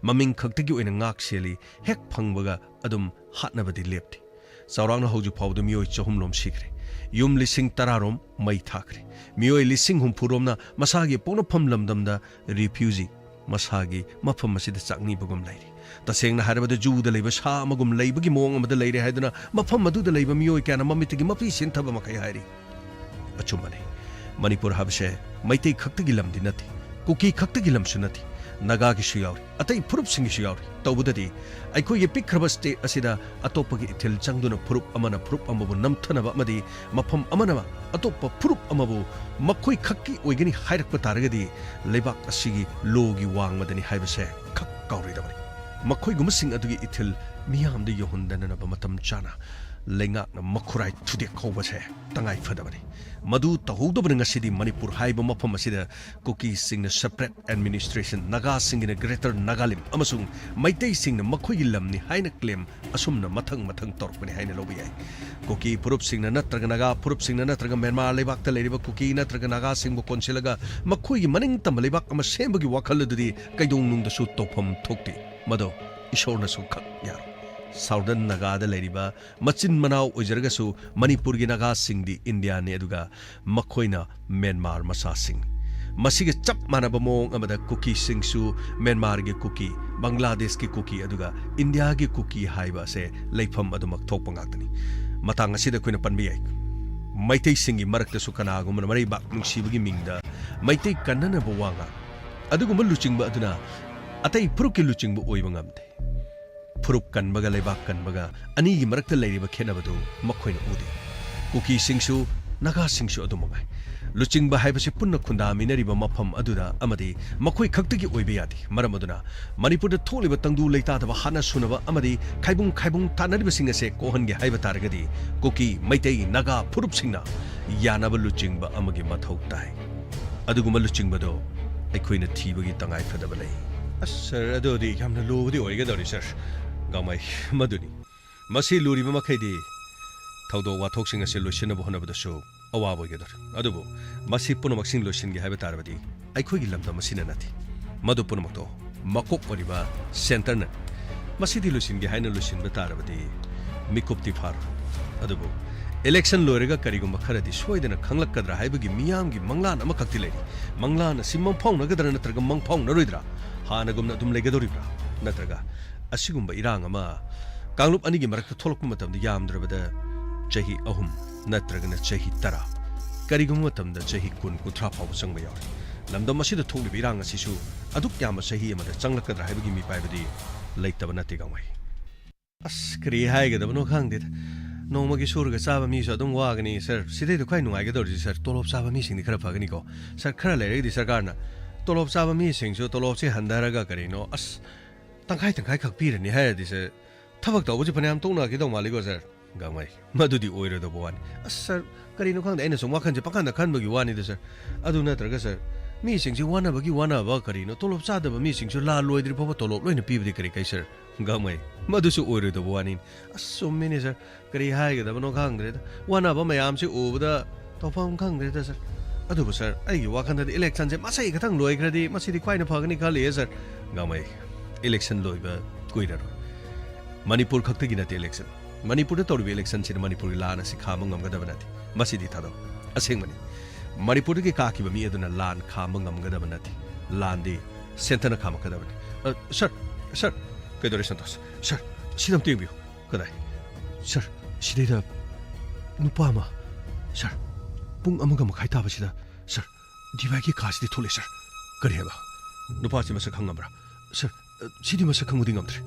ꯃꯃꯤꯡ ꯈꯛꯇꯒꯤ ꯑꯣꯏꯅ ꯉꯥꯛ ꯁꯦꯜꯂꯤ, ꯍꯦꯛ ꯐꯪꯕꯒ ꯑꯗꯨꯝ ꯍꯥꯠꯅꯕꯗꯤ ꯂꯦꯞꯇꯦ꯫ ꯆꯥꯎꯔꯥꯛꯅ ꯍꯧꯖꯤꯛ ꯐꯥꯎꯕꯗ ꯃꯤꯑꯣꯏ ꯆꯍꯨꯝ ꯔꯣꯝ ꯁꯤꯈ꯭ꯔꯦ꯫ ꯌꯨꯝ ꯂꯤꯁꯤꯡ ꯇꯔꯥ ꯔꯣꯝ ꯃꯩ ꯊꯥꯈ꯭ꯔꯦ꯫ ꯃꯤꯑꯣꯏ ꯂꯤꯁꯤꯡ ꯍꯨꯝꯐꯨ ꯔꯣꯝꯅ ꯃꯁꯥꯒꯤ ꯄꯣꯛꯅꯐꯝ ꯂꯝꯗꯝꯗ ꯔꯤꯐ꯭ꯌꯨꯖꯤ, ꯃꯁꯥꯒꯤ ꯃꯐꯝ ꯑꯁꯤꯗ ꯆꯥꯛꯅꯤꯕꯒꯨꯝ ꯂꯩꯔꯤ꯫ ꯇꯁꯦꯡꯅ ꯍꯥꯏꯔꯕꯗ ꯖꯨꯗ ꯂꯩꯕ ꯁꯥ ꯑꯃꯒꯨꯝ ꯂꯩꯕꯒꯤ ꯃꯑꯣꯡ ꯑꯃꯗ ꯂꯩꯔꯦ ꯍꯥꯏꯗꯨꯅ ꯃꯐꯝ ꯑꯗꯨꯗ ꯂꯩꯕ ꯃꯤꯑꯣꯏ ꯀꯌꯥꯅ ꯃꯃꯤꯠꯇꯒꯤ ꯃꯄꯤ ꯁꯤꯟꯊꯕ ꯃꯈꯩ ꯍꯥꯏꯔꯤ꯫ ꯑꯆꯨꯝꯕꯅꯤ꯫ ꯃꯅꯤꯄꯨꯔ ꯍꯥꯏꯕꯁꯦ ꯃꯩꯇꯩ ꯈꯛꯇꯒꯤ ꯂꯝꯗꯤ ꯅꯠꯇꯦ, ꯀꯨꯀꯤ ꯈꯛꯇꯒꯤ ꯂꯝꯁꯨ ꯅꯠꯇꯦ, ꯅꯥꯒꯥꯒꯤꯁꯨ ꯌꯥꯎꯔꯤ, ꯑꯇꯩ ꯐꯨꯔꯨꯞꯁꯤꯡꯒꯤꯁꯨ ꯌꯥꯎꯔꯤ꯫ ꯇꯧꯕꯗꯗꯤ ꯑꯩꯈꯣꯏꯒꯤ ꯄꯤꯛꯈ꯭ꯔꯕ ꯁ꯭ꯇꯦꯠ ꯑꯁꯤꯗ ꯑꯇꯣꯞꯄꯒꯤ ꯏꯊꯤꯜ ꯆꯪꯗꯨꯅ ꯐꯨꯔꯨꯞ ꯑꯃꯅ ꯐꯨꯔꯨꯞ ꯑꯃꯕꯨ ꯅꯝꯊꯅꯕ ꯑꯃꯗꯤ ꯃꯐꯝ ꯑꯃꯅ ꯑꯇꯣꯞꯄ ꯐꯨꯔꯨꯞ ꯑꯃꯕꯨ ꯃꯈꯣꯏ ꯈꯛꯀꯤ ꯑꯣꯏꯒꯅꯤ ꯍꯥꯏꯔꯛꯄ ꯇꯥꯔꯒꯗꯤ ꯂꯩꯕꯥꯛ ꯑꯁꯤꯒꯤ ꯂꯣꯒꯤ ꯋꯥꯡꯃꯗꯅꯤ ꯍꯥꯏꯕꯁꯦ ꯈꯛ ꯀꯥꯎꯔꯣꯏꯗꯕꯅꯤ꯫ ꯃꯈꯣꯏꯒꯨꯝꯕꯁꯤꯡ ꯑꯗꯨꯒꯤ ꯏꯊꯤꯜ ꯃꯤꯌꯥꯝꯗ ꯌꯧꯍꯟꯗꯅꯅꯕ ꯃꯇꯝ ꯆꯥꯅ ꯂꯩꯉꯥꯛꯅ ꯃꯈꯨꯔꯥꯏ ꯊꯨꯗꯦꯛ ꯍꯧꯕꯁꯦ ꯇꯉꯥꯏ ꯐꯗꯕꯅꯤ꯫ ꯃꯗꯨ ꯇꯧꯍꯧꯗꯕꯅ ꯉꯁꯤꯗꯤ ꯃꯅꯤꯄꯨꯔ ꯍꯥꯏꯕ ꯃꯐꯝ ꯑꯁꯤꯗ ꯀꯨꯀꯤꯁꯤꯡꯅ separate administration, ꯅꯥꯒꯥꯁꯤꯡꯒꯤꯅ Greater Nagalim ꯑꯃꯁꯨꯡ ꯃꯩꯇꯩꯁꯤꯡꯅ ꯃꯈꯣꯏꯒꯤ ꯂꯝꯅꯤ ꯍꯥꯏꯅ claim ꯑꯁꯨꯝꯅ ꯃꯊꯪ ꯃꯊꯪ ꯇꯧꯔꯛꯄꯅꯤ ꯍꯥꯏꯅ ꯂꯧꯕ ꯌꯥꯏ꯫ ꯀꯨꯀꯤ ꯐꯨꯔꯨꯞꯁꯤꯡꯅ ꯅꯠꯇ꯭ꯔꯒ ꯅꯥꯒꯥ ꯐꯨꯔꯨꯞꯁꯤꯡꯅ ꯅꯠꯇ꯭ꯔꯒ ꯃ꯭ꯌꯥꯟꯃꯥꯔ ꯂꯩꯕꯥꯛꯇ ꯂꯩꯔꯤꯕ ꯀꯨꯀꯤ ꯅꯠꯇ꯭ꯔꯒ ꯅꯥꯒꯥꯁꯤꯡꯕꯨ ꯀꯣꯟꯁꯤꯜꯂꯒ ꯃꯈꯣꯏꯒꯤ ꯃꯅꯤꯡ ꯇꯝꯕ ꯂꯩꯕꯥꯛ ꯑꯃ ꯁꯦꯝꯕꯒꯤ ꯋꯥꯈꯜ ꯑꯗꯨꯗꯤ ꯀꯩꯗꯧꯅꯨꯡꯗꯁꯨ ꯇꯧꯐꯝ ꯊꯣꯛꯇꯦ꯫ ꯃꯗꯣ ꯏꯁꯣꯔꯅꯁꯨ ꯈꯛ ꯌꯥꯔꯣꯏ꯫ Southern ꯅꯥꯒꯥꯗ ꯂꯩꯔꯤꯕ ꯃꯆꯤꯟ ꯃꯅꯥꯎ ꯑꯣꯏꯖꯔꯒꯁꯨ ꯃꯅꯤꯄꯨꯔꯒꯤ ꯅꯥꯒꯥꯁꯤꯡꯗꯤ ꯏꯟꯗꯤꯌꯥꯅꯤ, ꯑꯗꯨꯒ ꯃꯈꯣꯏꯅ ꯃ꯭ꯌꯥꯟꯃꯥꯔ ꯃꯆꯥꯁꯤꯡ꯫ ꯃꯁꯤꯒ ꯆꯞ ꯃꯥꯟꯅꯕ ꯃꯑꯣꯡ ꯑꯃꯗ ꯀꯨꯀꯤꯁꯤꯡꯁꯨ ꯃ꯭ꯌꯥꯟꯃꯥꯔꯒꯤ ꯀꯨꯀꯤ, ꯕꯪꯒ꯭ꯂꯥꯗꯦꯁꯀꯤ ꯀꯨꯀꯤ, ꯑꯗꯨꯒ ꯏꯟꯗꯤꯌꯥꯒꯤ ꯀꯨꯀꯤ ꯍꯥꯏꯕ ꯑꯁꯦ ꯂꯩꯐꯝ ꯑꯗꯨꯃꯛ ꯊꯣꯛꯄ ꯉꯥꯛꯇꯅꯤ꯫ ꯃꯇꯥꯡ ꯑꯁꯤꯗ ꯑꯩꯈꯣꯏꯅ ꯄꯟꯕ ꯌꯥꯏ, ꯃꯩꯇꯩꯁꯤꯡꯒꯤ ꯃꯔꯛꯇꯁꯨ ꯀꯅꯥꯒꯨꯝꯕꯅ ꯃꯔꯩꯕꯥꯛ ꯅꯨꯡꯁꯤꯕꯒꯤ ꯃꯤꯡꯗ ꯃꯩꯇꯩ ꯀꯟꯅꯅꯕ ꯋꯥ ꯉꯥꯡ꯫ ꯑꯗꯨꯒꯨꯝꯕ ꯂꯨꯆꯤꯡꯕ ꯑꯗꯨꯅ ꯑꯇꯩ ꯐꯨꯔꯨꯞꯀꯤ ꯂꯨꯆꯤꯡꯕ ꯑꯣꯏꯕ ꯉꯝꯗꯦ꯫ ꯐꯨꯔꯨꯞ ꯀꯟꯕꯒ ꯂꯩꯕꯥꯛ ꯀꯟꯕꯒ ꯑꯅꯤꯒꯤ ꯃꯔꯛꯇ ꯂꯩꯔꯤꯕ ꯈꯦꯠꯅꯕꯗꯨ ꯃꯈꯣꯏꯅ ꯎꯗꯦ꯫ ꯀꯨꯀꯤꯁꯤꯡꯁꯨ, ꯅꯥꯒꯥꯁꯤꯡꯁꯨ ꯑꯗꯨ ꯃꯉꯥꯏ꯫ ꯂꯨꯆꯤꯡꯕ ꯍꯥꯏꯕꯁꯤ ꯄꯨꯟꯅ ꯈꯨꯟꯗꯥꯃꯤꯟꯅꯔꯤꯕ ꯃꯐꯝ ꯑꯗꯨꯗ ꯑꯃꯗꯤ ꯃꯈꯣꯏ ꯈꯛꯇꯒꯤ ꯑꯣꯏꯕ ꯌꯥꯗꯦ꯫ ꯃꯔꯝ ꯑꯗꯨꯅ ꯃꯅꯤꯄꯨꯔꯗ ꯊꯣꯛꯂꯤꯕ ꯇꯪꯗꯨ ꯂꯩꯇꯥꯗꯕ, ꯍꯥꯠꯅ ꯁꯨꯅꯕ ꯑꯃꯗꯤ ꯈꯥꯏꯕꯨꯡ ꯈꯥꯏꯕꯨꯡ ꯇꯥꯟꯅꯔꯤꯕꯁꯤꯡ ꯑꯁꯦ ꯀꯣꯛꯍꯟꯒꯦ ꯍꯥꯏꯕ ꯇꯥꯔꯒꯗꯤ ꯀꯨꯀꯤ, ꯃꯩꯇꯩ, ꯅꯥꯒꯥ ꯐꯨꯔꯨꯞꯁꯤꯡꯅ ꯌꯥꯅꯕ ꯂꯨꯆꯤꯡꯕ ꯑꯃꯒꯤ ꯃꯊꯧ ꯇꯥꯏ꯫ ꯑꯗꯨꯒꯨꯝꯕ ꯂꯨꯆꯤꯡꯕꯗꯣ ꯑꯩꯈꯣꯏꯅ ꯊꯤꯕꯒꯤ ꯇꯉꯥꯏ ꯐꯗꯕ ꯂꯩ꯫ ꯑꯁ ꯁꯔ, ꯑꯗꯨꯗꯤ ꯌꯥꯝꯅ ꯂꯨꯕꯗꯤ ꯑꯣꯏꯒꯗꯧꯔꯤ ꯁꯔ꯫ ꯒꯥꯡꯃꯩ, ꯃꯗꯨꯅꯤ꯫ ꯃꯁꯤ ꯂꯨꯔꯤꯕ ꯃꯈꯩꯗꯤ ꯊꯧꯗꯣꯛ ꯋꯥꯊꯣꯛꯁꯤꯡ ꯑꯁꯤ ꯂꯣꯏꯁꯤꯟꯅꯕ ꯍꯣꯠꯅꯕꯗꯁꯨ ꯑꯋꯥꯕ ꯑꯣꯏꯒꯗꯧꯔꯤ꯫ ꯑꯗꯨꯕꯨ ꯃꯁꯤ ꯄꯨꯝꯅꯃꯛꯁꯤꯡ ꯂꯣꯏꯁꯤꯟꯒꯦ ꯍꯥꯏꯕ ꯇꯥꯔꯕꯗꯤ ꯑꯩꯈꯣꯏꯒꯤ ꯂꯝꯗꯝ ꯑꯁꯤꯅ ꯅꯠꯇꯦ꯫ ꯃꯗꯨ ꯄꯨꯝꯅꯃꯛꯇꯣ ꯃꯀꯣꯛ ꯑꯣꯏꯔꯤꯕ centreꯅ꯫ ꯃꯁꯤꯗꯤ ꯂꯣꯏꯁꯤꯟꯒꯦ ꯍꯥꯏꯅ ꯂꯣꯏꯁꯤꯟꯕ ꯇꯥꯔꯕꯗꯤ ꯃꯤꯀꯨꯞꯇꯤ ꯐꯥꯔꯣꯏ꯫ ꯑꯗꯨꯕꯨ election ꯂꯣꯏꯔꯒ ꯀꯔꯤꯒꯨꯝꯕ ꯈꯔꯗꯤ ꯁꯣꯏꯗꯅ ꯈꯪꯂꯛꯀꯗ꯭ꯔꯥ ꯍꯥꯏꯕꯒꯤ ꯃꯤꯌꯥꯝꯒꯤ ꯃꯪꯂꯥꯟ ꯑꯃꯈꯛꯇꯤ ꯂꯩꯔꯤ꯫ ꯃꯪꯂꯥꯟ ꯑꯁꯤ ꯃꯪꯐꯥꯎꯅꯒꯗ꯭ꯔꯥ ꯅꯠꯇ꯭ꯔꯒ ꯃꯪꯐꯥꯎꯅꯔꯣꯏꯗ꯭ꯔꯥ? ꯍꯥꯟꯅꯒꯨꯝꯅ ꯑꯗꯨꯝ ꯂꯩꯒꯗꯧꯔꯤꯕ꯭ꯔꯥ? ꯅꯠꯇ꯭ꯔꯒ ꯑꯁꯤꯒꯨꯝꯕ ꯏꯔꯥꯡ ꯑꯃ ꯀꯥꯡꯂꯨꯞ ꯑꯅꯤꯒꯤ ꯃꯔꯛꯇ ꯊꯣꯛꯂꯛꯄ ꯃꯇꯝꯗ ꯌꯥꯝꯗ꯭ꯔꯕꯗ ꯆꯍꯤ ꯑꯍꯨꯝ ꯅꯠꯇ꯭ꯔꯒꯅ ꯆꯍꯤ ꯇꯔꯥ, ꯀꯔꯤꯒꯨꯝꯕ ꯃꯇꯝꯗ ꯆꯍꯤ ꯀꯨꯟ, ꯀꯨꯟꯊ꯭ꯔꯥ ꯐꯥꯎꯕ ꯆꯪꯕ ꯌꯥꯎꯔꯤ꯫ ꯂꯝꯗꯝ ꯑꯁꯤꯗ ꯊꯣꯛꯂꯤꯕ ꯏꯔꯥꯡ ꯑꯁꯤꯁꯨ ꯑꯗꯨꯛ ꯌꯥꯝꯕ ꯆꯍꯤ ꯑꯃꯗ ꯆꯪꯂꯛꯀꯗ꯭ꯔꯥ ꯍꯥꯏꯕꯒꯤ ꯃꯤꯄꯥꯏꯕꯗꯤ ꯂꯩꯇꯕ ꯅꯠꯇꯦ ꯒꯥꯡꯃꯩ꯫ ꯑꯁ, ꯀꯔꯤ ꯍꯥꯏꯒꯗꯕꯅꯣ ꯈꯪꯗꯦꯗ꯫ ꯅꯣꯡꯃꯒꯤ ꯁꯨꯔꯒ ꯆꯥꯕ ꯃꯤꯁꯨ ꯑꯗꯨꯝ ꯋꯥꯒꯅꯤ ꯁꯔ꯫ ꯁꯤꯗꯩꯗ ꯈ꯭ꯋꯥꯏ ꯅꯨꯡꯉꯥꯏꯒꯗꯧꯔꯤꯁꯤ ꯁꯔ, ꯇꯣꯂꯣꯞ ꯆꯥꯕ ꯃꯤꯁꯤꯡꯗꯤ ꯈꯔ ꯐꯒꯅꯤꯀꯣ꯫ ꯁꯔ, ꯈꯔ ꯂꯩꯔꯒꯗꯤ ꯁꯔꯀꯥꯔꯅ ꯇꯣꯂꯣꯞ ꯆꯥꯕ ꯃꯤꯁꯤꯡꯁꯨ ꯇꯣꯂꯣꯞꯁꯦ ꯍꯟꯊꯔꯒ ꯀꯔꯤꯅꯣ, ꯑꯁ, ꯇꯪꯈꯥꯏ ꯇꯪꯈꯥꯏ ꯈꯛ ꯄꯤꯔꯅꯤ ꯍꯥꯏꯔꯗꯤ ꯁꯔ, ꯊꯕꯛ ꯇꯧꯕꯁꯤ ꯐꯅꯌꯥꯝ ꯇꯣꯛꯅꯈꯤꯗꯧ ꯃꯥꯜꯂꯤꯀꯣ ꯁꯔ꯫ ꯒꯥꯡꯃꯩ, ꯃꯗꯨꯗꯤ ꯑꯣꯏꯔꯣꯏꯗꯧꯕ ꯋꯥꯅꯤ꯫ ꯑꯁ ꯁꯥꯔ, ꯀꯔꯤꯅꯣ ꯈꯪꯗꯦ, ꯑꯩꯅ ꯁꯨꯝ ꯋꯥꯈꯜꯁꯦ ꯄꯪꯈꯟꯗ ꯈꯟꯕꯒꯤ ꯋꯥꯅꯤꯗ ꯁꯥꯔ꯫ ꯑꯗꯨ ꯅꯠꯇ꯭ꯔꯒ ꯁꯥꯔ, ꯃꯤꯁꯤꯡꯁꯦ ꯋꯥꯅꯕꯒꯤ ꯋꯥꯅꯕ ꯀꯔꯤꯅꯣ, ꯇꯣꯂꯣꯞ ꯆꯥꯗꯕ ꯃꯤꯁꯤꯡꯁꯨ ꯂꯥꯟ ꯂꯣꯏꯗ꯭ꯔꯤ ꯐꯥꯎꯕ ꯇꯣꯂꯣꯞ ꯂꯣꯏꯅ ꯄꯤꯕꯗꯤ ꯀꯔꯤ ꯀꯥꯏ ꯁꯥꯔ? ꯒꯥꯡꯃꯩ, ꯃꯗꯨꯁꯨ ꯑꯣꯏꯔꯣꯏꯗꯧꯕ ꯋꯥꯅꯤ꯫ ꯑꯁ ꯆꯨꯝꯃꯤꯅꯦ ꯁꯥꯔ, ꯀꯔꯤ ꯍꯥꯏꯒꯗꯕꯅꯣ ꯈꯪꯗ꯭ꯔꯦꯗ꯫ ꯋꯥꯅꯕ ꯃꯌꯥꯝꯁꯤ ꯎꯕꯗ ꯇꯧꯐꯝ ꯈꯪꯗ꯭ꯔꯦꯗ ꯁꯥꯔ꯫ ꯑꯗꯨꯕꯨ ꯁꯥꯔ, ꯑꯩꯒꯤ ꯋꯥꯈꯜꯗꯗꯤ ꯏꯂꯦꯛꯁꯟꯁꯦ ꯃꯁꯩ ꯈꯛꯇꯪ ꯂꯣꯏꯈ꯭ꯔꯗꯤ ꯃꯁꯤꯗꯤ ꯈ꯭ꯋꯥꯏꯅ ꯐꯒꯅꯤ ꯈꯜꯂꯤꯌꯦ ꯁꯥꯔ꯫ ꯒꯥꯡꯃꯩ, ꯏꯂꯦꯛꯁꯟ ꯂꯣꯏꯕ ꯀꯨꯏꯔꯔꯣꯏ꯫ ꯃꯅꯤꯄꯨꯔ ꯈꯛꯇꯒꯤ ꯅꯠꯇꯦ ꯏꯂꯦꯛꯁꯟ꯫ ꯃꯅꯤꯄꯨꯔꯗ ꯇꯧꯔꯤꯕ ꯏꯂꯦꯛꯁꯟꯁꯤꯅ ꯃꯅꯤꯄꯨꯔꯒꯤ ꯂꯥꯟ ꯑꯁꯤ ꯈꯥꯝꯕ ꯉꯝꯒꯗꯕ ꯅꯠꯇꯦ꯫ ꯃꯁꯤꯗꯤ ꯊꯥꯗꯣꯛ꯫ ꯑꯁꯦꯡꯕꯅꯤ꯫ ꯃꯅꯤꯄꯨꯔꯗꯒꯤ ꯀꯥꯈꯤꯕ ꯃꯤ ꯑꯗꯨꯅ ꯂꯥꯟ ꯈꯥꯝꯕ ꯉꯝꯒꯗꯕ ꯅꯠꯇꯦ꯫ ꯂꯥꯟꯗꯤ ꯁꯦꯟꯇꯔꯅ ꯈꯥꯝꯃꯛꯀꯗꯕꯅꯤ꯫ ꯑ, ꯁꯥꯔ, ꯁꯥꯔ, ꯀꯩꯗꯧꯔꯦ ꯁꯟꯇꯣꯁ? ꯁꯥꯔ, ꯁꯤꯗ ꯑꯝꯇ ꯌꯦꯡꯕꯤꯌꯨ꯫ ꯀꯗꯥꯏ? ꯁꯥꯔ, ꯁꯤꯗꯩꯗ ꯅꯨꯄꯥ ꯑꯃ, ꯁꯥꯔ, ꯄꯨꯡ ꯑꯃꯒ ꯃꯈꯥꯏ ꯇꯥꯕꯁꯤꯗ, ꯁꯥꯔ, ꯗꯤꯚꯥꯏꯒꯤ ꯀꯥꯁꯤꯗꯤ ꯊꯣꯛꯂꯛꯑꯦ, ꯁꯥꯔ꯫ ꯀꯔꯤ ꯍꯥꯏꯕ? ꯅꯨꯄꯥꯁꯤ ꯃꯁꯛ ꯈꯪꯉꯝꯕ꯭ꯔꯥ? ꯁꯥꯔ, ꯑ, ꯁꯤꯗꯤ ꯃꯁꯛ ꯈꯪꯕꯗꯤ ꯉꯝꯗ꯭ꯔꯦ꯫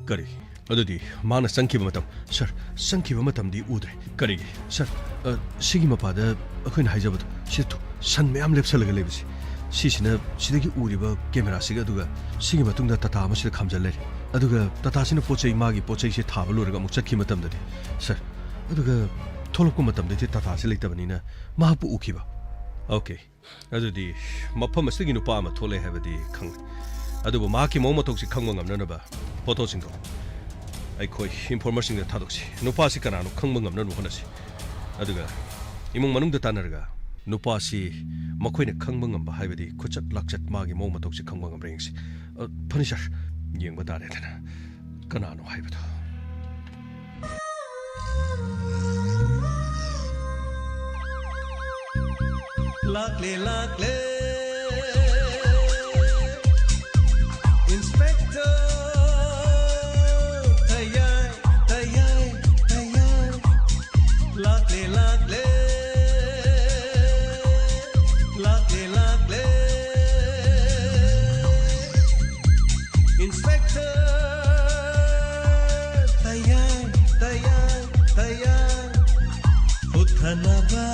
ꯀꯔꯤ? ꯑꯗꯨꯗꯤ ꯃꯥꯅ ꯆꯪꯈꯤꯕ ꯃꯇꯝ, ꯁꯥꯔ, ꯆꯪꯈꯤꯕ ꯃꯇꯝꯗꯤ ꯎꯗ꯭ꯔꯦ꯫ ꯀꯔꯤꯒꯤ? ꯁꯥꯔ, ꯑ, ꯁꯤꯒꯤ ꯃꯄꯥꯗ ꯑꯩꯈꯣꯏꯅ ꯍꯥꯏꯖꯕꯗꯣ, ꯁꯤꯗ ꯊꯨ-, ꯁꯟ ꯃꯌꯥꯝ ꯂꯦꯞꯁꯜꯂꯒ ꯂꯩꯕꯁꯦ, ꯁꯤꯁꯤꯅ ꯁꯤꯗꯒꯤ ꯎꯔꯤꯕ ꯀꯦꯃꯦꯔꯥꯁꯤꯒ, ꯑꯗꯨꯒ ꯁꯤꯒꯤ ꯃꯇꯨꯡꯗ ꯇꯥꯇꯥ ꯑꯃꯁꯤꯗ ꯈꯥꯝꯖꯜ ꯂꯩꯔꯦ꯫ ꯑꯗꯨꯒ ꯇꯥꯇꯥꯁꯤꯅ ꯄꯣꯠ ꯆꯩ, ꯃꯥꯒꯤ ꯄꯣꯠ ꯆꯩꯁꯦ ꯊꯥꯕ ꯂꯣꯏꯔꯒ ꯑꯃꯨꯛ ꯆꯠꯈꯤ ꯃꯇꯝꯗꯗꯤ, ꯁꯥꯔ, ꯑꯗꯨꯒ ꯊꯣꯛꯂꯛꯄ ꯃꯇꯝꯗꯗꯤ ꯇꯥꯇꯥꯁꯤ ꯂꯩꯇꯕꯅꯤꯅ ꯃꯍꯥꯛꯄꯨ ꯎꯈꯤꯕ꯫ ꯑꯣꯀꯦ꯫ ꯑꯗꯨꯗꯤ ꯃꯐꯝ ꯑꯁꯤꯗꯒꯤ ꯅꯨꯄꯥ ꯑꯃ ꯊꯣꯛꯂꯛꯑꯦ ꯍꯥꯏꯕꯗꯤ ꯈꯪꯂꯦ꯫ ꯑꯗꯨꯕꯨ ꯃꯍꯥꯛꯀꯤ ꯃꯑꯣꯡ ꯃꯇꯧꯁꯤ ꯈꯪꯕ ꯉꯝꯅꯅꯕ ꯐꯣꯇꯣꯁꯤꯡꯗꯣ ꯑꯩꯈꯣꯏ ꯏꯟꯐꯣꯔꯃꯔꯁꯤꯡꯗ ꯊꯥꯗꯣꯛꯁꯤ꯫ ꯅꯨꯄꯥꯁꯤ ꯀꯅꯥꯅꯣ ꯈꯪꯕ ꯉꯝꯅꯅꯕ ꯍꯣꯠꯅꯁꯤ꯫ ꯑꯗꯨꯒ ꯏꯃꯨꯡ ꯃꯅꯨꯡꯗ ꯇꯥꯟꯅꯔꯒ ꯅꯨꯄꯥꯁꯤ ꯃꯈꯣꯏꯅ ꯈꯪꯕ ꯉꯝꯕ, ꯍꯥꯏꯕꯗꯤ ꯈꯨꯆꯠ ꯂꯥꯛꯆꯠ, ꯃꯥꯒꯤ ꯃꯑꯣꯡ ꯃꯇꯧꯁꯤ ꯈꯪꯕ ꯉꯝꯕ꯭ꯔꯥ ꯌꯦꯡꯁꯤ꯫ ꯑ, ꯐꯅꯤ ꯁꯥꯔ, ꯌꯦꯡꯕ ꯇꯥꯔꯦꯗꯅ꯫ ꯀꯅꯥꯅꯣ ꯍꯥꯏꯕꯗꯣ꯫ ꯂꯥꯛꯂꯦ, ꯂꯥꯛꯂꯦ, ꯏꯟꯁꯄꯦꯛꯇꯔ ꯇꯌꯥꯏ, ꯇꯌꯥꯏ, ꯇꯌꯥꯏ꯫ ꯂꯥꯛꯂꯦ, ꯂꯥꯛꯂꯦ, ꯂꯥꯛꯂꯦ, ꯂꯥꯛꯂꯦ꯫ ꯏꯟꯁꯄꯦꯛꯇꯔ ꯇꯌꯥꯏ, ꯇꯌꯥꯏ, ꯇꯌꯥꯏ꯫ ꯍꯨꯠꯊꯅꯕ꯫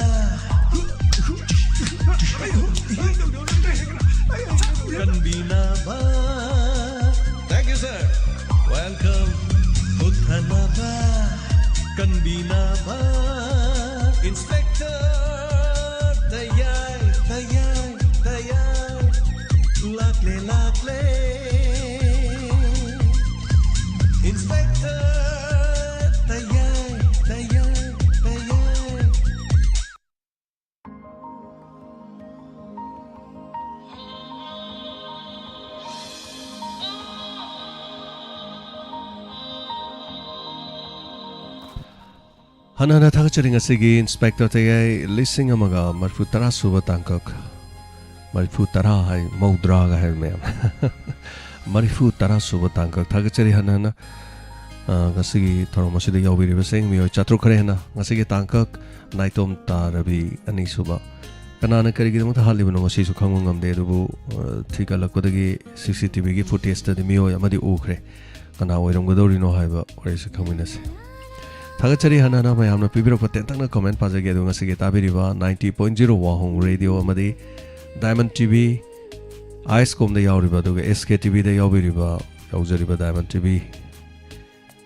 ꯂꯥꯛꯂꯦ, ꯂꯥꯛꯂꯦ꯫ Inspector ꯇꯌꯥꯏ, ꯇꯌꯥꯏ, ꯇꯌꯥꯏ꯫ ꯍꯟꯅ ꯍꯟꯅ ꯊꯥꯒꯠꯆꯔꯤ ꯉꯁꯤꯒꯤ Inspector ꯇꯌꯥꯏ ꯂꯤꯁꯤꯡ ꯑꯃꯒ ꯃꯔꯤꯐꯨ ꯇꯔꯥ ꯁꯨꯕ ꯇꯥꯡꯀꯛ꯫ ꯃꯔꯤꯐꯨ ꯇꯔꯥ ꯍꯥꯏ, ꯃꯧꯗ꯭ꯔꯥꯒ ꯍꯥꯏꯕ ꯃꯌꯥꯝ꯫ ꯃꯔꯤꯐꯨ ꯇꯔꯥ ꯁꯨꯕ ꯇꯥꯡꯀꯛ ꯊꯥꯒꯠꯆꯔꯤ ꯍꯟꯅ ꯍꯟꯅ꯫ ꯑ, ꯉꯁꯤꯒꯤ ꯊꯧꯔꯝ ꯑꯁꯤꯗ ꯌꯥꯎꯕꯤꯔꯤꯕꯁꯤꯡ ꯃꯤꯑꯣꯏ ꯆꯥꯇ꯭ꯔꯨꯛ ꯈꯔ ꯍꯦꯟꯅ ꯉꯁꯤꯒꯤ ꯇꯥꯡꯀꯛ ꯅꯥꯏꯇꯣꯝ ꯇꯥꯔꯕꯤ ꯑꯅꯤꯁꯨꯕ꯫ ꯀꯅꯥꯅ ꯀꯔꯤꯒꯤꯗꯃꯛꯇ ꯍꯥꯠꯂꯤꯕꯅꯣ ꯉꯁꯤꯁꯨ ꯈꯪꯕ ꯉꯝꯗꯦ, ꯑꯗꯨꯕꯨ, ꯑ, ꯊꯤꯒꯠꯂꯛꯄꯗꯒꯤ C C T V ꯒꯤ footage ꯇꯗꯤ ꯃꯤꯑꯣꯏ ꯑꯃꯗꯤ ꯎꯈ꯭ꯔꯦ꯫ ꯀꯅꯥ ꯑꯣꯏꯔꯝꯒꯗꯧꯔꯤꯅꯣ ꯍꯥꯏꯕ ꯋꯥꯔꯤꯁꯤ ꯈꯪꯃꯤꯟꯅꯁꯤ꯫ ꯊꯥꯒꯠꯆꯔꯤ ꯍꯟꯅ ꯍꯟꯅ ꯃꯌꯥꯝꯅ ꯄꯤꯕꯤꯔꯛꯄ ꯇꯦꯟꯇꯛꯅ comment ꯄꯥꯖꯒꯦ꯫ ꯑꯗꯨ ꯉꯁꯤꯒꯤ ꯇꯥꯕꯤꯔꯤꯕ ninety point zero ꯋꯥꯍꯣꯡ Radio ꯑꯃꯗꯤ Diamond T V, ice ꯀꯣꯝꯗ ꯌꯥꯎꯔꯤꯕ, ꯑꯗꯨꯒ S K T V ꯗ ꯌꯥꯎꯕꯤꯔꯤꯕ, ꯌꯥꯎꯖꯔꯤꯕ Diamond T V꯫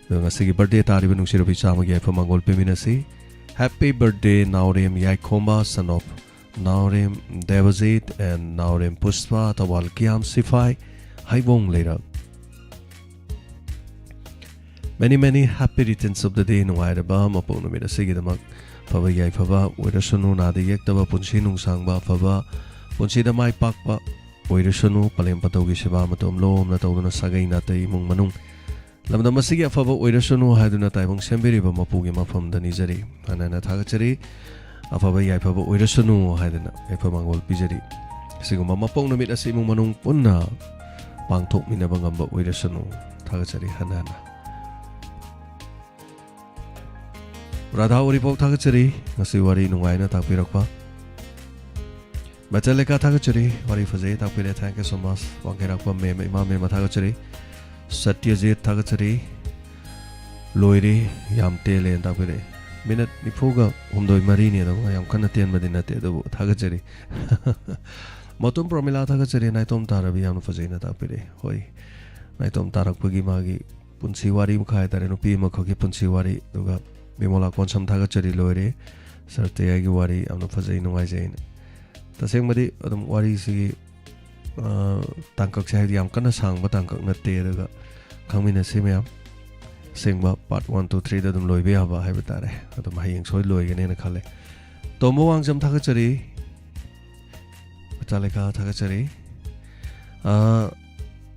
ꯑꯗꯨꯒ ꯉꯁꯤꯒꯤ birthday ꯇꯥꯔꯤꯕ ꯅꯨꯡꯁꯤꯔꯕ ꯏꯆꯥ ꯑꯃꯒꯤ ꯌꯥꯏꯐ ꯃꯪꯒꯣꯜ ꯄꯤꯃꯤꯟꯅꯁꯤ꯫ Happy birthday Naorem ꯌꯥꯏꯈꯣꯝꯕ, son of Naorem ꯗꯦꯕꯖꯤꯠ and ꯅꯥꯎꯔꯦꯝ ꯄꯨꯁꯄꯥ, ꯊꯧꯕꯥꯜ ꯀꯤꯌꯥꯝ ꯁꯤꯐꯥꯏ, ꯍꯩꯕꯣꯡ ꯂꯩꯔꯛ꯫ Many many happy returns of the day. ꯅꯨꯡꯉꯥꯏꯔꯕ ꯃꯄꯣꯛ ꯅꯨꯃꯤꯠ ꯑꯁꯤꯒꯤꯗꯃꯛ ꯐꯕ ꯌꯥꯏꯐꯕ ꯑꯣꯏꯔꯁꯅꯨ, ꯅꯥꯗ ꯌꯦꯛꯇꯕ ꯄꯨꯟꯁꯤ ꯅꯨꯡꯁꯥꯡꯕ, ꯑꯐꯕ ꯄꯨꯟꯁꯤꯗ ꯃꯥꯏ ꯄꯥꯛꯄ ꯑꯣꯏꯔꯁꯅꯨ, ꯄꯂꯦꯝ ꯄꯇꯧꯒꯤ ꯁꯦꯕꯥ ꯃꯇꯣꯝ ꯂꯣꯝꯅ ꯇꯧꯗꯨꯅ ꯁꯥꯒꯩ ꯅꯥꯇꯩ ꯏꯃꯨꯡ ꯃꯅꯨꯡ ꯂꯝꯗꯝ ꯑꯁꯤꯒꯤ ꯑꯐꯕ ꯑꯣꯏꯔꯁꯅꯨ ꯍꯥꯏꯗꯨꯅ ꯇꯥꯏꯕꯪ ꯁꯦꯝꯕꯤꯔꯤꯕ ꯃꯄꯨꯒꯤ ꯃꯐꯝꯗ ꯅꯤꯖꯔꯤ꯫ ꯍꯟꯅ ꯍꯟꯅ ꯊꯥꯒꯠꯆꯔꯤ꯫ ꯑꯐꯕ ꯌꯥꯏꯐꯕ ꯑꯣꯏꯔꯁꯅꯨ ꯍꯥꯏꯗꯅ ꯌꯥꯏꯐ ꯃꯪꯒꯣꯜ ꯄꯤꯖꯔꯤ꯫ ꯑꯁꯤꯒꯨꯝꯕ ꯃꯄꯣꯛ ꯅꯨꯃꯤꯠ ꯑꯁꯤ ꯏꯃꯨꯡ ꯃꯅꯨꯡ ꯄꯨꯟꯅ ꯄꯥꯡꯊꯣꯛꯃꯤꯟꯅꯕ ꯉꯝꯕ ꯑꯣꯏꯔꯁꯅꯨ꯫ ꯊꯥꯒꯠꯆꯔꯤ ꯍꯟꯅ ꯍꯟꯅ꯫ ꯔꯥꯙꯥ ꯎꯔꯤꯄꯣꯛ ꯊꯥꯒꯠꯆꯔꯤ, ꯉꯁꯤ ꯋꯥꯔꯤ ꯅꯨꯡꯉꯥꯏꯅ ꯇꯥꯛꯄꯤꯔꯛꯄ꯫ ꯃꯦꯇꯦꯂꯤꯀꯥ ꯊꯥꯒꯠꯆꯔꯤ, ꯋꯥꯔꯤ ꯐꯖꯩ ꯇꯥꯛꯄꯤꯔꯦ, thank you so much꯫ ꯋꯥꯡꯈꯩꯔꯥꯛꯄꯝ ꯃꯦꯝ, ꯏꯃꯥ ꯃꯦꯝ ꯊꯥꯒꯠꯆꯔꯤ꯫ ꯁꯇ꯭ꯌꯖꯤꯠ ꯊꯥꯒꯠꯆꯔꯤ꯫ ꯂꯣꯏꯔꯦ, ꯌꯥꯝ ꯇꯦꯜꯂꯦꯅ ꯇꯥꯛꯄꯤꯔꯛꯑꯦ꯫ ꯃꯤꯅꯠ ꯅꯤꯐꯨꯒ ꯍꯨꯝꯗꯣꯏ ꯃꯔꯤꯅꯦ, ꯑꯗꯨꯝ ꯌꯥꯝ ꯀꯟꯅ ꯇꯦꯟꯕꯗꯤ ꯅꯠꯇꯦ, ꯑꯗꯨꯕꯨ ꯊꯥꯒꯠꯆꯔꯤ꯫ ꯃꯇꯨꯝ ꯄ꯭ꯔꯣꯃꯤꯂꯥ ꯊꯥꯒꯠꯆꯔꯤ, ꯅꯥꯏꯇꯣꯝ ꯇꯥꯔꯕꯤ ꯌꯥꯝꯅ ꯐꯖꯩꯅ ꯇꯥꯛꯄꯤꯔꯛꯑꯦ꯫ ꯍꯣꯏ, ꯅꯥꯏꯇꯣꯝ ꯇꯥꯔꯛꯄꯒꯤ ꯃꯥꯒꯤ ꯄꯨꯟꯁꯤ ꯋꯥꯔꯤ ꯃꯈꯥ ꯍꯥꯏꯇꯥꯔꯦ, ꯅꯨꯄꯤ ꯑꯃꯈꯛꯀꯤ ꯄꯨꯟꯁꯤ ꯋꯥꯔꯤ꯫ ꯑꯗꯨꯒ ꯕꯤꯃꯣꯂꯥ ꯀꯣꯟꯁꯝ ꯊꯥꯒꯠꯆꯔꯤ, ꯂꯣꯏꯔꯦ꯫ ꯁꯔꯇꯌꯥꯒꯤ ꯋꯥꯔꯤ ꯌꯥꯝꯅ ꯐꯖꯩ, ꯅꯨꯡꯉꯥꯏꯖꯩꯅ꯫ ꯇꯁꯦꯡꯕꯗꯤ ꯑꯗꯨꯝ ꯋꯥꯔꯤꯁꯤꯒꯤ ꯇꯥꯡꯀꯛꯁꯦ, ꯍꯥꯏꯗꯤ ꯌꯥꯝ ꯀꯟꯅ ꯁꯥꯡꯕ ꯇꯥꯡꯀꯛ ꯅꯠꯇꯦ꯫ ꯑꯗꯨꯒ ꯈꯪꯃꯤꯟꯅꯁꯤ ꯃꯌꯥꯝ꯫ ꯑꯁꯦꯡꯕ part one, two, threeꯗ ꯑꯗꯨꯝ ꯂꯣꯏꯕ ꯌꯥꯕ ꯍꯥꯏꯕ ꯇꯥꯔꯦ꯫ ꯑꯗꯨꯝ ꯍꯌꯦꯡ ꯁꯣꯏ ꯂꯣꯏꯒꯅꯦꯅ ꯈꯜꯂꯦ꯫ ꯇꯣꯝꯕ ꯋꯥꯡꯖꯝ ꯊꯥꯒꯠꯆꯔꯤ꯫ ꯃꯆꯥ ꯂꯩꯈꯥ ꯊꯥꯒꯠꯆꯔꯤ꯫ ꯑꯥ,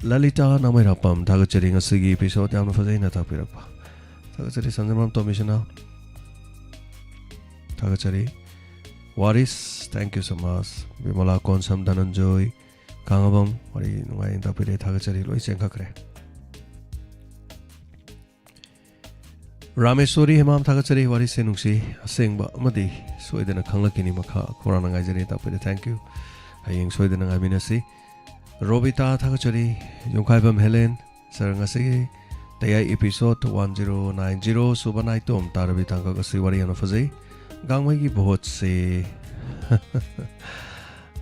ꯂꯂꯤꯇꯥ ꯅꯥꯃꯩꯔꯥꯄꯝ ꯊꯥꯒꯠꯆꯔꯤ꯫ ꯉꯁꯤꯒꯤ episode ꯌꯥꯝꯅ ꯐꯖꯩꯅ ꯇꯥꯛꯄꯤꯔꯛꯄ꯫ ꯊꯥꯒꯠꯆꯔꯤ꯫ ꯁꯟꯖꯃꯥꯝ ꯇꯣꯝꯕꯤꯁꯅꯥ ꯊꯥꯒꯠꯆꯔꯤ꯫ ꯋꯥꯔꯤꯁ, thank you so much꯫ ꯕꯤꯃꯂꯥ Konsam ꯙꯅꯟꯖꯣꯏ, ꯀꯥꯡꯉꯕꯝ ꯋꯥꯔꯤ ꯅꯨꯡꯉꯥꯏꯅ ꯇꯥꯛꯄꯤꯔꯦ꯫ ꯊꯥꯒꯠꯆꯔꯤ꯫ ꯂꯣꯏ ꯆꯦꯟꯈꯠꯈ꯭ꯔꯦ꯫ ꯔꯥꯃꯦꯁꯣꯔꯤ ꯍꯦꯃꯥꯝ ꯊꯥꯒꯠꯆꯔꯤ꯫ ꯋꯥꯔꯤꯁꯦ ꯅꯨꯡꯁꯤ꯫ ꯑꯁꯦꯡꯕ ꯑꯃꯗꯤ ꯁꯣꯏꯗꯅ ꯈꯪꯂꯛꯈꯤꯅꯤ꯫ ꯃꯈꯥ ꯈꯧꯔꯥꯡꯅ ꯉꯥꯏꯖꯔꯤ꯫ ꯇꯥꯛꯄꯤꯔꯦ꯫ Thank you꯫ ꯍꯌꯦꯡ ꯁꯣꯏꯗꯅ ꯉꯥꯏꯃꯤꯟꯅꯁꯤ꯫ ꯔꯣꯕꯤꯇꯥ ꯊꯥꯒꯠꯆꯔꯤ꯫ ꯌꯨꯝꯈꯥꯏꯕꯝ ꯍꯦꯂꯦꯟ꯫ Sir, ꯉꯁꯤꯒꯤ ꯇꯌꯥꯏ episode one zero nine zero ꯁꯨꯕ ꯅꯥꯏꯇꯣꯝ ꯇꯥꯔꯕꯤ ꯇꯥꯡꯀꯛ ꯑꯁꯤ ꯋꯥꯔꯤ ꯌꯥꯝꯅ ꯐꯖꯩ꯫ ꯒꯥꯡꯃꯩꯒꯤ ꯚꯣꯠꯁꯦ꯫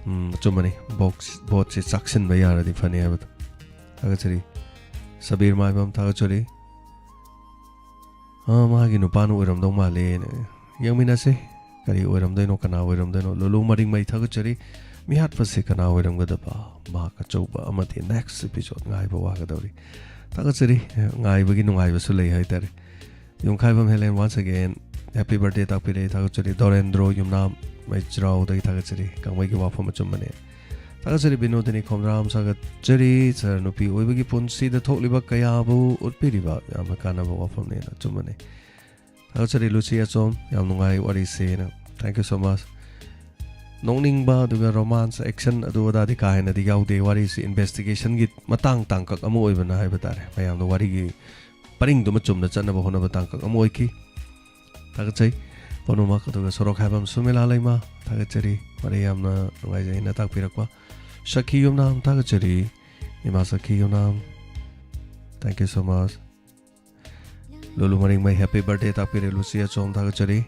ꯎꯝ, ꯑꯆꯨꯝꯕꯅꯤ꯫ ꯚꯣꯠ-, ꯚꯣꯠꯁꯦ ꯆꯥꯛꯁꯤꯟꯕ ꯌꯥꯔꯗꯤ ꯐꯅꯤ ꯍꯥꯏꯕꯗꯣ꯫ ꯊꯥꯒꯠꯆꯔꯤ꯫ ꯁꯕꯤꯔ ꯃꯥꯏꯕꯝ ꯊꯥꯒꯠꯆꯔꯤ꯫ ꯑꯥ, ꯃꯥꯒꯤ ꯅꯨꯄꯥꯅ ꯑꯣꯏꯔꯝꯗꯧ ꯃꯥꯜꯂꯦꯅ꯫ ꯌꯦꯡꯃꯤꯟꯅꯁꯦ꯫ ꯀꯔꯤ ꯑꯣꯏꯔꯝꯗꯣꯏꯅꯣ, ꯀꯅꯥ ꯑꯣꯏꯔꯝꯗꯣꯏꯅꯣ? ꯂꯨꯂꯨ ꯃꯔꯤꯡꯃꯩ ꯊꯥꯒꯠꯆꯔꯤ꯫ ꯃꯤꯍꯥꯠꯄꯁꯤ ꯀꯅꯥ ꯑꯣꯏꯔꯝꯒꯗꯕ? ꯃꯍꯥꯛ ꯑꯆꯧꯕ ꯑꯃꯗꯤ next episode ꯉꯥꯏꯕ ꯋꯥꯒꯗꯧꯔꯤ꯫ ꯊꯥꯒꯠꯆꯔꯤ꯫ ꯉꯥꯏꯕꯒꯤ ꯅꯨꯡꯉꯥꯏꯕꯁꯨ ꯂꯩ ꯍꯥꯏꯇꯥꯔꯦ꯫ ꯌꯨꯝꯈꯥꯏꯕꯝ Helen, once again happy birthday ꯇꯥꯛꯄꯤꯔꯦ꯫ ꯊꯥꯒꯠꯆꯔꯤ꯫ ꯗꯣꯔꯦꯟꯗ꯭ꯔꯣ ꯌꯨꯝꯅꯥꯝ ꯃꯩꯖ꯭ꯔꯥꯎꯗꯒꯤ ꯊꯥꯒꯠꯆꯔꯤ꯫ ꯀꯥꯡꯃꯩꯒꯤ ꯋꯥꯐꯝ ꯑꯆꯨꯝꯕꯅꯦ꯫ ꯊꯥꯒꯠꯆꯔꯤ꯫ ꯕꯤꯅꯣꯗꯤꯅꯤ ꯈꯣꯝꯗ꯭ꯔꯥꯝ ꯊꯥꯒꯠꯆꯔꯤ꯫ Sir, ꯅꯨꯄꯤ ꯑꯣꯏꯕꯒꯤ ꯄꯨꯟꯁꯤꯗ ꯊꯣꯛꯂꯤꯕ ꯀꯌꯥꯕꯨ ꯎꯠꯄꯤꯔꯤꯕ ꯌꯥꯝꯅ ꯀꯥꯟꯅꯕ ꯋꯥꯐꯝꯅꯦꯅ꯫ ꯑꯆꯨꯝꯕꯅꯦ꯫ ꯊꯥꯒꯠꯆꯔꯤ꯫ ꯂꯨꯁꯤ ꯑꯆꯣꯝ, ꯌꯥꯝ ꯅꯨꯡꯉꯥꯏ ꯋꯥꯔꯤꯁꯦꯅ꯫ Thank you so much꯫ ꯅꯣꯛꯅꯤꯡꯕ ꯑꯗꯨꯒ romance, action ꯑꯗꯨ ꯑꯗꯥꯗꯤ ꯀꯥ ꯍꯦꯟꯅꯗꯤ ꯌꯥꯎꯗꯦ꯫ ꯋꯥꯔꯤꯁꯤ investigationꯒꯤ ꯃꯇꯥꯡ ꯇꯥꯡꯀꯛ ꯑꯃ ꯑꯣꯏꯕꯅ ꯍꯥꯏꯕ ꯇꯥꯔꯦ꯫ ꯃꯌꯥꯝꯗꯣ ꯋꯥꯔꯤꯒꯤ ꯄꯔꯤꯡꯗꯨꯃ ꯆꯨꯝꯅ ꯆꯠꯅꯕ ꯍꯣꯠꯅꯕ ꯇꯥꯡꯀꯛ ꯑꯃ ꯑꯣꯏꯈꯤ꯫ ꯊꯥꯒꯠꯆꯩ꯫ ꯄꯨꯝꯅꯃꯛ꯫ ꯑꯗꯨꯒ ꯁꯣꯔꯣꯛ ꯍꯥꯏꯕꯝ ꯁꯨꯃꯤꯂꯥ ꯂꯩꯃ, ꯊꯥꯒꯠꯆꯔꯤ꯫ ꯋꯥꯔꯤ ꯌꯥꯝꯅ ꯅꯨꯡꯉꯥꯏꯖꯩꯅ ꯇꯥꯛꯄꯤꯔꯛꯄ꯫ ꯁꯈꯤ ꯌꯨꯝꯅꯥꯝ, ꯊꯥꯒꯠꯆꯔꯤ꯫ ꯏꯃꯥ Sakhi Yumnam, thank you so much꯫ Lulu Maringmei, happy birthday ꯇꯥꯛꯄꯤꯔꯦ꯫ ꯂꯨꯁꯤ ꯑꯆꯣꯝ, ꯊꯥꯒꯠꯆꯔꯤ꯫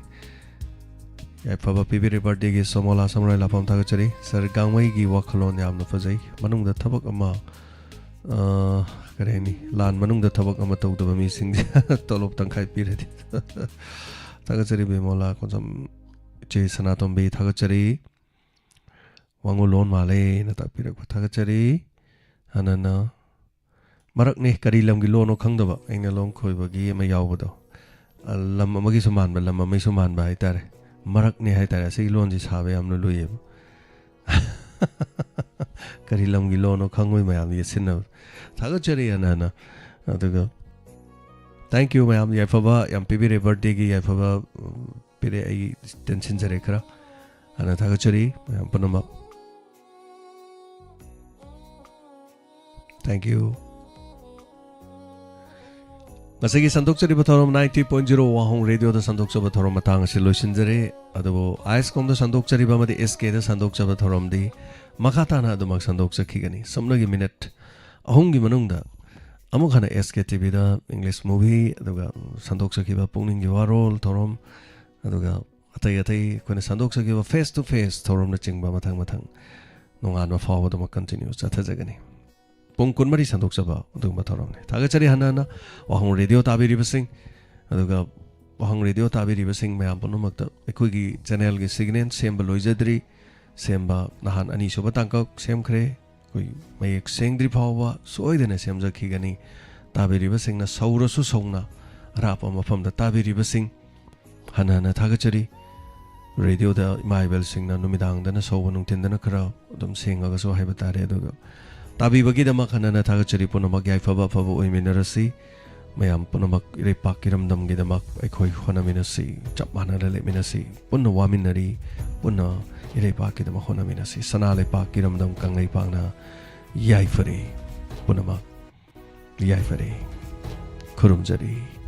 ꯌꯥꯏꯐꯕ ꯄꯤꯕꯤꯔꯦ birthdayꯒꯤ꯫ ꯁꯣꯃꯣꯂꯥ ꯁꯝꯔꯣꯏ ꯂꯥꯐꯝ, ꯊꯥꯒꯠꯆꯔꯤ꯫ Sir, ꯒꯥꯡꯃꯩꯒꯤ ꯋꯥꯈꯜꯂꯣꯟ ꯌꯥꯝꯅ ꯐꯖꯩ꯫ ꯃꯅꯨꯡꯗ ꯊꯕꯛ ꯑꯃ, ꯑ, ꯀꯔꯤ ꯍꯥꯏꯅꯤ, ꯂꯥꯟ ꯃꯅꯨꯡꯗ ꯊꯕꯛ ꯑꯃ ꯇꯧꯗꯕ ꯃꯤꯁꯤꯡꯁꯦ ꯇꯣꯂꯣꯞ ꯇꯪꯈꯥꯏ ꯄꯤꯔꯗꯤ꯫ ꯊꯥꯒꯠꯆꯔꯤ꯫ ꯕꯤꯃꯣꯂꯥ ꯀꯣꯟꯁꯝ, ꯏꯆꯦ ꯁꯅꯥꯇꯣꯝꯕꯤ, ꯊꯥꯒꯠꯆꯔꯤ꯫ ꯋꯥꯉꯨ ꯂꯣꯟ ꯃꯥꯜꯂꯦꯅ ꯇꯥꯛꯄꯤꯔꯛꯄ ꯊꯥꯒꯠꯆꯔꯤ꯫ ꯍꯥꯟꯅꯅ ꯃꯔꯛꯅꯦ, ꯀꯔꯤ ꯂꯝꯒꯤ ꯂꯣꯟꯅꯣ ꯈꯪꯗꯕ, ꯑꯩꯅ ꯂꯣꯟ ꯈꯣꯏꯕꯒꯤ ꯑꯃ ꯌꯥꯎꯕꯗꯣ꯫ ꯑ, ꯂꯝ ꯑꯃꯒꯤꯁꯨ ꯃꯥꯟꯕ, ꯂꯝ ꯑꯃꯒꯤꯁꯨ ꯃꯥꯟꯕ ꯍꯥꯏꯇꯥꯔꯦ꯫ ꯃꯔꯛꯅꯦ ꯍꯥꯏꯇꯥꯔꯦ꯫ ꯑꯁꯤꯒꯤ ꯂꯣꯟꯁꯤ ꯁꯥꯕ ꯌꯥꯝꯅ ꯂꯨꯏꯌꯦꯕ꯫ ꯀꯔꯤ ꯂꯝꯒꯤ ꯂꯣꯟꯅꯣ ꯈꯪꯉꯣꯏ ꯃꯌꯥꯝ ꯌꯦꯠꯁꯤꯟꯅꯕ꯫ ꯊꯥꯒꯠꯆꯔꯤ ꯍꯥꯟꯅ ꯍꯥꯟꯅ꯫ ꯑꯗꯨꯒ thank you ꯃꯌꯥꯝ, ꯌꯥꯏꯐꯕ ꯌꯥꯝ ꯄꯤꯕꯤꯔꯦ, birthdayꯒꯤ ꯌꯥꯏꯐꯕ, ꯎꯝ, ꯄꯤꯔꯦ꯫ ꯑꯩ ꯇꯦꯟꯁꯤꯟꯖꯔꯦ ꯈꯔ꯫ ꯍꯥꯟꯅ ꯊꯥꯒꯠꯆꯔꯤ ꯃꯌꯥꯝ ꯄꯨꯝꯅꯃꯛ꯫ Thank you꯫ ꯉꯁꯤꯒꯤ ꯁꯟꯗꯣꯛꯆꯔꯤꯕ ꯊꯧꯔꯝ ninety point zero ꯋꯥꯍꯣꯡ ꯔꯦꯗꯤꯑꯣꯗ ꯁꯟꯗꯣꯛꯆꯕ ꯊꯧꯔꯝ ꯃꯇꯥꯡ ꯑꯁꯤ ꯂꯣꯏꯁꯤꯟꯖꯔꯦ꯫ ꯑꯗꯨꯕꯨ ꯑꯥꯏ ꯑꯦꯁ ꯀꯣꯝꯗ ꯁꯟꯗꯣꯛꯆꯔꯤꯕ ꯑꯃꯗꯤ ꯑꯦꯁ ꯀꯦꯗ ꯁꯟꯗꯣꯛꯆꯕ ꯊꯧꯔꯝꯗꯤ ꯃꯈꯥ ꯇꯥꯅ ꯑꯗꯨꯃꯛ ꯁꯟꯗꯣꯛꯆꯈꯤꯒꯅꯤ꯫ ꯁꯨꯞꯅꯒꯤ ꯃꯤꯅꯠ ꯑꯍꯨꯝꯒꯤ ꯃꯅꯨꯡꯗ ꯑꯃꯨꯛ ꯍꯟꯅ ꯑꯦꯁ ꯀꯦ ꯇꯤ ꯚꯤꯗ ꯏꯪꯂꯤꯁ ꯃꯨꯚꯤ, ꯑꯗꯨꯒ ꯁꯟꯗꯣꯛꯆꯈꯤꯕ ꯄꯨꯛꯅꯤꯡꯒꯤ ꯋꯥꯔꯣꯜ ꯊꯧꯔꯝ, ꯑꯗꯨꯒ ꯑꯇꯩ ꯑꯇꯩ ꯑꯩꯈꯣꯏꯅ ꯁꯟꯗꯣꯛꯆꯈꯤꯕ face to face ꯊꯧꯔꯝꯅꯆꯤꯡꯕ ꯃꯊꯪ ꯃꯊꯪ ꯅꯣꯡꯉꯥꯟꯕ ꯐꯥꯎꯕꯗꯃꯛ continue ꯆꯠꯊꯖꯒꯅꯤ꯫ ꯄꯨꯡ ꯀꯨꯟꯃꯔꯤ ꯁꯟꯗꯣꯛꯆꯕ ꯑꯗꯨꯒꯨꯝꯕ ꯊꯧꯔꯝꯅꯤ꯫ ꯊꯥꯒꯠꯆꯔꯤ ꯍꯟꯅ ꯍꯟꯅ ꯋꯥꯍꯣꯡ ꯔꯦꯗꯤꯑꯣ ꯇꯥꯕꯤꯔꯤꯕꯁꯤꯡ, ꯑꯗꯨꯒ ꯋꯥꯍꯣꯡ ꯔꯦꯗꯤꯑꯣ ꯇꯥꯕꯤꯔꯤꯕꯁꯤꯡ ꯃꯌꯥꯝ ꯄꯨꯝꯅꯃꯛꯇ꯫ ꯑꯩꯈꯣꯏꯒꯤ ꯆꯦꯅꯦꯜꯒꯤ ꯁꯤꯒꯅꯦꯜ ꯁꯦꯝꯕ ꯂꯣꯏꯖꯗ꯭ꯔꯤ, ꯁꯦꯝꯕ ꯅꯍꯥꯟ ꯑꯅꯤꯁꯨꯕ ꯇꯥꯡꯀꯛ ꯁꯦꯝꯈ꯭ꯔꯦ꯫ ꯑꯩꯈꯣꯏ ꯃꯌꯦꯛ ꯁꯦꯡꯗ꯭ꯔꯤ ꯐꯥꯎꯕ ꯁꯣꯏꯗꯅ ꯁꯦꯝꯖꯈꯤꯒꯅꯤ꯫ ꯇꯥꯕꯤꯔꯤꯕꯁꯤꯡꯅ ꯁꯧꯔꯁꯨ ꯁꯧꯅ ꯑꯔꯥꯞꯄ ꯃꯐꯝꯗ ꯇꯥꯕꯤꯔꯤꯕꯁꯤꯡ ꯍꯟꯅ ꯍꯟꯅ ꯊꯥꯒꯠꯆꯔꯤ꯫ ꯔꯦꯗꯤꯑꯣꯗ ꯏꯃꯥ ꯏꯕꯦꯜꯁꯤꯡꯅ ꯅꯨꯃꯤꯗꯥꯡꯗꯅ ꯁꯧꯕ, ꯅꯨꯡꯊꯤꯟꯗꯅ ꯈꯔ ꯑꯗꯨꯝ ꯁꯦꯡꯉꯒꯁꯨ ꯍꯥꯏꯕ ꯇꯥꯔꯦ꯫ ꯑꯗꯨꯒ ꯇꯥꯕꯤꯕꯒꯤꯗꯃꯛ ꯍꯟꯅ ꯍꯟꯅ ꯊꯥꯒꯠꯆꯔꯤ꯫ ꯄꯨꯝꯅꯃꯛ ꯌꯥꯏꯐꯕ ꯑꯐꯕ ꯑꯣꯏꯃꯤꯟꯅꯔꯁꯤ꯫ ꯃꯌꯥꯝ ꯄꯨꯝꯅꯃꯛ ꯏꯔꯩꯄꯥꯛ ꯏꯔꯝꯗꯝꯒꯤꯗꯃꯛ ꯑꯩꯈꯣꯏ ꯍꯣꯠꯅꯃꯤꯟꯅꯁꯤ, ꯆꯞ ꯃꯥꯟꯅꯅ ꯂꯦꯞꯃꯤꯟꯅꯁꯤ, ꯄꯨꯟꯅ ꯋꯥꯃꯤꯟꯅꯔꯤ, ꯄꯨꯟꯅ ꯏꯔꯩꯄꯥꯛꯀꯤꯗꯃꯛ ꯍꯣꯠꯅꯃꯤꯟꯅꯁꯤ꯫ ꯁꯅꯥ ꯂꯩꯄꯥꯛ ꯏꯔꯝꯗꯝ ꯀꯪꯂꯩꯄꯥꯛꯅ ꯌꯥꯏꯐꯔꯦ꯫ ꯄꯨꯝꯅꯃꯛ ꯌꯥꯏꯐꯔꯦ꯫ ꯈꯨꯔꯨꯝꯖꯔꯤ꯫